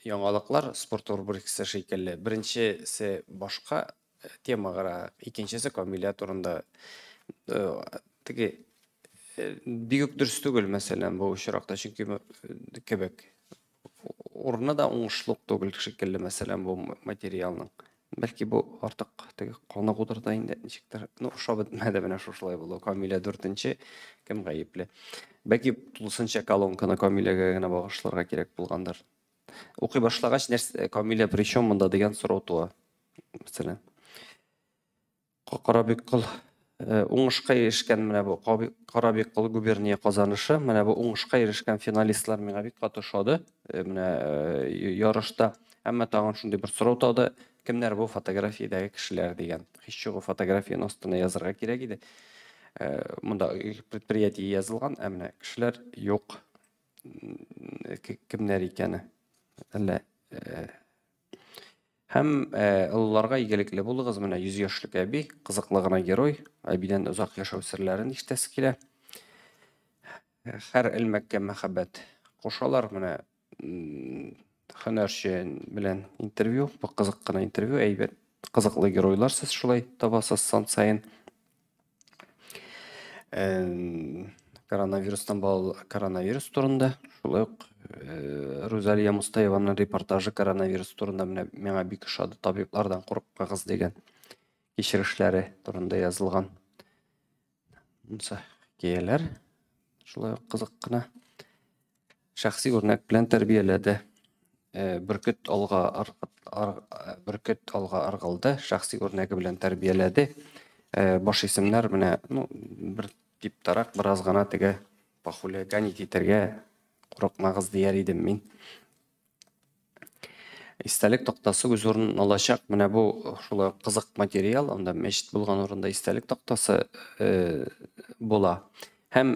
яңалыклар спорт рубрикасы шикелле. Беренчесе башка темага, икенчесе Камилә турында. Теге бик үк дөрес түгел, мәсәлән, бу очракта, чөнки кебек урыны да уңышлы ук түгел шикелле, мәсәлән, бу материалның. Бәлки бу артык теге каныгудыр да инде, ничектер. Ну, ошап бетмәде менә шушылай булу. Камилә дүртенче, кем гаепле? Бәлки тулысынча колонканы Камиләгә генә багышларга кирәк булгандыр. Укый башлагач, нәрсә Камилә при чем монда дигән сорау туа. Мәсәлән. Карабиккол уңышка ирешкән менә бу Карабиккол губерния казанышы, менә бу уңышка ирешкән финалистлар миңа бик каты ошады. Менә ярышта. Әмма тагын шундый бер сорау туды. Кемнәр бу фотографиядәге кешеләр дигән. Һич югы фотографияне астына язарга кирәк иде. Монда предприятие язылган, ә менә кешеләр юк. Кемнәр икәне. Әллә Һәм олыларга игелекле булыгыз. Менә 100 яшьлек әби, кызыклы гына герой. Әбидән озак яшәү серләрен ишетәсе килә. Һәр элмәккә мәхәббәт кушалар. Менә һөнәрче белән интервью, бу кызык кына интервью, әйбәт, кызыклы геройлар сез шулай табасыз сан саен. Коронавирустан бал коронавирус турында, шулай ук Рузалия Мустаеваның репортажы коронавирус турында менә миңа бик ошады. Табиблардан курыкмагыз дигән кичерешләре турында язылган. Монысы хикәяләр. Шулай ук кызык кына. Шәхси үрнәк белән тәрбияләде. Бөркет алга бөркет алга ыргылды, шәхси үрнәге белән тәрбияләде. Баш исемнәр менә, ну, бер типтарак бераз гына теге похулиганить итәргә курыкмагыз дияр идем мин. Истәлек тактасы үз урынын алачак. Менә бу шулай кызык материал. Анда мәчет булган урында истәлек тактасы була. Һәм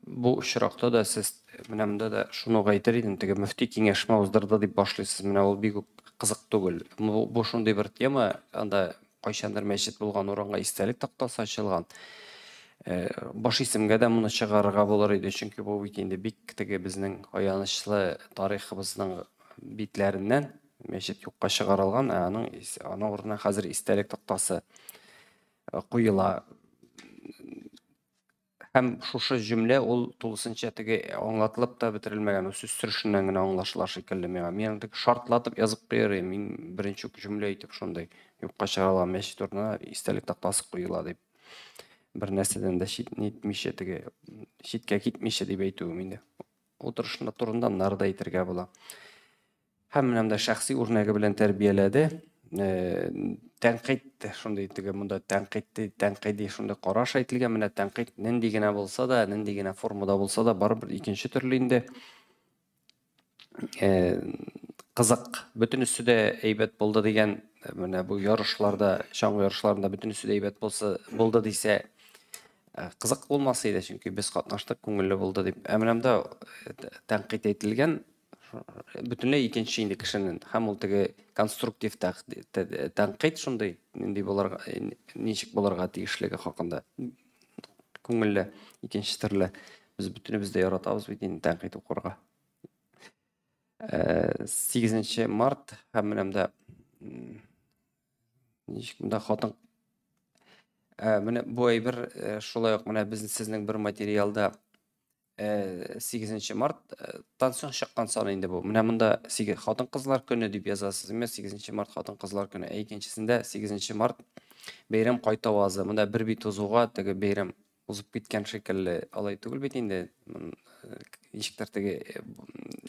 бу очракта да сез менә монда да шуны ук әйтер идем, теге мөфти киңәшмә уздырды дип башлыйсыз. Менә ул бик үк кызык түгел. Бу шундый бер тема, анда кайчандыр мәчет булган урынга истәлек тактасы ачылган. Баш исемгә дә моны чыгарырга булыр иде, чөнки бу бит инде бик теге безнең аянычлы тарихыбызның битләреннән мәчет юкка чыгарылган, ә аның аның урынына хәзер истәлек тактасы куела. Һәм шушы җөмлә ул тулысынча теге аңлатылып та бетерелмәгән, ул сүз сөрешеннән генә аңлашыла шикелле миңа. Мин аны шартлатып язып куяр идем. Мин беренче үк җөмлә итеп шундый юкка чыгарылган мәчет урынына истәлек тактасы куела дип. Бер нәрсәдән дә чит нитмичә теге читкә китмичә дип әйтүем инде. Утырышында турында нары да әйтергә була. Һәм менә монда шәхси үрнәге белән тәрбияләде. Тәнкыйть шундый теге монда тәнкыйть тәнкыйди шундый караш әйтелгән. Менә тәнкыйть нинди генә булса да, нинди генә формада булса да, барыбер икенче төрле инде. Кызык, бөтенесе дә әйбәт булды дигән, менә бу ярышларда, чаңгы ярышларында бөтенесе дә әйбәт булса, булды дисә, кызык булмас иде, чөнки без катнаштык, күңелле булды дип. Ә менә монда тәнкыйть әйтелгән, бөтенләй икенче инде кешенең, һәм ул теге конструктив тәнкыйть шундый, нинди булырга, ничек булырга тиешлеге хакында. Күңелле, икенче төрле. Без бөтенебез дә яратабыз бит инде тәнкыйть укырга. 8 март һәм менә монда ничек монда хатын менә бу әйбер шулай ук менә безнең сезнең бер материалда 8 марттан соң чыккан сан инде бу. Менә монда хатын-кызлар көне дип язасыз. Менә 8 март хатын-кызлар көне. Ә икенчесендә 8 март Бәйрәм кайтавазы. Монда бер бит узуга теге бәйрәм узып киткән шикелле, алай түгел бит инде. Ничектер теге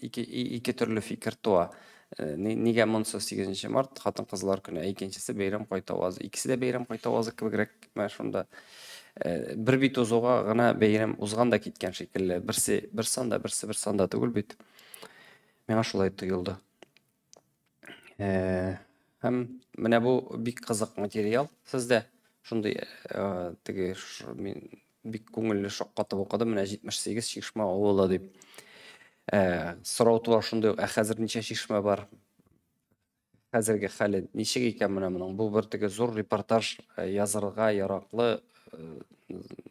ике төрле фикер туа. Нигә монысы 8 март хатын-кызлар көне, ә икенчесе бәйрәм кайтавазы. Икесе дә бәйрәм кайтавазы кебегрәк. Менә шунда бер бит узуга гына бәйрәм узган да киткән шикелле. Берсе бер санда, берсе бер санда түгел бит. Миңа шулай тоелды. Һәм менә бу бик кызык материал сездә. Шундый теге мин бик күңелле шаккатып укыдым. Менә 78 чишмә авылы дип. Сорау туа шундый ук, ә хәзер ничә чишмә бар? Хәзерге хәле ничек икән менә моның? Бу бер теге зур репортаж язырга яраклы,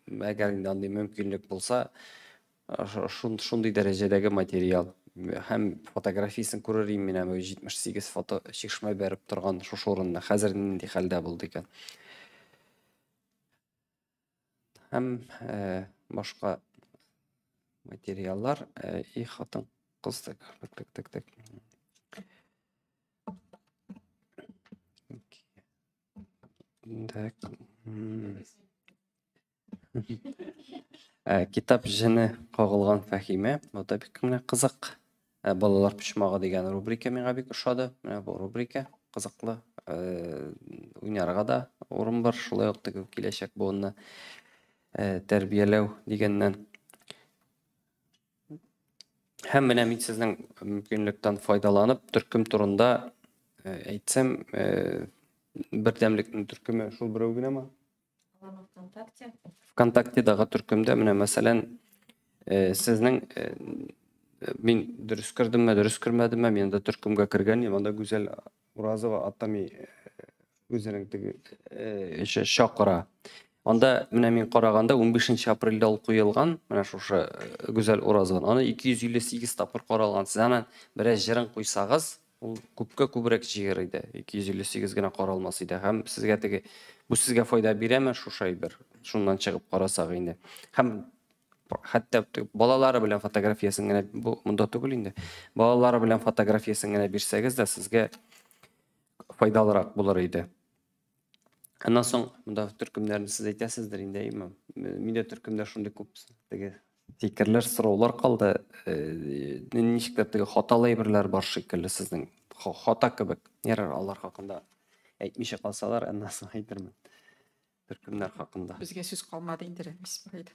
әгәр инде андый мөмкинлек булса, шундый дәрәҗәдәге материал. Һәм фотографиясен күрер идем мин, әмма 78 фото чишмә бәреп торган шушы урынны. Хәзер нинди хәлдә булды икән? Һәм башка материаллар, и хатын кыз, так, так, так, так, так. Так. Китап җене кагылган Фәһимә. Бу да бик менә кызык. Балалар почмагы дигән рубрика миңа бик ошады. Менә бу рубрика кызыклы. Уйнарга да урын бар. Шулай ук теге киләчәк буынны тәрбияләү дигәннән. Һәм менә мин сезнең мөмкинлектән файдаланып, төркем турында әйтсәм, бердәмлекнең төркеме шул берәү генәме? ВКонтакте. ВКонтактедагы төркемдә менә мәсәлән, сезнең, мин дөрес кердемме, дөрес кермәдемме, мин анда төркемгә кергән идем, анда Гүзәл Уразова Атами үзенең теге чакыра. Анда менә мин караганда 15 апрельдә ул куелган, менә шушы Гүзәл Уразова. Аны 258 тапкыр каралган. Сез аны бераз җырын куйсагыз, ул күпкә күбрәк җыер иде. 258 генә каралмас иде. Һәм сезгә теге бу сезгә файда бирәме шушы әйбер? Шуннан чыгып карасак инде. Һәм хәтта балалары белән фотографиясен генә, бу монда түгел инде. Балалары белән фотографиясен генә бирсәгез дә сезгә файдалырак булыр иде. Аннан соң монда төркемнәрне сез әйтәсездер инде, әйеме? Миндә төркемдә шундый күп теге фикерләр, сораулар калды. Ничек тә теге хаталы әйберләр бар шикелле сезнең. Хата кебек. Ярар, алар хакында әйтмичә калсалар, аннан соң әйтермен. Төркемнәр хакында. Безгә сүз калмады инде, Рәмис бай.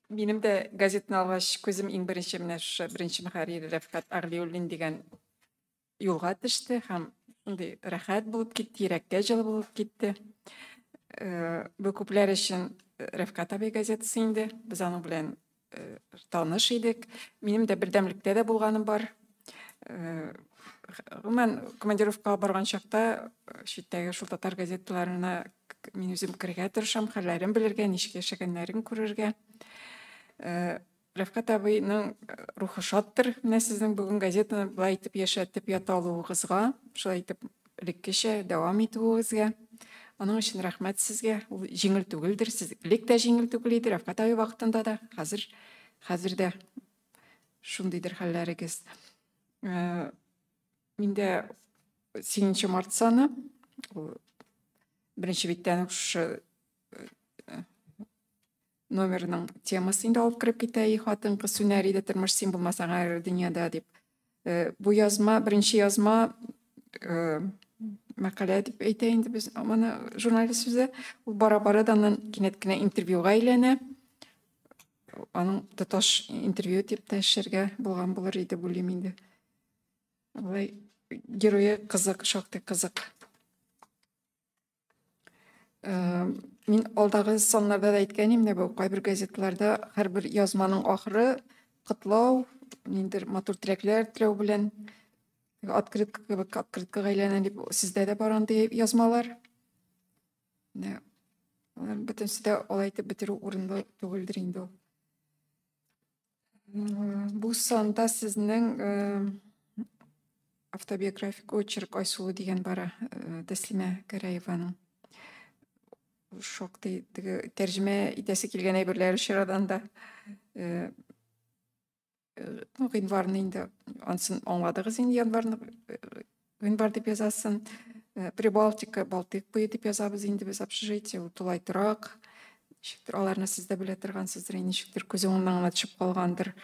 Минем дә газетаны алгач, күзем иң беренче менә шушы беренче мөхәррир Рәфкать Әгълиуллин дигән юлга төште һәм шундый рәхәт булып китте, йөрәккә җылы булып китте. Бу күпләр өчен Рәфкать абый газетасы инде. Без аның белән таныш идек. Минем дә бердәмлектә дә булганым бар. Гомумән, командировкага барган чакта читтәге шул татар газеталарына мин үзем керергә тырышам, хәлләрен белергә, ничек яшәгәннәрен күрергә. Рәфкать абыйның рухы шаттыр. Менә сезнең бүген газетаны былай итеп яшәтеп ята алуыгызга, шулай итеп элеккечә дәвам итүегезгә. Аның өчен рәхмәт сезгә. Ул җиңел түгелдер. Сез элек тә җиңел түгел иде, Рәфкать абый вакытында да, хәзер дә шундыйдыр хәлләрегез. Миндә 8 март саны, ул беренче биттән үк шушы номерның темасы инде алып кереп китә, и хатын-кыз сүнәр иде, тормыш син булмасаң әгәр дөньяда дип. Бу язма, беренче язма, мәкалә дип әйтә инде без моны журналист сүзе. Ул бара-бара да аннан кинәт кенә интервьюга әйләнә. Аның тоташ интервью дип тә эшләргә булган булыр иде, уйлыйм инде. Болай герое кызык, шактый кызык. Мин алдагы саннарда да әйткән идем, бу кайбер газеталарда һәрбер язманың ахыры котлау, ниндидер матур теләкләр теләү белән открытка кебек открыткага әйләнә дип, сездә дә бар андый язмалар. Менә алар бөтенесе дә алай итеп бетерү урынлы түгелдер инде ул. Бу санда сезнең автобиографик очерк Айсулу дигән бара, Тәслимә Гәрәеваның. Шактый теге тәрҗемә итәсе килгән әйберләр очрадан да. Гыйнварны инде ансын аңладыгыз инде, январны. Гыйнвар дип язасын. Прибалтика, Балтыйк буе дип язабыз инде без общежитие, ул тулай торак. Ничектер аларны сез дә белә торгансыздыр, ничектер күз уңыннан гына төшеп калгандыр.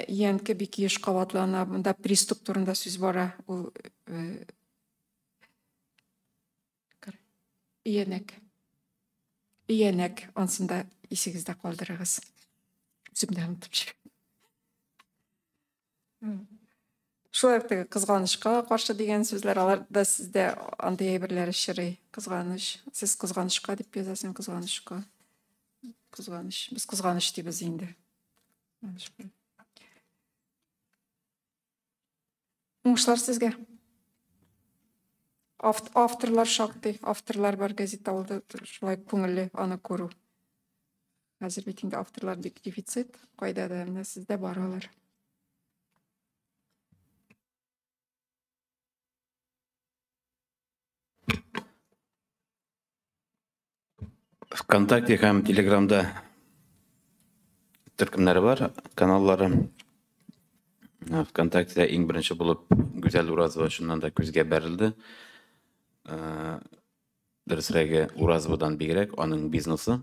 Янке бик еш кабатлана, монда приступ турында сүз бара. Ул өянәк. Өянәк, ансын да исегездә калдырыгыз. Үзем дә онытып җибәрдем. Шулай ук теге кызганычка каршы дигән сүзләр, алар да сездә андый әйберләр очрый. Кызганыч. Сез кызганычка дип язасың, кызганычка. Кызганыч. Без кызганыч дибез инде. Уңышлар сезгә. Авторлар шактый, авторлар бар газета алды, шулай күңелле аны күрү. Хәзер бит инде авторлар бик дефицит, кайда да менә сездә бар алар. ВКонтакте һәм Телеграмда төркемнәре бар, каналлары. ВКонтактеда иң беренче булып Гүзәл Уразова чыннан да күзгә бәрелде. Дөресрәге, Уразовадан бигрәк аның бизнесы.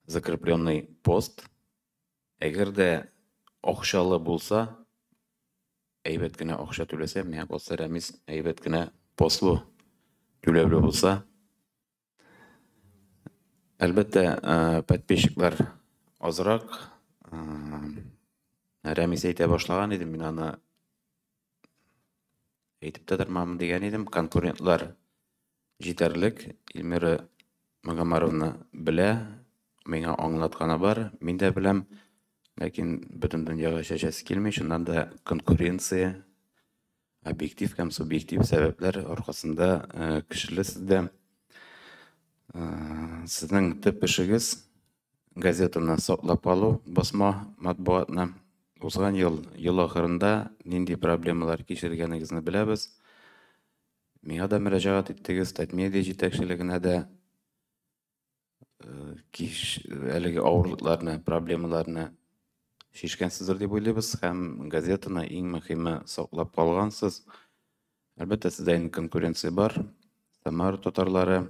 Закрепленный пост. Әгәр дә акчалы булса, әйбәт кенә акча түләсә, миңа калса, Рәмис әйбәт кенә послу түләүле булса, әлбәттә, подписчиклар азрак. Рәмис әйтә башлаган иде, мин аны әйтеп тә тормам дигән идем. Конкурентлар җитәрлек. Эльмира Магомаровна белә, миңа аңлатканы бар, мин дә беләм. Ләкин бөтен дөньяга чәчәсе килми, чыннан да конкуренция объектив һәм субъектив сәбәпләр аркасында көчле сездә. Сезнең төп эшегез газетаны саклап калу, басма матбугатны. Узган ел, ел ахырында нинди проблемалар кичергәнегезне беләбез. Миңа да мөрәҗәгать иттегез, Татмедиа җитәкчелегенә дә. Кич әлеге авырлыкларны, проблемаларны чишкәнсездер дип уйлыйбыз һәм газетаны иң мөһиме саклап калгансыз. Әлбәттә, сездә инде конкуренция бар. Самара татарлары,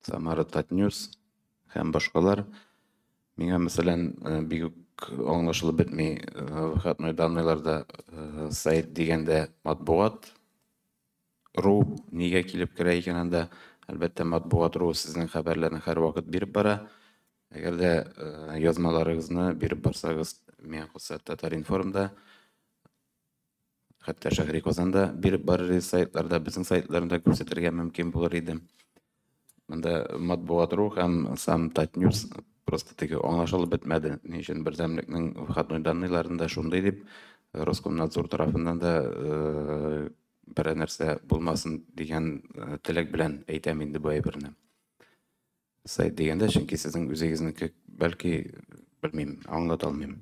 Самара Татньюс һәм башкалар. Миңа, мәсәлән, бик үк аңлашылып бетми выходной данныйларда сайт дигәндә матбугат ру нигә килеп керә икән анда? Әлбәттә, матбугат ру сезнең хәбәрләрне һәрвакыт биреп бара. Әгәр дә язмаларыгызны биреп барсагыз, миңа калса, Татар-информда, хәтта Шәһри Казанда биреп барыр иде сайтларда, безнең сайтларында күрсәтергә мөмкин булыр иде. Монда матбугат ру һәм сам Татньюс просто теге аңлашылып бетмәде. Ни өчен бердәмлекнең выходной данныйларында шундый дип Роскомнадзор тарафыннан да берәр нәрсә булмасын дигән теләк белән әйтәм инде бу әйберне. Сайт дигәндә, чөнки сезнең үзегезнеке, бәлки, белмим, аңлата алмыйм.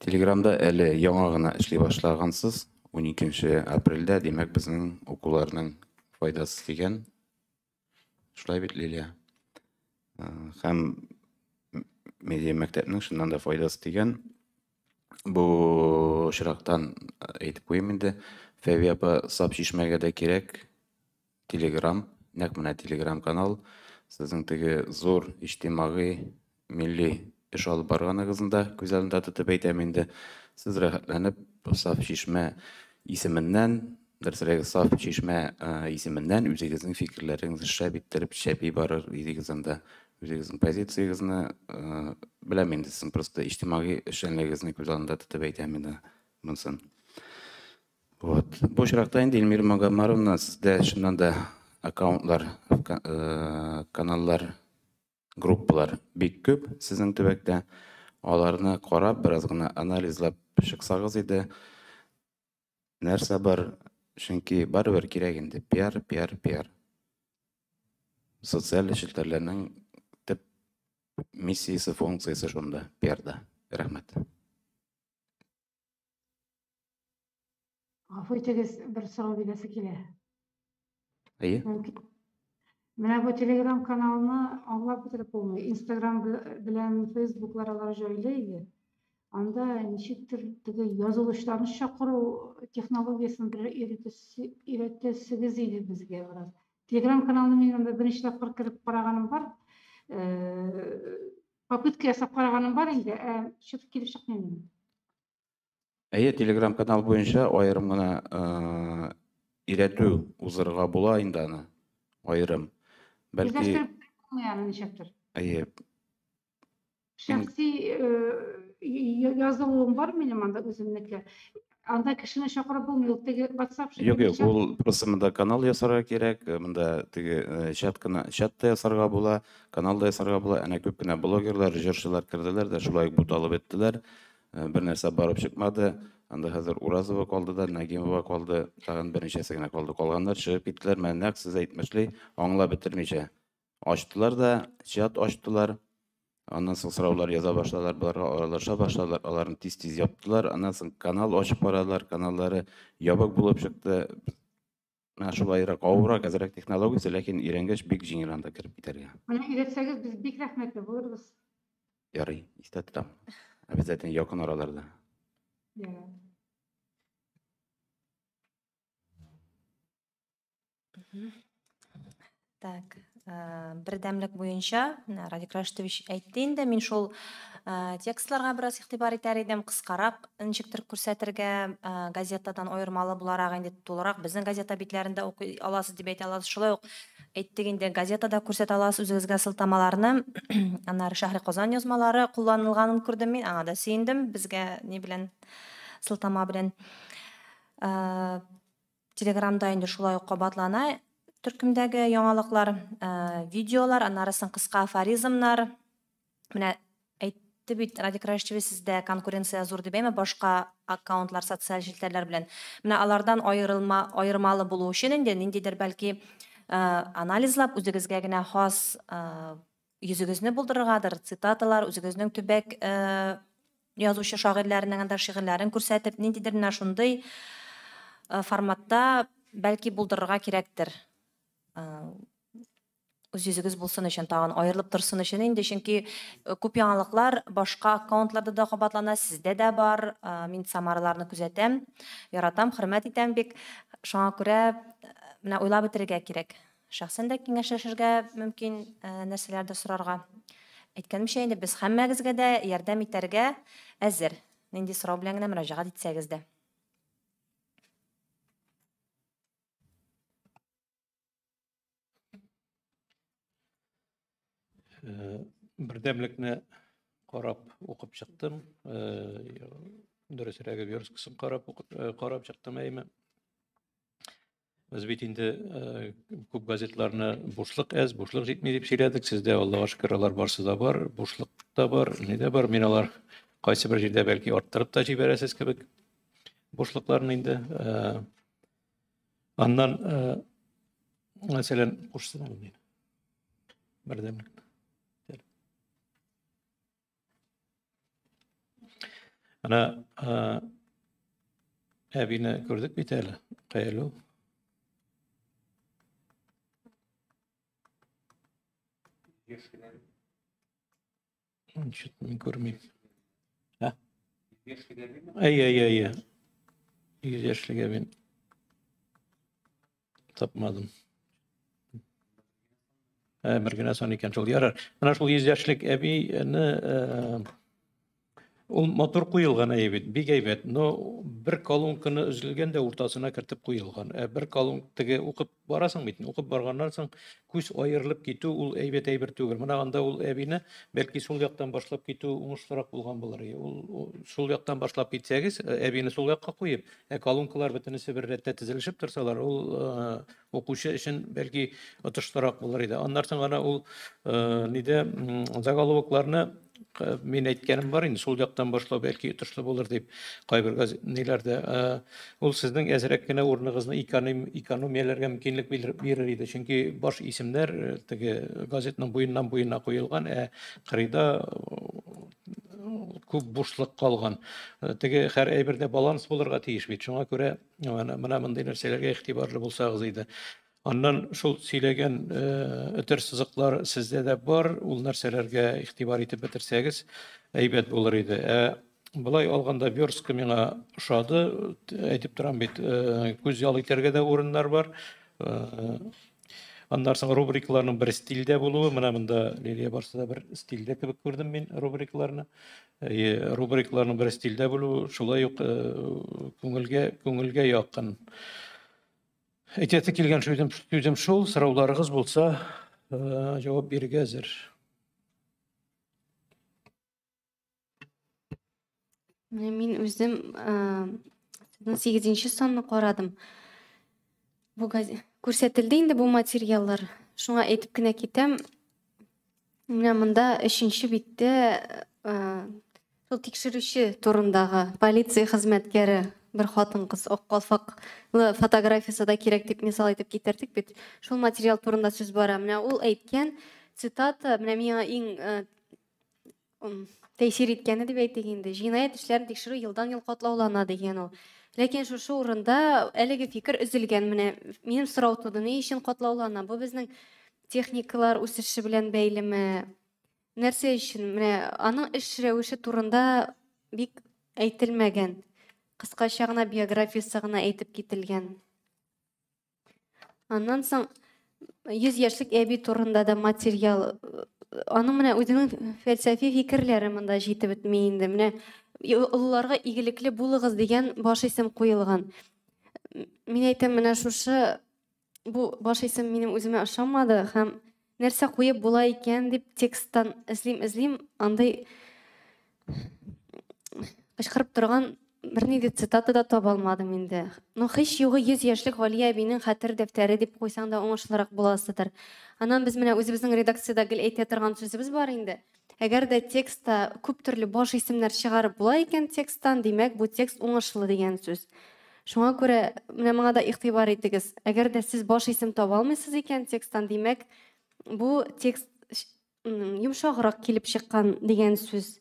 Телеграмда әле яңа гына эшли башлагансыз, 12 апрельдә, димәк, безнең укуларның файдасы тигән. Шулай бит, Лилия? Һәм медиа мәктәпнең чыннан да файдасы тигән. Бу очрактан әйтеп куйыйм инде, Фәвия апа, сап чишмәгә дә кирәк Телеграм, нәкъ менә Телеграм канал сезнең теге зур иҗтимагый милли эш алып барганыгызны да күз алдында тотып әйтәм инде. Сез рәхәтләнеп Саф чишмә исеменнән, дөресрәге Саф чишмә исеменнән үзегезнең фикерләрегезне шәп иттереп чәпи барыр идегез анда. Үзегезнең позициягезне беләм инде, сезнең просто иҗтимагый эшчәнлегегезне күз алдында тотып әйтәм инде монысын. Вот. Бу очракта инде Эльмира Магомаровна, сездә чыннан да аккаунтлар, каналлар, группалар бик күп сезнең төбәктә. Аларны карап, бераз гына анализлап чыксагыз иде. Нәрсә бар? Чөнки барыбер кирәк инде пиар, пиар, пиар. Социаль челтәрләрнең төп миссиясе, функциясе шунда, пиарда. Рәхмәт. Гафу итегез, бер сорау бирәсе килә. Әйе. Мөмкин. Менә бу Telegram каналны аңлап бетереп булмый. Instagram белән Facebooклар алар җайлы иде. Анда ничектер теге язылучыларны чакыру технологиясен бер өйрәтәсегез иде безгә бераз. Телеграм каналына мин анда берничә тапкыр кереп караганым бар. Попытка ясап караганым бар инде, ә чыгып килеп чыкмый минем. Әйе, Телеграм канал буенча аерым гына өйрәтү узырга була инде аны. Аерым. Бәлки Үзләштереп булмый аны ничектер. Әйе. Шәхси язылуым бар минем анда үземнеке. Анда кешене чакырып булмый, ул теге WhatsApp Юк, юк, ул просто монда канал ясарга кирәк, монда теге чат кына, чат та ясарга була, канал да ясарга була. Әнә күп кенә блогерлар, җырчылар керделәр дә, шулай ук буталып беттеләр. Бер нәрсә барып чыкмады. Анда хәзер Уразова калды да, Нагимова калды, тагын берничәсе генә калды. Калганнар чыгып киттеләр, менә нәкъ сез әйтмешли, аңлап бетермичә. Ачтылар да, чат ачтылар. Аннан соң сораулар яза башладылар, боларга аралаша башладылар, аларны тиз-тиз яптылар. Аннан соң канал ачып карадылар, каналлары ябык булып чыкты. Менә шулайрак авыррак, әзрәк технологиясе, ләкин өйрәнгәч бик җиңел анда кереп китәргә. Менә өйрәтсәгез, без бик рәхмәтле булырбыз. Ярый, истә тотам. Обязательно якын араларда. Так, бердәмлек буенча Радик Рашитович әйтте инде, мин шул текстларга бераз игътибар итәр идем, кыскарак ничектер күрсәтергә, газетадан аермалы буларак инде тулырак безнең газета битләрендә укый аласыз дип әйтә аласыз. Шулай ук әйттек инде, газетада күрсәтә аласыз үзегезгә сылтамаларны. Аннары Шәһри Казан язмалары кулланылганын күрдем мин, аңа да сөендем, безгә ни белән сылтама белән. Телеграмда инде шулай ук кабатлана төркемдәге яңалыклар, видеолар, аннары соң кыска афоризмнар. Менә әйтте бит Радик Рашитович, сездә конкуренция зур дип, әйме, башка аккаунтлар, социаль челтәрләр белән. Менә алардан аермалы булу өчен инде ниндидер бәлки анализлап үзегезгә генә хас йөзегезне булдырыргадыр, цитаталар, үзегезнең төбәк язучы шагыйрьләренең анда шигырьләрен күрсәтеп, ниндидер менә шундый форматта бәлки булдырырга кирәктер. Үз йөзегез булсын өчен, тагын аерылып торсын өчен инде, чөнки күп яңалыклар башка аккаунтларда да кабатлана, сездә дә бар. Мин Самараларны күзәтәм, яратам, хөрмәт итәм бик. Шуңа күрә менә уйлап бетерергә кирәк. Шәхсән дә киңәшләшергә мөмкин, нәрсәләрдә сорарга. Әйткәнемчә инде, без һәммәгезгә дә ярдәм итәргә әзер. Нинди сорау белән генә мөрәҗәгать итсәгез дә. Бердәмлекне карап укып чыктым. Дөресрәге версткасын карап карап чыктым әйме. Без бит инде күп газетларны бушлык әз, бушлык җитми дип сөйләдек. Сездә, Аллага шөкер, алар барсы да бар, бушлык та бар, ни дә бар. Мин алар кайсы бер җирдә бәлки арттырып та җибәрәсез кебек бушлыкларны инде. Аннан, мәсәлән, кушсын әле мин. Бердәмлек. Ана әбине күрдек бит әле. Кая әле ул? Чё-то мин күрмим. Ә? Әйе, әйе, әйе. 100 яшьлек әбин тапмадым. Бер генә сан икән шул. Ярар. Менә шул 100 яшьлек әбине ул матур куелган әйе бит, бик әйбәт. Но бер колонканы өзелгән дә уртасына кертеп куелган. Ә бер колон теге укып барасың бит, укып барганнан соң күз аерылып китү ул әйбәт әйбер түгел. Менә анда ул әбине бәлки сул яктан башлап китү уңышлырак булган булыр. Ул сул яктан башлап китсәгез, әбине сул якка куеп, ә колонкалар бөтенесе бер рәттә тезелешеп торсалар, ул укучы өчен бәлки отышлырак булыр иде. Аннан соң ана ул нидә заголовокларны мин әйткәнем бар инде, сул яктан башлау бәлки отышлы булыр дип кайбер ниләрдә. Ул сезнең әзрәк кенә урыныгызны экономияләргә мөмкинлек бирер иде. Чөнки баш исемнәр теге газетның буеннан буена куелган, ә кырыйда күп бушлык калган. Теге һәр әйбердә баланс булырга тиеш бит. Шуңа күрә менә мондый нәрсәләргә игътибарлы булсагыз иде. Аннан шул сөйләгән өтер сызыклар сездә дә бар, ул нәрсәләргә игътибар итеп бетерсәгез, әйбәт булыр иде. Ә Болай алганда верстка миңа ошады. Әйтеп торам бит, күз ял итәргә дә урыннар бар. Аннан соң рубрикаларның бер стильдә булуы, менә монда Лилия барсы да бер стильдә кебек күрдем мин рубрикаларны. Рубрикаларның бер стильдә булуы шулай ук күңелгә күңелгә якын. Әйтәсе килгән сүзем, сүзем шул, сорауларыгыз булса, җавап бирергә әзер. Менә мин үзем сезнең сигезенче санны карадым. Бу күрсәтелде инде бу материаллар. Шуңа әйтеп кенә китәм. Менә монда өченче биттә шул тикшерүче турындагы полиция хезмәткәре бер хатын-кыз ак калфаклы фотографиясе дә кирәк дип мисал итеп китердек бит. Шул материал турында сүз бара. Менә ул әйткән цитата, менә миңа иң тәэсир иткәне дип әйтик инде. Җинаять эшләрен тикшерү елдан-ел катлаулана дигән ул. Ләкин шушы урында әлеге фикер өзелгән. Менә минем сорау туды, ни өчен катлаулана? Бу безнең техникалар үсеше белән бәйлеме? Нәрсә өчен? Менә аның эш рәвеше турында бик әйтелмәгән. Кыскача гына биографиясе гына әйтеп кителгән. Аннан соң 100 яшьлек әби турында да материал. Аның менә үзенең фәлсәфи фикерләре монда җитеп бетми инде. Менә олыларга игелекле булыгыз дигән баш исем куелган. Мин әйтәм, менә шушы бу баш исем минем үземә ошамады һәм нәрсә куеп була икән дип тексттан эзлим, эзлим, андый кычкырып торган бернинди цитата да таба алмадым инде. Ну, һич югы 100 яшьлек Галия әбинең хәтер дәфтәре дип куйсаң да уңышлырак буласыдыр. Аннан без менә үзебезнең редакциядә гел әйтә торган сүзебез бар инде. Әгәр дә текстта күп төрле баш исемнәр чыгарып була икән тексттан, димәк, бу текст уңышлы дигән сүз. Шуңа күрә менә моңа да игътибар итегез. Әгәр дә сез баш исем таба алмыйсыз икән тексттан, димәк, бу текст йомшаграк килеп чыккан дигән сүз.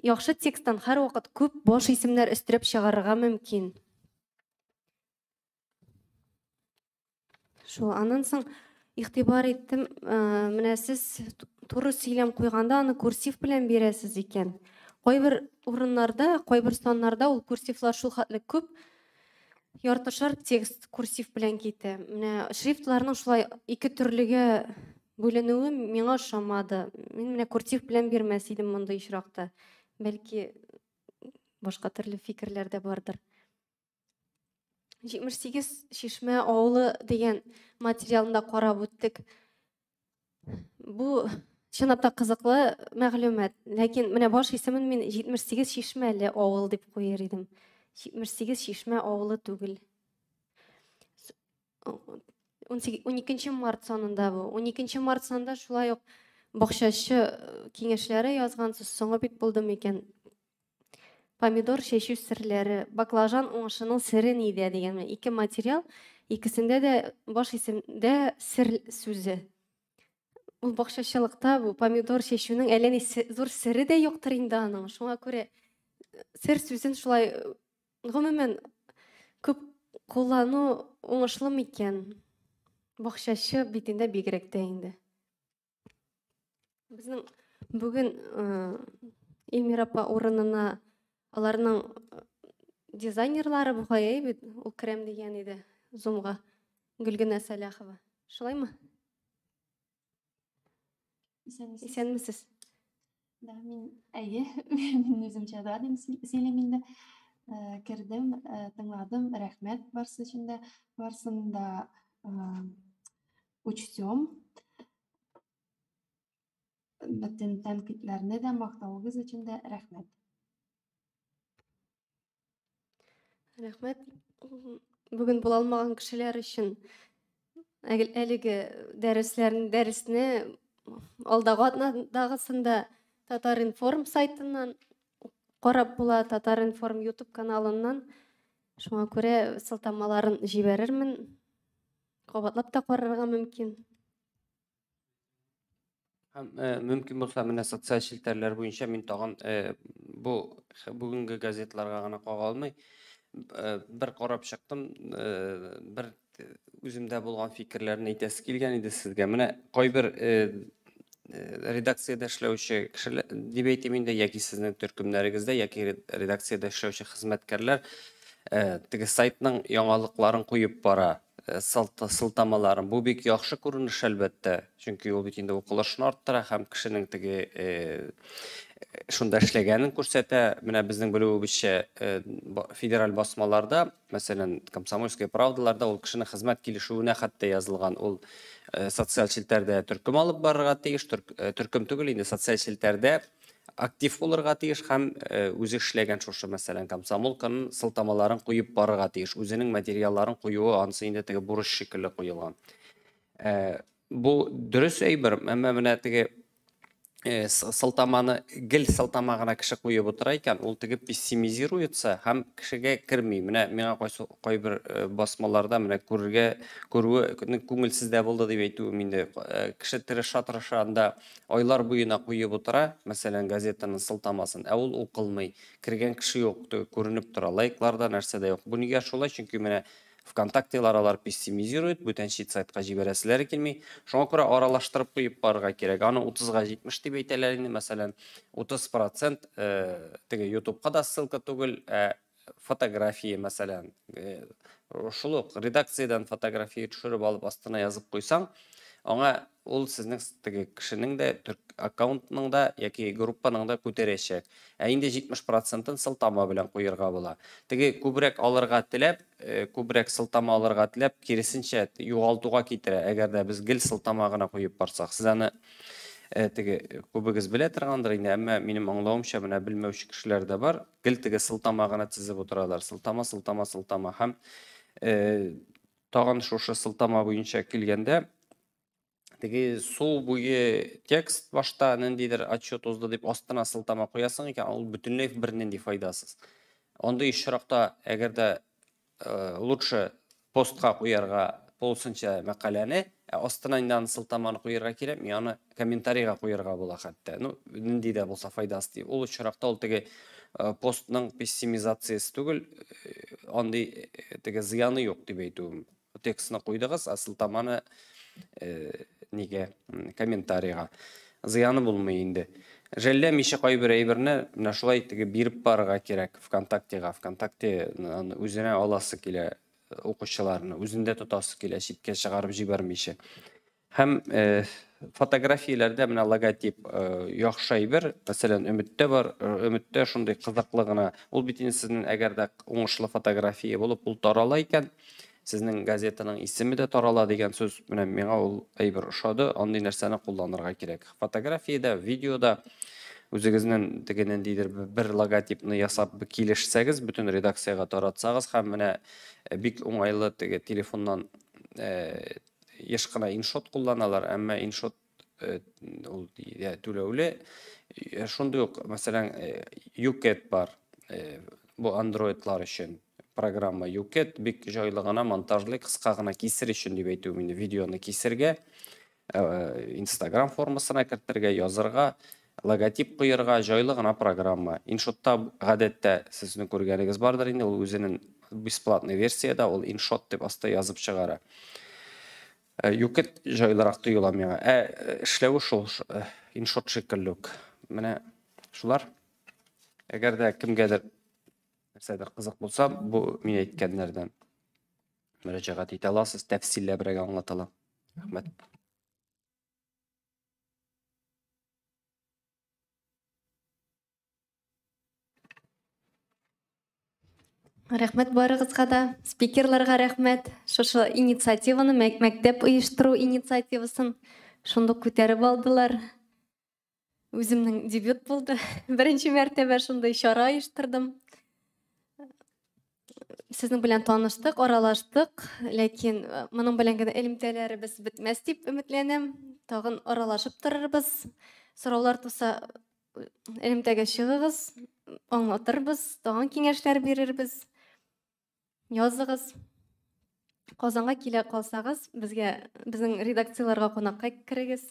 Яхшы тексттан һәрвакыт күп баш исемнәр өстерәп чыгарырга мөмкин. Шул, аннан соң игътибар иттем, менә сез туры сөйләм куйганда аны курсив белән бирәсез икән. Кайбер урыннарда, кайбер саннарда ул курсивлар шул хәтле күп, яртышар текст курсив белән китә. Менә шрифтларның шулай ике төрлегә бүленүе миңа ошамады. Мин менә курсив белән бирмәс идем мондый очракта. Бәлки башка төрле фикерләр дә бардыр. 78 Чишмә авылы дигән материалында карап үттек. Бу чынлап та кызыклы мәгълүмат. Ләкин менә баш исемен мин 78 Чишмәле авыл дип куер идем. 78 Чишмә авылы түгел. 12 март санында бу. 12 март санында шулай ук бакчачы киңәшләре язгансыз. Соңы бит булды микән? Помидор чәчү серләре, баклажан уңышының сере нидә дигән ике материал, икесендә дә баш исемдә сер сүзе. Ул бакчачылыкта бу помидор чәчүнең әллә ни зур сере дә юктыр инде аның. Шуңа күрә сер сүзен шулай гомумән күп куллану уңышлы микән? Бакчачы битендә бигрәк тә инде. Безнең бүген Эльмира апа урынына аларның дизайнерлары бугай бит, ул керәм дигән иде Зумга. Гөлгенә Сәлахова. Шулаймы? Исәнмесез. Исәнмесез. Да, мин әйе, мин үземчә да дим сөйлим инде. Кердем, тыңладым, рәхмәт барсы өчен дә. Барсын да учтем. Бөтен тәнкыйтьләрне дә мактавыгыз өчен дә рәхмәт. Рәхмәт. Бүген була алмаган кешеләр өчен әлеге дәресләрне, дәресне алдагы атнадагысында Татар-информ сайтыннан карап була, Татар-информ YouTube каналыннан. Шуңа күрә сылтамаларын җибәрермен. Кабатлап та карарга мөмкин. Һәм мөмкин булса, менә социаль челтәрләр буенча мин тагын бу бүгенге газетларга гына кага алмый. Бер карап чыктым, бер үземдә булган фикерләрне әйтәсе килгән иде сезгә. Менә кайбер редакциядә эшләүче кешеләр дип әйтим инде, яки сезнең төркемнәрегездә, яки редакциядә эшләүче хезмәткәрләр теге сайтның яңалыкларын куеп бара, сылтамаларын. Бу бик яхшы күренеш, әлбәттә, чөнки ул бит инде укылышны арттыра һәм кешенең теге шунда эшләгәнен күрсәтә. Менә безнең белүебезчә, федераль басмаларда, мәсәлән, Комсомольская правдаларда ул кешенең хезмәт килешүенә хәтта язылган. Ул социаль челтәрдә төркем алып барырга тиеш, төркем түгел инде, социаль челтәрдә актив булырга тиеш һәм үзе эшләгән шушы, мәсәлән, Комсомолканың сылтамаларын куеп барырга тиеш. Үзенең материалларын куюы анысы инде теге бурыч шикелле куелган. Бу дөрес әйбер, әмма менә теге сылтаманы гел сылтама гына кеше куеп утыра икән, ул теге пессимизируется һәм кешегә керми. Менә миңа кайсы кайбер басмаларда менә күрергә күрүе күңелсез дә булды дип әйтүем инде. Кеше тырыша-тырыша анда айлар буена куеп утыра, мәсәлән, газетаның сылтамасын, ә ул укылмый. Кергән кеше юк, күренеп тора. Лайклар да, нәрсә дә юк. Бу нигә шулай? Чөнки менә ВКонтактелар алар пессимизирует, бүтән чит сайтка җибәрәселәре килми. Шуңа күрә аралаштырып куеп барырга кирәк. Аны 30-га 70 дип әйтәләр инде, мәсәлән, 30% теге YouTubeка да ссылка түгел, ә фотография, мәсәлән, шул ук редакциядән фотография төшереп алып астына язып куйсаң, аңа ул сезнең теге кешенең дә аккаунтның да яки группаның да күтәрәчәк. Ә инде 70%-ын сылтама белән куерга була. Теге күбрәк алырга теләп, күбрәк сылтама алырга теләп, киресенчә югалтуга китерә. Әгәр дә без гел сылтама гына куеп барсак, сез аны теге күбегез белә торгандыр инде, әмма минем аңлавымча, менә белмәүче кешеләр дә бар. Гел теге сылтама гына тезеп утыралар. Сылтама, сылтама, сылтама. Һәм тагын шушы сылтама буенча килгәндә, теге су буе текст башта ниндидер отчет узды дип астына сылтама куясың икән, ул бөтенләй бернинди файдасыз. Андый очракта, әгәр дә лучше постка куярга тулысынча мәкаләне, ә астына инде аны сылтаманы куярга кирәкми, аны комментарийга куярга була хәтта. Ну, нинди дә булса файдасы дип. Ул очракта ул теге постның пессимизациясе түгел, андый теге зыяны юк дип әйтүем. Текстны куйдыгыз, ә сылтаманы нигә комментарийга. Зыяны булмый инде. Жәлләмичә кайбер әйберне менә шулай теге биреп барырга кирәк ВКонтактега. ВКонтакте аны үзенә аласы килә укучыларны, үзендә тотасы килә, читкә чыгарып җибәрмичә. Һәм фотографияләрдә менә логотип яхшы әйбер. Мәсәлән, Өметтә бар, Өметтә шундый кызыклы гына. Ул бит инде сезнең әгәр дә уңышлы фотография булып, ул тарала икән, сезнең газетаның исеме дә тарала дигән сүз. Менә миңа ул әйбер ошады, андый нәрсәне кулланырга кирәк. Фотографиядә, видеода үзегезнең теге ниндидер бер логотипны ясап килешсәгез, бөтен редакциягә таратсагыз һәм менә бик уңайлы теге телефоннан еш кына InShot кулланалар, әмма InShot ул түләүле. Шундый ук, мәсәлән, YouCat бар, бу андроидлар өчен программа YouCat бик җайлы гына монтажлый, кыска гына кисер өчен дип әйтүем инде, видеоны кисергә, Instagram формасына кертергә, язырга, логотип куярга җайлы гына программа. InShotта гадәттә сезне күргәнегез бардыр инде, ул үзенең бесплатный версияда ул InShot дип аста язып чыгара. YouCat җайлырак тоела миңа. Эшләве шул InShot шикелле үк. Менә шулар. Әгәр дә кемгәдер нәрсәдер кызык булса, бу мин әйткәннәрдән мөрәҗәгать итә аласыз, тәфсилләбрәк аңлата алам. Рәхмәт. Рәхмәт барыгызга да, спикерларга рәхмәт. Шушы инициативаны, мәктәп оештыру инициативасын шундук күтәреп алдылар. Үземнең дебют булды. Беренче мәртәбә шундый чара оештырдым. Сезнең белән таныштык, аралаштык, ләкин моның белән генә элемтәләребез бетмәс дип өметләнәм. Тагын аралашып торырбыз. Сораулар туса, элемтәгә чыгыгыз, аңлатырбыз, тагын киңәшләр бирербез. Языгыз. Казанга килә калсагыз, безгә, безнең редакцияләргә кунакка керегез.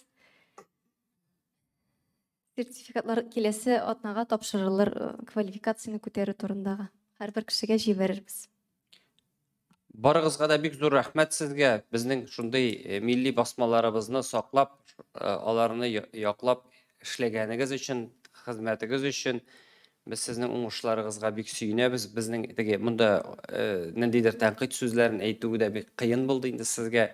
Сертификатлар киләсе атнага тапшырылыр, квалификацияне күтәрү турындагы. Һәрбер кешегә җибәрербез. Барыгызга да бик зур рәхмәт сезгә. Безнең шундый э, милли басмаларыбызны саклап, э, аларны яклап эшләгәнегез өчен, хезмәтегез өчен без сезнең уңышларыгызга бик сөенәбез. Безнең теге монда э, ниндидер тәнкыйть сүзләрен әйтүе дә бик кыен булды инде сезгә.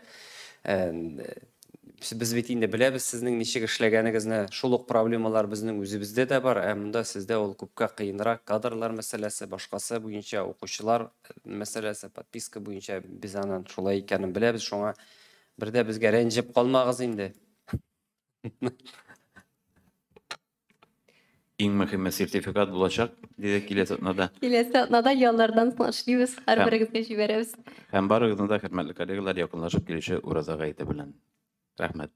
Без бит инде беләбез сезнең ничек эшләгәнегезне. Шул ук проблемалар безнең үзебездә дә бар, ә монда сездә ул күпкә кыенрак. Кадрлар мәсьәләсе, башкасы буенча, укучылар мәсьәләсе, подписка буенча без аның шулай икәнен беләбез. Шуңа бер дә безгә рәнҗеп калмагыз инде. Иң мөһиме сертификат булачак, диде киләсе атнада. Киләсе атнада яллардан соң эшлибез, һәрберегезгә җибәрәбез. Һәм барыгызны да, хөрмәтле коллегалар, якынлашып килүче Ураза гаете белән. Рәхмәт.